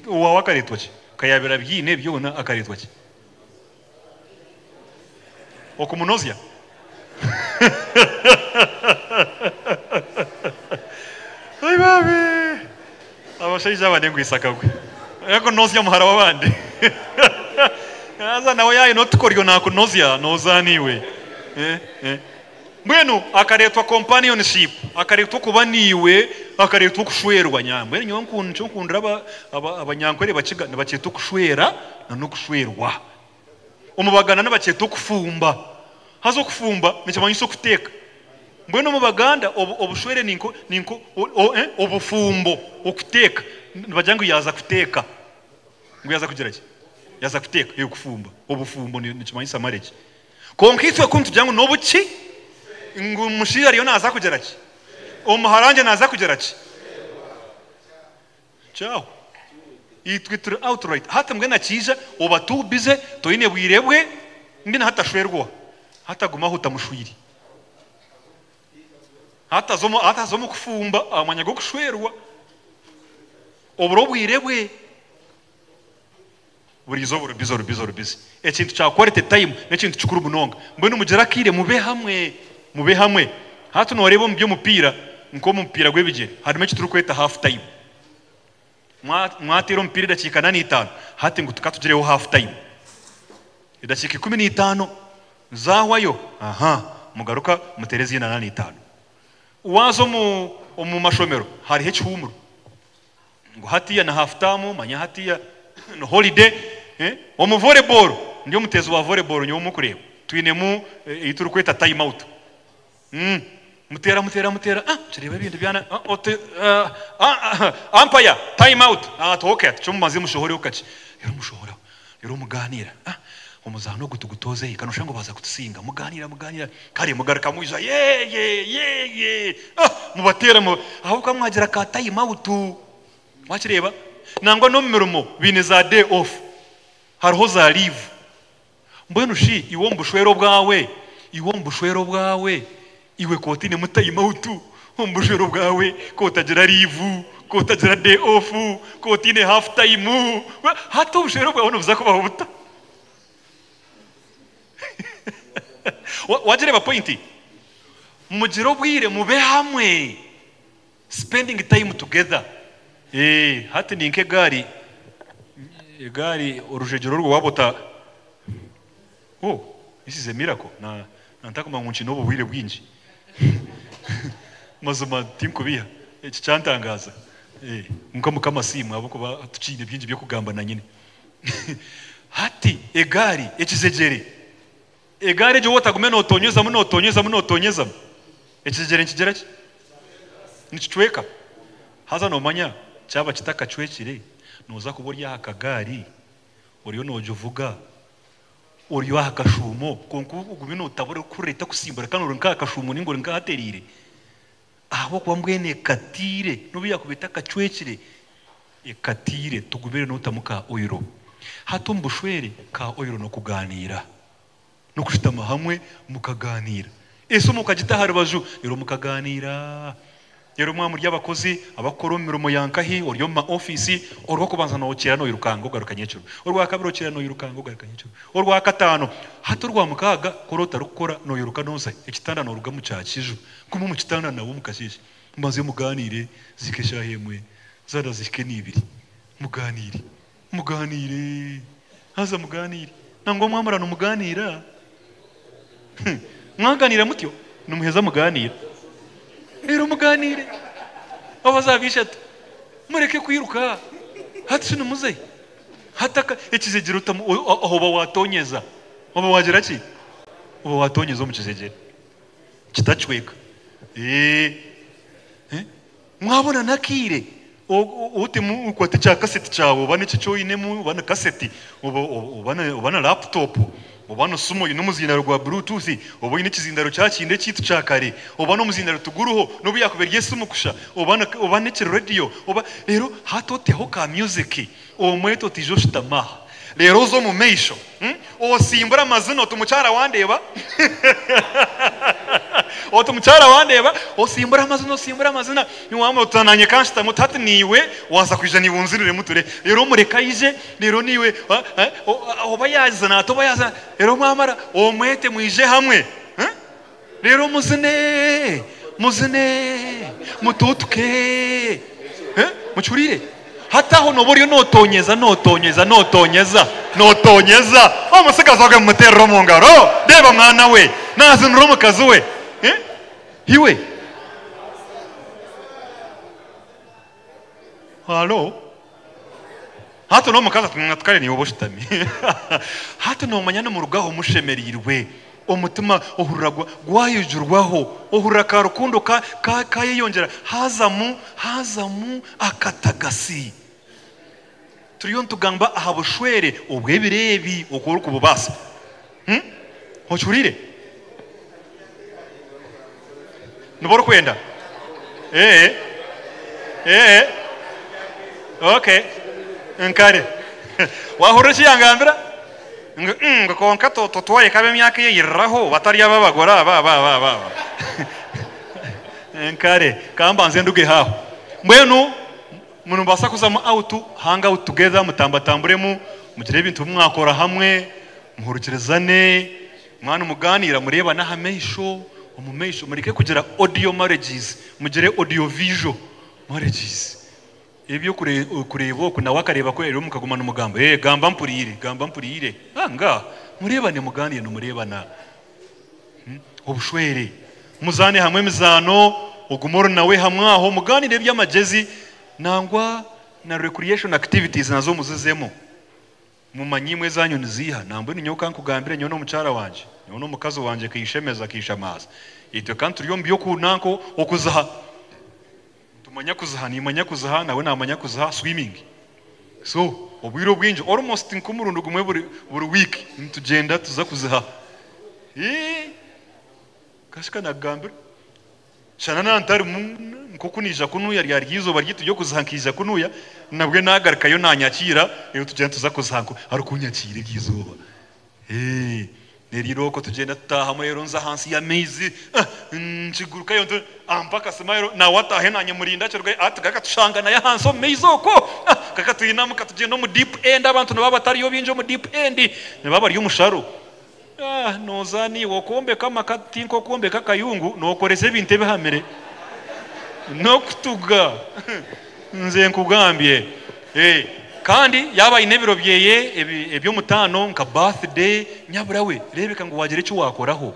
Owaawe akareetwa ki? Ka yaabaire abyiine byona akareetwa ki? Okumunozya? Ai baabe! Abashaija aba n'engwisa akagwe. Yakunozya muhara w'abandi. Haza nawe yaaba aine otukoryo naakunozya, noozaana iwe. Eh, eh. Mbwenu akareetwa companionship, akareetwa okuba naiwe, akareetwa okushwerwa. Nya mbwenu nyowe nikyo nkundira aba aba abanyankore bakiga nibakyeta okushwera na n'okushwerwa. Omu Baganda nibakyeta okufumba. Haza okufumba nikimanyisa okuteeka. Mbwenu omu Baganda obu obushwere ninko ninko o eh obufumbo okuteeka nibagira ngu yaaza kuteeka. Ngu yaaza kugira ki? Yaaza kuteeka, eh okufumba. Obufumbo nikimanyisa marriage. Kwonka itwe ku nitugira ngu n'obu ki? Ngu omushaija ariyo naaza kugira ki? Omuhara wangye naaza kugira ki? Kyaho. Itwe turi outright. Hati mbwenu akiija, oba too busy, toine bwire bwe, mbwenu hati ashwerwa. Hati aguma aho otamushwire. Hati aza omu, hati aza omu kufumba aha mwanya gw'okushwerwa. Obura obwire bwe. Buri izooba ori busy ori busy ori busy. Ekintu kya quality time n'ekintu kikuru munonga. Mbwenu mugire akaire mube hamwe, mube hamwe. Hati nooreeba omu by'omupiira nk'omu mupiira gw'ebigyere harimu eki turikweta half time. Mwateera omupiira edakiika na n'itaano, hati ngu tukatugireho half time. Edakiika 15 zaahwayo, aha, mugaruka muteere ezindi ana n'itaano. Waaza omu omu mashomero hariho ekihuumuro. Ngu hatiya ni half term, manya hatiya ni holiday. Omu volleyball, ndi omuteezi wa volleyball nyowe mukureeba, twinemu ei turikweta time out. Muteera muteera muteera, ah kireeba ebintu byana, ah oti ah ah umpire time out, ati okay ati kyomumaze mushohoreho kakye. Reero mushohoraho, reero mugaaniira, ah omuzaano ogu tugutoozeyo, ka noshusha ngu baaza kutusinga, mugaaniira mugaaniira. Kare mugaruka mwija yeye yeye ah mubateera mu ahabw'okuba mwagira ka time out wakireeba nangwa n'omu mirimo baine za day off hariho za leave mbwenu shi iwe omu bushwere obwawe iwe omu bushwere obwawe iwe ku otainemu time out omu bushwere obwawe ku otagira leave ku otagira day off ku otaine half time hati obushwere obwawe nibuza kubaho buta? Wagireeba point? Mugire obwire mube hamwe. Spending time together. Eh, hati ni nk'egaari, egaari orujegyere orwo waaba ota Oh, this is a miracle. Na ntakumanya ngu nkiine obubwire bwingi. Mazima tinkubiiha, eki kyantangaaza. Kwonka Mukama asiimwe ahabw'okuba tukiine bingi by'okugamba na nyine. Hati egaari, ekizegyere, egaari egyo waaba otagume nootongyezamu, nootongyezamu, nootongyezamu, ekizegyere nikigira ki? Nikicweka. Haza noomanya kyaba kitakacwekire, nooza kuba ori aha kagaari oriyo noogivuga, ori aha kashuumo kwonka ogume nootabura orikuhurira etakusimbura kandi ori nk'aha kashuumo nainga ori nk'ahatereire ahabw'okuba mbwenu ekatiire n'obu yaakuba etakacwekire ekatiire tugumire nootamu ka oiro. Hati omu bushwere ka oiro n'okugaaniira, n'okushutama hamwe mukagaaniira. Esimu okagita aha rubaju reero mukagaaniira. Reero mwaba muri abakozi abarikukora omu mirimo ya nkahi, ori omu ma ofiisi, orw'okubanza nookyera noirukanga ogaruka nyekiro, orwakabiri okyera noirukanga ogaruka nyekiro, orwakataano, hati orwamukaaga ku oraba otarikukora noiruka nooza ekitanda noorugamu kyakiju, guma omu kitanda nawe omu kasheeshe mubanze mugaaniire zihike eshaaha emwe zaaba zihike n'eibiri mugaaniire, mugaaniire haza mugaaniire nangwa mwamara nimugaaniira. Mwaganiira mutyo, nimuheza muganiira. Reero muganiire oba zaabe ishatu. Mureke kwiruka. Hati shi nimuze? Hati aka ekizegyere otamu aho oba waatonyeza. Oba waagira ki? Oba waatonyeza omu kizegyere. Kitacweka. Ee. Mwabona n'akaire, otemu okwate kya kaseti kyawe oba niki eki oinemu, oba ni kaseti, oba ni laputopu, oba ni simu eine omuzindaaro gwa burutuuthi, oba oine ekizindaaro kya kindi ekyaitu kya kare, oba n'omuzindaaro tiguriho n'obu yaakuba eri esimu kusha, oba n'ekirediyo, oba reero hati oteho ka myuziki omwete oti ija oshutame aha, reero oze omu maisho Osimbure amazina oti mukyara wandeeba oti mukyara wandeeba osimbure amazina osimbure amazina niwamara oti nanye kanshutame oti hati niiwe waaza kwija niiwe onziniremu ture reero omureke aije reero niiwe oba yaazina ata oba yaazina reero mwamara omwete mwije hamwe Reero muzine, muzine, mutuutuke. Mukihuriire? Hati aho nooba oriyo nootonyeza, nootonyeza, nootonyeza, nootonyeza. Omutsigazi ogwe mumuteerere omu ngaro. Reeba mwana we, naazinira omukazi we. Iwe. Halo? Hati n'omukazi ati, Natu kare niiwe oba oshutami. Hati noomanya nimurugaho mushemereirwe, omutima ohurira gwayijurwaho, ohurira ka rukundo ka, ka, kaayeyongyera, haazamu, haazamu akatagasi. Turiyo nitugamba aha bushwere obw'ebiro ebi oku orikububaasa. Hmm? Okihuriire? Nibo orikwenda? Ee. Ee. Okay. Nkare. Wahurira eki yangambira? Ngu mm, ngu kwonka totworeka ab'emyaka eyeyiriraho batari aba abagore aba aba aba aba aba. Nkare. Kambanze ndugeho aho. Mbwenu Nimubaasa kuzamu out, hang out together, mutambatamburemu, mugire ebintu ebi mwakora hamwe, muhurukirizane, mwaba nimugaaniira mureebane aha maisho, omu maisho, mureke kugira audio marriages, mugire audio visual marriages. Ebi okureeba oku nawe akareeba kwe reero mukaguma nimugamba, ee gamba mpuriire, gamba mpuriire, ngaaha, mureebane mugaaniire nimureebana. Obushwere. Muzaane hamwe emizaano, ogume ori nawe hamwe aho mugaaniire eby'amagyezi nangwa na recreation activities nazo muzizemu. Mumanye imwe ezanyu niziiha. Nambwenu nyowe ka nkugambire nyowe n'omukyara wangye, nyowe n'omukazi wangye Keishemeza Keishamaaza, itwe ka nituri omu by'oku nanka okuziha. Nitumanya kuziha, nimanya kuziha, nawe namanya kuziha, swimming. So, obwire obwingi almost nk'omurundi gumwe buri buri week nitugyenda tuza kuziha. Hii kashika nakugambira. Shana naba ntarimu nk'oku naija kunuya ryari eizooba ryaitu ry'okuziha nkaija kunuya, nabwe nagarukayo nanyakiira reero tugyenda tuza kuziha nku arikunyakiira eryo izooba. Eeh reero irooko tugyenda tutaahamu reero nza ahansi y'amaizi ah nkigurukayo nti ampa akasmile nawe ataahe naanye murinde akirugayo ah tugaruka tushanganayo ahansi omu maizi okwo ah tugaruka twinamuka tugyenda omu deep end abantu nibaba batariyo baingi omu deep end nibaba bari omu shallow ah nooza naiwe okwombeka amaka ti nk'okwombeka akayungu nookoresa ebintu ebihamire n'okutuga. Nze nkugambye. Eh, kandi yaaba aine ebiro byeye eby'omutaano nka birthday, nyabura we, reebeka ngu waagira eki waakoraho.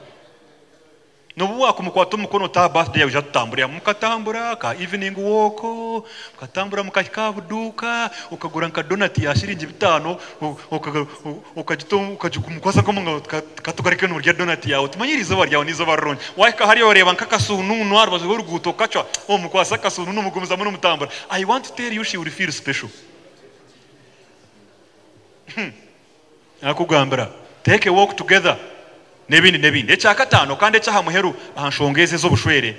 N'obu waakumukwata omukono oti aha birthday yaawe ija tutambure hamwe. Mukatambura ka evening walk, mukatambura mukahika aha buduuka, okagura nka donati ya shiringi bitaano, okagita okagikumukwasa nk'omu ngaro oti ka tugaruke noorya donati yaawe. Oti manya eri izooba ryawe n'eizooba rirungi. Waahika hariya oreeba nk'akasuununu aha rubaju rw'oruguuto okacwa, omukwasa akasuununu mugumizamu nimutambura. I want to tell you she will feel special. Naakugambira, take a walk together, n'ebindi n'ebindi. Ekya kataano kandi eky'aha muheru aha nshonga ezi ez'obushwere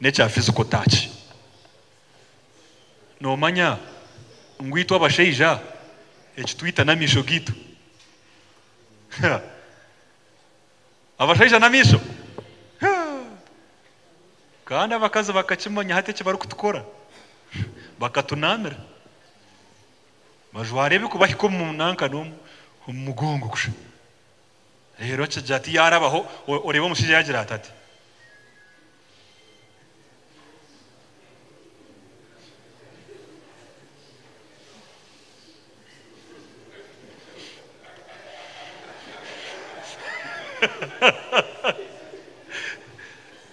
n'ekya physical touch. Noomanya ngu itwe abashaija ekitwita n'amaisho gaitu? Abashaija n'amaisho? Kandi abakazi bakakimanya hati eki barikutukora, bakatunaamira. Bajwara ebirikubahika omu nanka n'omu mugongo kusha. Reero akigira ati yaarabaho, oreeba omushaija yaagira ati ati.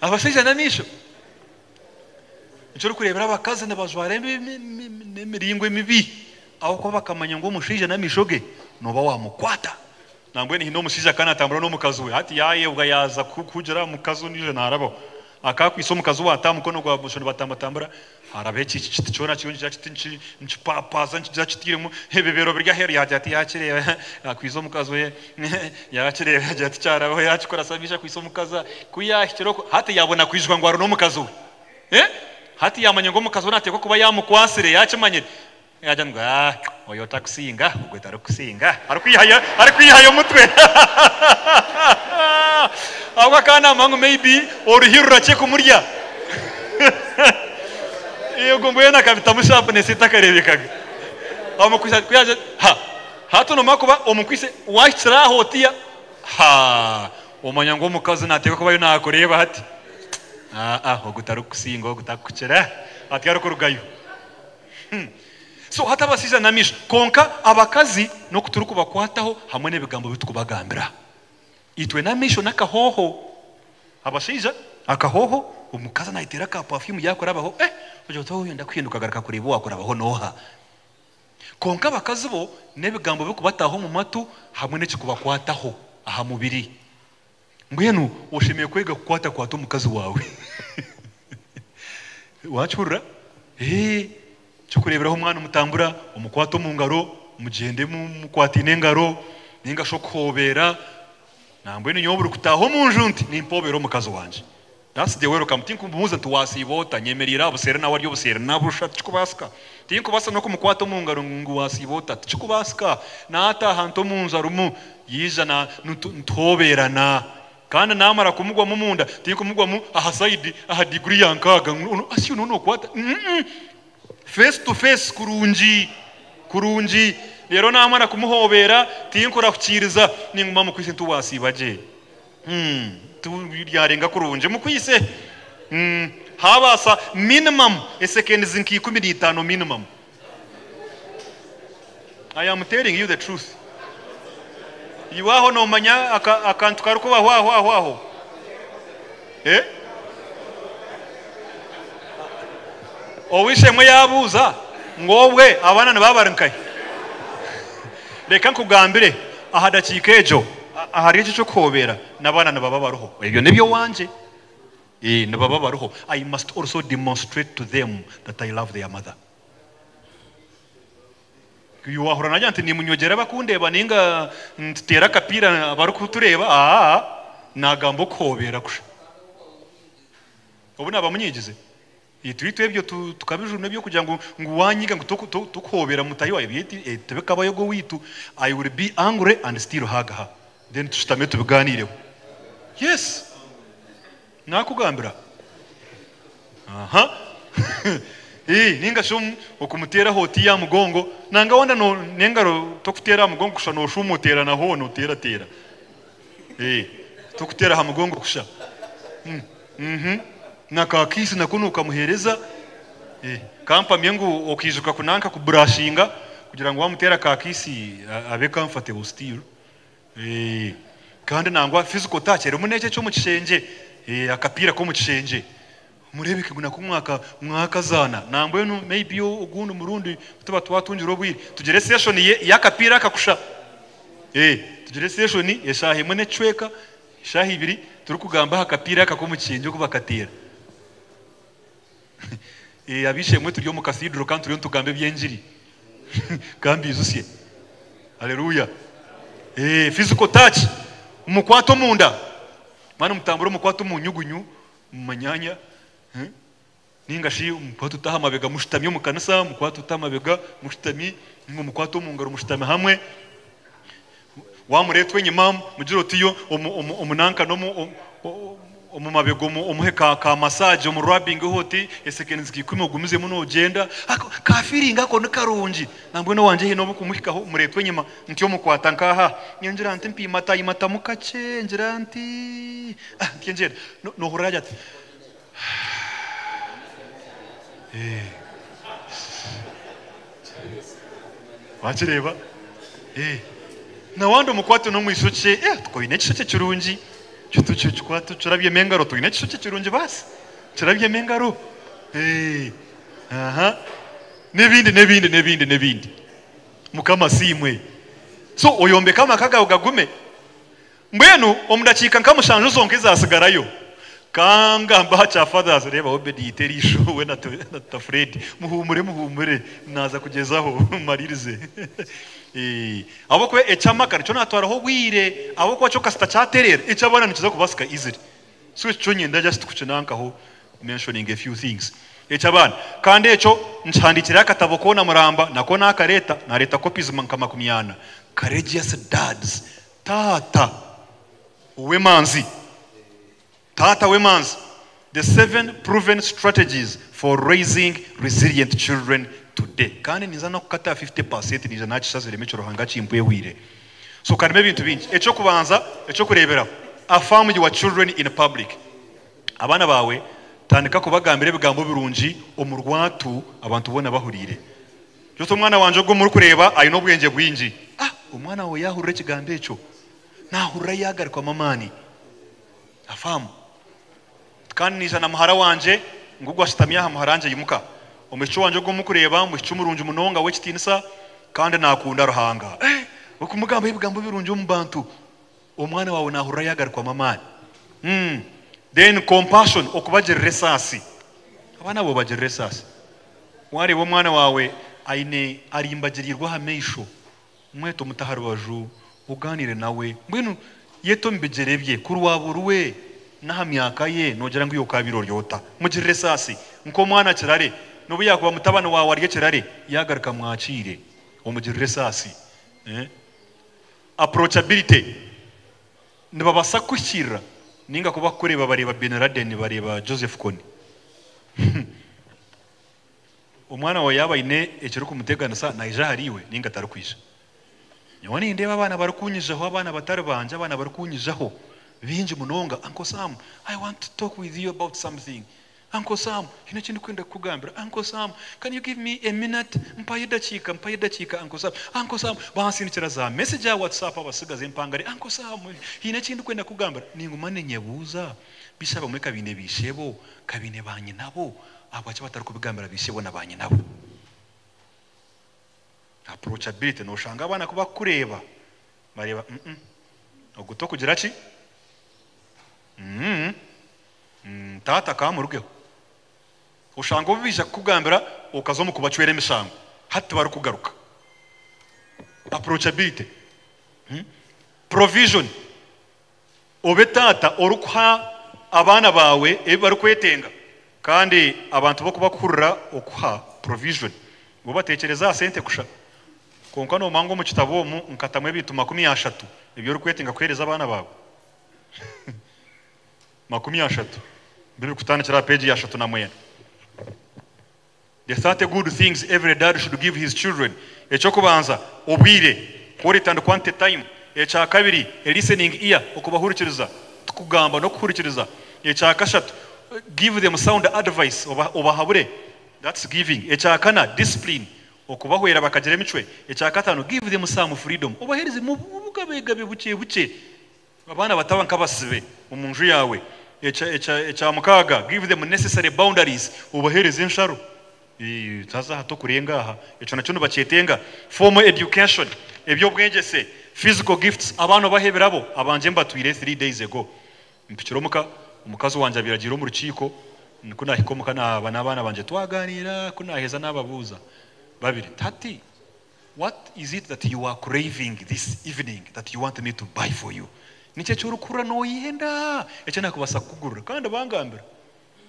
Abashaija n'amaisho. Nikyo orikureebera abakazi nibajwara n'emiringo emibi ahabw'okuba bakamanya ngu omushaija n'amaisho ge nooba waamukwata. Nambwenu haine omushaija akaba naatambura n'omukazi we hati yaayebwa yaaza kuhugira aha mukazi ondiijo naarabaho. Akaba akwaitse omukazi we ati aha mukono gwa bumosho nibatambatambura harabaho eki kiti kyona kiriyo nikigira kiti nikipaapaaza nikigira kitiiremu ebibero biri aheeru yaagira ati yaakireeba akwaitse omukazi we Yaakireeba yaagira ati, Kyarabaho yaakikurasa amaisho akwaitse omukazi aha. Ku yaahikire okwo, hati yaabona kwijuka ngu ari n'omukazi we. Eh! Hati yaamanya ngu omukazi we naateekwa kuba yaamukwasire, yaakimanyire. Yaagira ngu, Ah, oyo otakusinga, ogwo tarikusinga. Arikwihayo, arikwihayo omutwe. Ahabw'okuba akaba naamanya ngu maybe oruhi rurakye kumurya. Ogwo mbwenu akabitamu sharpness etakareebekaga. Amukwitse, ku yaagira ati, Ha! Hati nomanya kuba omukwitse wahikire aho otiya haa omanya ngu omukazi nateekwa kuba ariyo nakureeba hati aa ogu tarikukusinga ogu takukukira hati arikurugayo so hati abashaija namaisho kwonka abakazi noku turikubakwataho hamwe nebigambo bitukubagambira itwe namaisho nakahooho abashaija akahooho omukazi nayetera ka perfume yakurabaho eh ogira oti oyu ndakuhinduka garuka kureeba owakurabaho noha. Kwonka abakazi bo n'ebigambo birikubataaha omu matu hamwe n'ekirikubakwataho aha mubiri. Mbwenu oshemereire kwega kukwatakwata omukazi waawe. Waakihurira? Ee, eky'okureeberaho omwana omutambura, omukwate omu ngaro, mugyende mukwataine engaro, nainga shi okuhoobera. Nambwenu nyowe buri kutaaha omu nju nti, nimpoobera omukazi wangye. That's the welcome. Tinkumubuuza nti wasiiba ota? Nyemereire aha buseeri nawe ari obuseeri. Nabusha tikikubaasika. Tinkubaasa n'okumukwata omu ngaro ngu wasiiba ota? Tikikubaasika. Naataaha nti omu nju arimu, yaija na nituhooberana. Kandi naamara kumugwamu omunda, tinkumugwamu aha sayidi aha diguri ya nkaaga ngu asyo noona okwata. Mm-mm. Face to face kurungi kurungi. Reero naamara kumuhoobeera, tinkurahukiiriza, ninguma mukwitse nti wasiiba gye. Ryarenga kurungi mukwitse habaasa minimum eseconds nka 15 minimum. I am telling you the truth. Iwe aho nomanya akantu karikubaho aho aho aho. Eh? Ow'eishe-emwe yaabuuza ngu obwe abaana nibaba bari nkahi? Reka nkugambire, aha dakiika egyo, ahari ekyo eky'okuhoobera, n'abaana nibaba bariho. Ebyo n'eby'owangye. Ee, nibaba bariho. I must also demonstrate to them that I love their mother. Iwe waahurira naagira nti nimunywegyera abakundeeba nainga nituteera akapiira abarikutureeba, aa, naagamba okuhoobera kusha. Obu naaba munyigize. Itwe itwe ebyo tukabijuna eby'okugira ngu ngu wanyiga ngu tokuhoobera mutahi waawe ebyo tibikabayo ogwo owaitu I will be angry and still hug her then tushutame tubiganiireho yes nakugambira aha ninga shi okumuteera oti aha mugongo nanga wanda n'engaro tokuteera aha mugongo kusha noshuuma oteera na hoona oteerateera tokuteera aha mugongo kusha. Na ka kiss nako nokamuhereza kampamye ngu okaijuka kunanka ku brushinga kugira ngu wamuteera ka kiss abe comfortable still. Kandi nangwa physical touch erimu n'ekyo eky'omu kishengye. Akapiira k'omu kishengye mureebeke ngu nako mwakazaana. Nambwenu maybe ogundi murundi tuba twatungire obwire tugire session y'akapiira aka kusha. Tugire session eshaaha emwe n'ekicweka, eshaaha ibiri turikugamba aha kapiira aka k'omu kishengye oku bakateera. Ab'eishe-emwe turi omu cathedral kandi turiyo nitugamba eby'engiri. Ka mbiijutsye. Haleluya. Physical touch, mumukwate omunda. Mwaba nimutambura omukwate omu nyugunyu, omu manyaanya, nainga shi omukwate ota aha mabega mushutami omu kanisa, omukwate ota aha mabega mushutami, nainga omukwate omu ngaro mushutami hamwe. Waamureetwa enyima mugire oti yo omu nanka n'omu omu mabega omuhe ka ka massage omu rubbingeho oti eseconds nka ikumi ogumizemu noogyenda. Ako ka feeling ako ni karungi. Nambwenu owangye haine obu kumuhikaho mureetwa enyima ntyo mukwata nk'aha ngira nti mpiimatayimatamu kakye ngira nti ah ntyo ngyenda. Noohurira yaagira ati Wakireeba? Nawandi omukwate n'omwishokye, twine ekishokye kirungi, kikwate okirabyemu engaro, twine ekishokye kirungi baasi, kirabyemu engaro. Aha. N'ebindi n'ebindi n'ebindi n'ebindi. Mukama asiimwe. So oyombeke amaka gaawe gagume. Mbwenu omu dakiika nka mushanju zonka ezaatsigarayo, ka ngambe aha kya Fathers. Reeba Obedi yaita eriisho we na na Fred. Muhuumure muhuumure, naaza kugyezaho mmariirize. Ahabw'okuba eky'amaka nikyo naatwaraho obwire, ahabw'okuba kyo kasita kyatereera, eky'abaana nikiza kubaasika easily. So ekyo kyo niinyenda just kukinankaho mentioning a few things. Eky'abaana. Kandi ekyo nkihandiikireho akatabo koona muramba, nako naakareeta, naareeta copies nka makumyana. Courageous Dads. Taata ow'emanzi, Taata w'emanzi, The Seven Proven Strategies for Raising Resilient Children Today. Kandi ninza n'okukata aha fifty paasenti naija naakishaziremu ekyo Ruhanga akimpwehwire. So karimu ebintu bingi. Eky'okubanza, eky'okureeberaho, Affirm your children in public. Abaana baawe tandika kubagambira ebigambo birungi omu rwatu abantu boona bahuriire. Jose omwana wangye ogu murikureeba aine obwengye bwingi. Ah! Omwana waawe yaahurira ekigambo ekyo, naahurira yaagarukwamu amaani. Afaamu. Kandi naija na muhara wangye, ngugu ashutami aha, muhara wangye imuka. Omwishiki wangye ogu murikureeba, omwishiki murungi munonga w'ekitiinisa, kandi naakunda Ruhanga. Eh! Okumugambaho ebigambo birungi omu bantu, omwana waawe naahurira yaagarukwamu amaani. Mm. Then compassion, okubagirira esaasi. Abaana baawe obagirire esaasi. Waareeba omwana waawe aine arimbagiriirwe aha maisho, mwete omute aha rubaju ogaaniire nawe. Mbwenu yete omu bigyere bye, kuri waaba ori we n'aha myaka ye noogira ngu iwe okaabaire ori ota? Mugirire esaasi. Nk'omwana kirare, n'obu yaakuba mutabani waawe ari ekirare, yaagaruka mwakiire, omugirire esaasi. Approachability, Nibabaasa kukuhikiirira nainga ku bakukureeba bareeba Bin Laden bareeba Joseph Kony. Omwana waawe yaaba aine ekirikumuteganisa naija ahariiwe nainga tarikwija? Nyowe nindeeba abaana barikunyijaho abaana batari bangye abaana barikunyijaho baingi munonga Uncle Sam I want to talk with you about something Uncle Sam haine eki ndikwenda kukugambira Uncle Sam can you give me a minute mpayo edakiika mpayo edakiika Uncle Sam Uncle Sam bansindikira za message aha WhatsApp abasigazi empangare Uncle Sam haine eki ndikwenda kukugambira ninguma ninyebuuza Bisha abamwe ka baine baishebo ka baine banyinabo ahabwaki batarikubigambira baishebo na banyinabo? Approachability noshanga abaana ku bakukureeba bareeba mm ogu tokugira ki mm taata kamurugeho. Oshanga obu baija kukugambira okaza omu kubacwera emishango hati tibarikugaruka. Approachability Provision Obe taata orikuha abaana baawe ebi barikwetenga. Kandi abantu bo kubakuhurira okuha provision bo batekyereza aha sente kusha. Kwonka nomanya ngu omu kitabo omu nkatamu ebintu 30 ebi orikwetenga kuhereza abaana baawe. 30 birikutandikira aha peegi ya 39. The 30 good things every dad should give his children Eky'okubanza, obwire, quality and quantity time Ekya kabiri, a listening ear, okubahurikiriza, tikugamba n'okuhurikiriza Ekya kashatu, give them sound advice, obahabure, that's giving Ekya kana, discipline, okubahwera bakagira emicwe Ekya kataano, give them some freedom, obaheereze obugabegabe bukye bukye, abaana bataba nk'abasibe omu nju yaawe. Ekya mukaaga, give them necessary boundaries, obaheereze ensharo. Haza aha tokurenga aha, ekyo nakyo nibakyetenga. Formal education, eby'obwegyese, physical gifts, abaana obahe ebirabo, abangye mbatwire 3 days ago. Mpikire omuka, omukazi wangye abaire agiire omu rukiiko, ku naahika omuka naaba n'abaana bangye twagaaniira, ku naaheza naababuuza babiri nti hati what is it that you are craving this evening that you want me to buy for you? Niki eki orikuhurira nooyenda eki naakubaasa kukugurira? Kandi bangambira.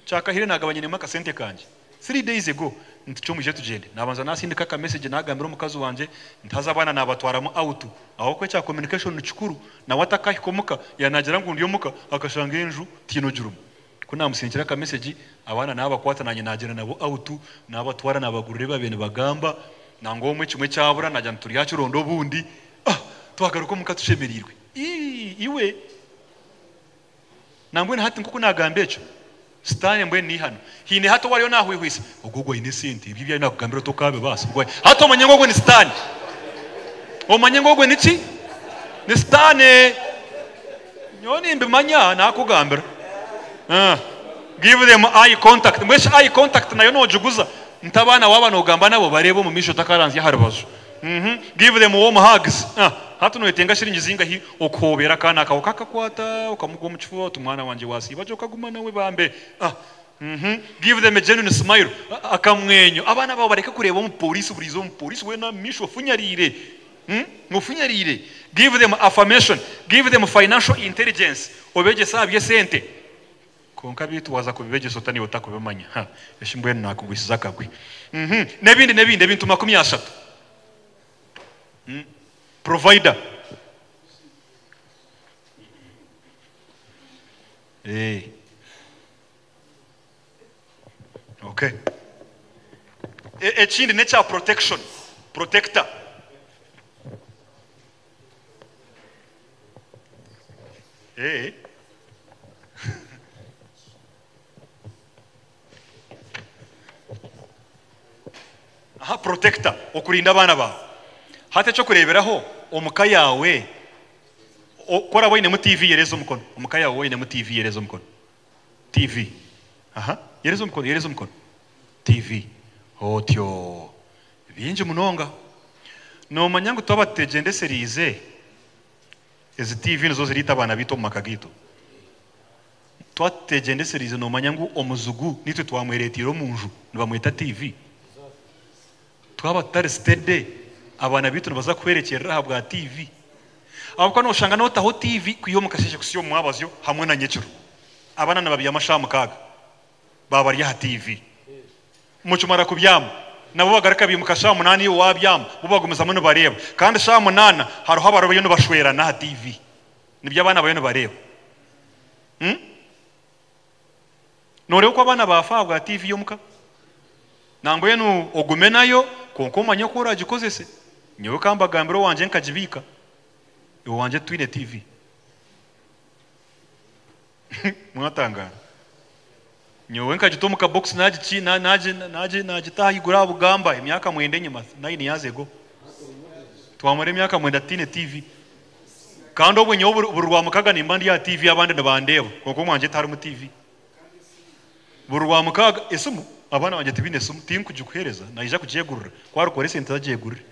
Kyakahire naagaba nyinemu akasente kangye 3 days ago nti kyo mwije tugyende. Naabanza naasindika aka message naagambira omukazi wangye nti haza abaana naabatwaramu out. Ahabw'okuba ekya communication ni kikuru. Nawe atakahika omuka yaanaagira ngu ndi omuka akashanga enju tihaine ogirimu. Ku naamusindikira aka message abaana naabakwata naanye naagyenda nabo out naabatwara naabagurira ebi baabaire nibagamba. Nangwa obumwe kimwe kyabura naagira nti turyakironda obundi. Ah! Twagaruka omuka tushemereirwe. Ii iwe! Nambwenu hati nk'oku naagamba ekyo, Sitaane mbwenu n'eihano. Haine hati ou ariyo naahwihwisa, ogwo ogwo aine esente, ebyo ebi ariyo naakugambira tokaabibaasa. Ogwo hati omanye ngu ogwo ni Sitaane. Omanye ngu ogwo niki? Ni Sitaane. Nyowe nimbimanya naakugambira. Ah, give them eye contact. Mbwenu shi eye contact nayo noogiguza? Nti abaana waaba noogamba nabo bareebe omu maisho otakaranzya aha rubaju. Give them warm hugs. Ah, hati noyetenga shiringi zingahi okuhoobera akaana kawe okakakwata okamugwa omu kifuba oti mwana wangye wasiiba gye okaguma nawe bambe. Ah, Give them a genuine smile. Akamwenyo. Abaana baawe bareke kureeba omupoliisi buri izooba omupoliisi weena omu maisho ofunyariire. Ofunyariire. Give them affirmation. Give them financial intelligence. Obeegyese aha by'esente. Kwonka beitu waaza kubibegyesa ota naiwe otakubimanya? Ha, eshi mbwenu naakugwisiza akagwe. N'ebindi n'ebindi, ebintu 30. Provider. Eh. Okay. Ekindi n'ekya protection, protector. Eh. Aha, protector, okurinda abaana baawe. Hati ekyokureeberaho, omu ka yaawe, ku oraabe oinemu TV yereza omukono. Omu ka yaawe waaba oinemu TV yereza omukono. TV. Aha, yereza omukono, yereza omukono. TV. Otyo. Bingi munonga. Noomanya ngu twaba tutegyendesereize, ezi TV nizo ziriita abaana baitu omu maka gaitu. Twaba tutegyendesereize noomanya ngu omuzigu niitwe twamwereeteire omu nju, nibamweta TV. Twaba tutari steady, abaana baitu nibaza kuhwerekyerera ahabwa TV. Ahabw'okuba nooshanga nootaho TV kwiha omu kasheeshe kuhitsya omu mwabazyo hamwe na nyekiro. Abaana nibabyama shaaha mukaaga baaba bari aha TV. Mukimara kubyama, nabo bagaruka baimuka shaaha munaana iwe waabyama, bo bagumizamu nibareeba. Kandi shaaha munaana hariho abariyo bariyo nibashwerana aha TV. Nibyo abaana bariyo nibareeba. Nooreeba oku abaana baafa ahabwa TV y'omuka? Nambwenu ogume nayo kwonka omanye oku oraagikozese. Nyowe ka mbagambire owangye nkagibiika. Owangye titwine TV. Mwatangaara. Nyowe nkagita omu kabokisi naagita ahaiguru aha bugamba emyaka mwenda enyima, 9 years ago. Twamara emyaka mwenda tutaine TV. Kandi obwe nyowe buri Rwamukaaga nimba ndi aha TV abandi nibandeeba kwonka omwangye tiharimu TV. Buri Rwamukaaga esimu, abaana bangye tibaine esimu, tinkugikuheereza naija kugyegurira ku arikora esente agyegurire.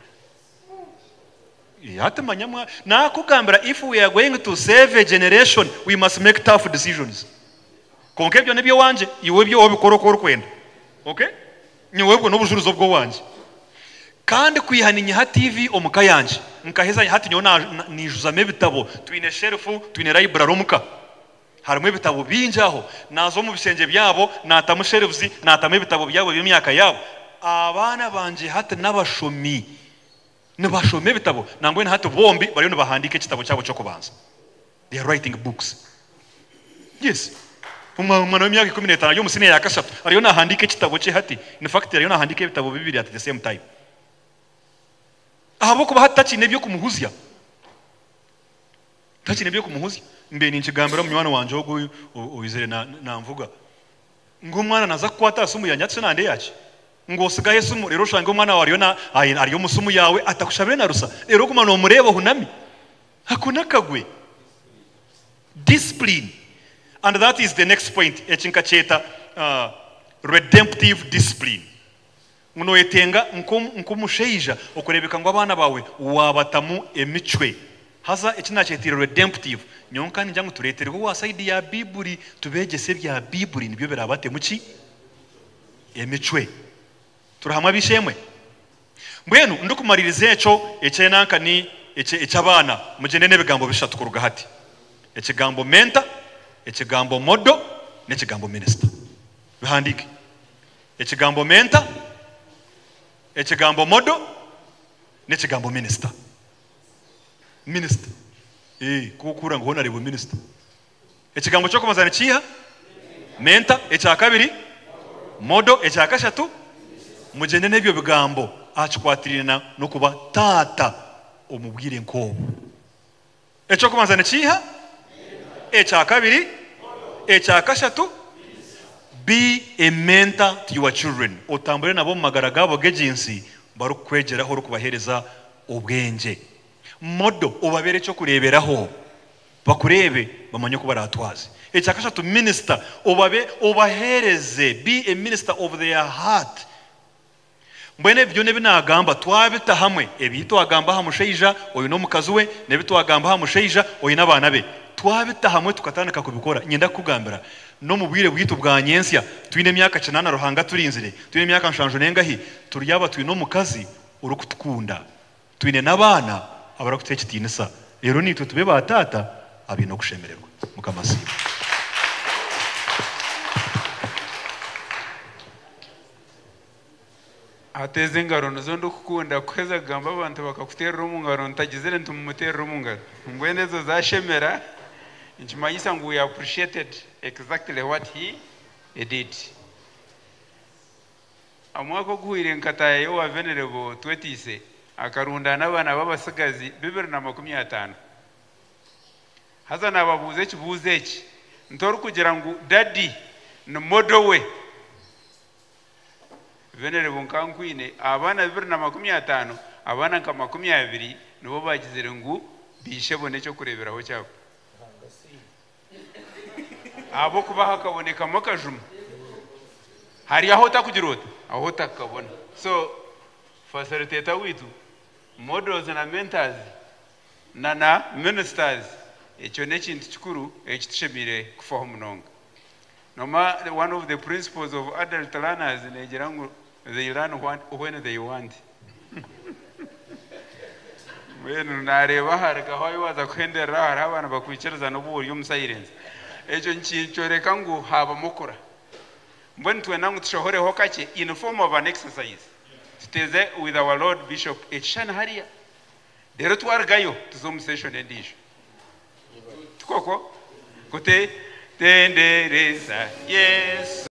Hati manya mwa naakugambira if we are going to save a generation we must make tough decisions. Kwonka ebyo n'eby'owangye, iwe ebyo obikore oku orikwenda. Okay? Nyowe obwo n'obujurizi obw'owangye. Kandi kwiha ninyiha TV omu ka yangye, nkaheza hati nyowe niijuzamu ebitabo, twine shelf, twine library omuka. Harimu ebitabo bingi aho. Naaza omu bishengye byabo, naatamu shelves, naatamu ebitabo byabo by'emyaka yaabo. Abaana bangye hati n'abashomi. Nibashoma ebitabo. Nambwenu hati bombi bariyo nibahandiika ekitabo kyabo ky'okubanza. They are writing books. Yes. Omwana w'emyaka 15 ari omu siniya ya kashatu ariyo naahandiika ekitabo kye hati. In fact ariyo naahandiika ebitabo bibiri at the same time. Ahabw'okuba hati takiine eby'okumuhuzya. Takiine eby'okumuhuzya. Mbe ninkigambira munywani wangye ogu oizire nanvuga ngu omwana naaza kukwata aha simu yangye hati shi nande yaki? Ngu osigaho esimu reero oshange omwana waawe ariyo na ari omu simu yaawe atakushabire na rusa reero oguma noomureeba ohunami. Ako n'akagwe. Discipline. And that is the next point. Eki nkakyeta redemptive discipline. Ngu noyetenga nk'omushaija okureebeka ngu abaana baawe waabatamu emicwe. Haza eki nakyetiire redemptive, nyowe nka ningira ngu tureeterwe owa sayidi ya Baiburi, tubeegyese ebya Baiburi nibyo biraabatemu ki? Emicwe. Turi hamwe ab'eishe-emwe? Mbwenu ndikumariiriza ekyo eky'enanka ni eky'abaana, mugyende n'ebigambo bishatu kuruga hati. Ekigambo mentor, ekigambo model, n'ekigambo minister. Bihandiike. Ekigambo mentor, ekigambo model, n'ekigambo minister. Minister. Ee, ku okuhurira ngu hoona areebwe minister. Ekigambo ky'okubanza ni kiiha? Mentor. Ekya kabiri? Model. Ekya kashatu? Mugyende n'ebyo bigambo aha kikwatiraine na n'okuba taata omu bwire nk'obu. Eky'okubanza ni kiiha? Ekya kabiri? Ekya kashatu? Be a mentor to your children. Otambure nabo omu magara gaabo g'egi nsi barikukwegyeraho orikubaheereza obwengye. Model, obabeere eky'okureeberaho bakureebe bamanye oku baraatwaze. Ekya kashatu, minister, obabe obaheereze, be a minister of their heart. Mbwenu ebi byona ebi naagamba twabita hamwe, ebi twagamba aha mushaija oine omukazi we n'ebi twagamba aha mushaija oine abaana be, twabita hamwe tukatandika kubikora, niinyenda kukugambira n'omu bwire bwaitu bwa nyentsya, twine emyaka kinaana Ruhanga aturinzire, twine emyaka nshanju n'engahi, turyaba twine omukazi orikutukunda, twine n'abaana abarikutuha ekitiinisa, reero naitwe tube baataata abaine okushemererwa. Mukama asiimwe. Hati ezi engaro nizo ndikukunda kuheza kugamba abantu bakakuteerera omu ngaro ntagizire nti mumuteerere omu ngaro. Mbwenu ezo zashemera nikimanyisa ngu we appreciated exactly what he did. Omwaka oguhweire nkataayayo owa Venerable Twetiise akarundaana abaana b'abatsigazi 250. Haza naababuuza ekibuuzo eki, nti orikugira ngu daddy ni model we? Venerable Nkankwine, abaana 250, abaana nka 20 nibo baagizire ngu baishebo n'eky'okureeberaho kyabo. Ahabw'okuba hakabonekamu akajuma. Hari ahu otakugira ota? Ahu otakukabona. So, facilitator waitu, models na mentors na na ministers, ekyo n'ekintu kikuru eki tushemereire kufaho munonga. Nooma one of the principles of adult learners neegira ngu they learn when they want. Mbwenu naareeba harugaho ahi waaza kuhenderera hariho abaana bakwikiriza n'obu ori omu silence. Ekyo nikyoreka ngu haabamu okura. Mbwenu nitwenda ngu tushohoreho kakye in form of an exercise tuteeze with our Lord Bishop ekishushani hariya. Reero twarugayo tuze omu session endiijo. Tikwo? Ku te tendereza Yesu.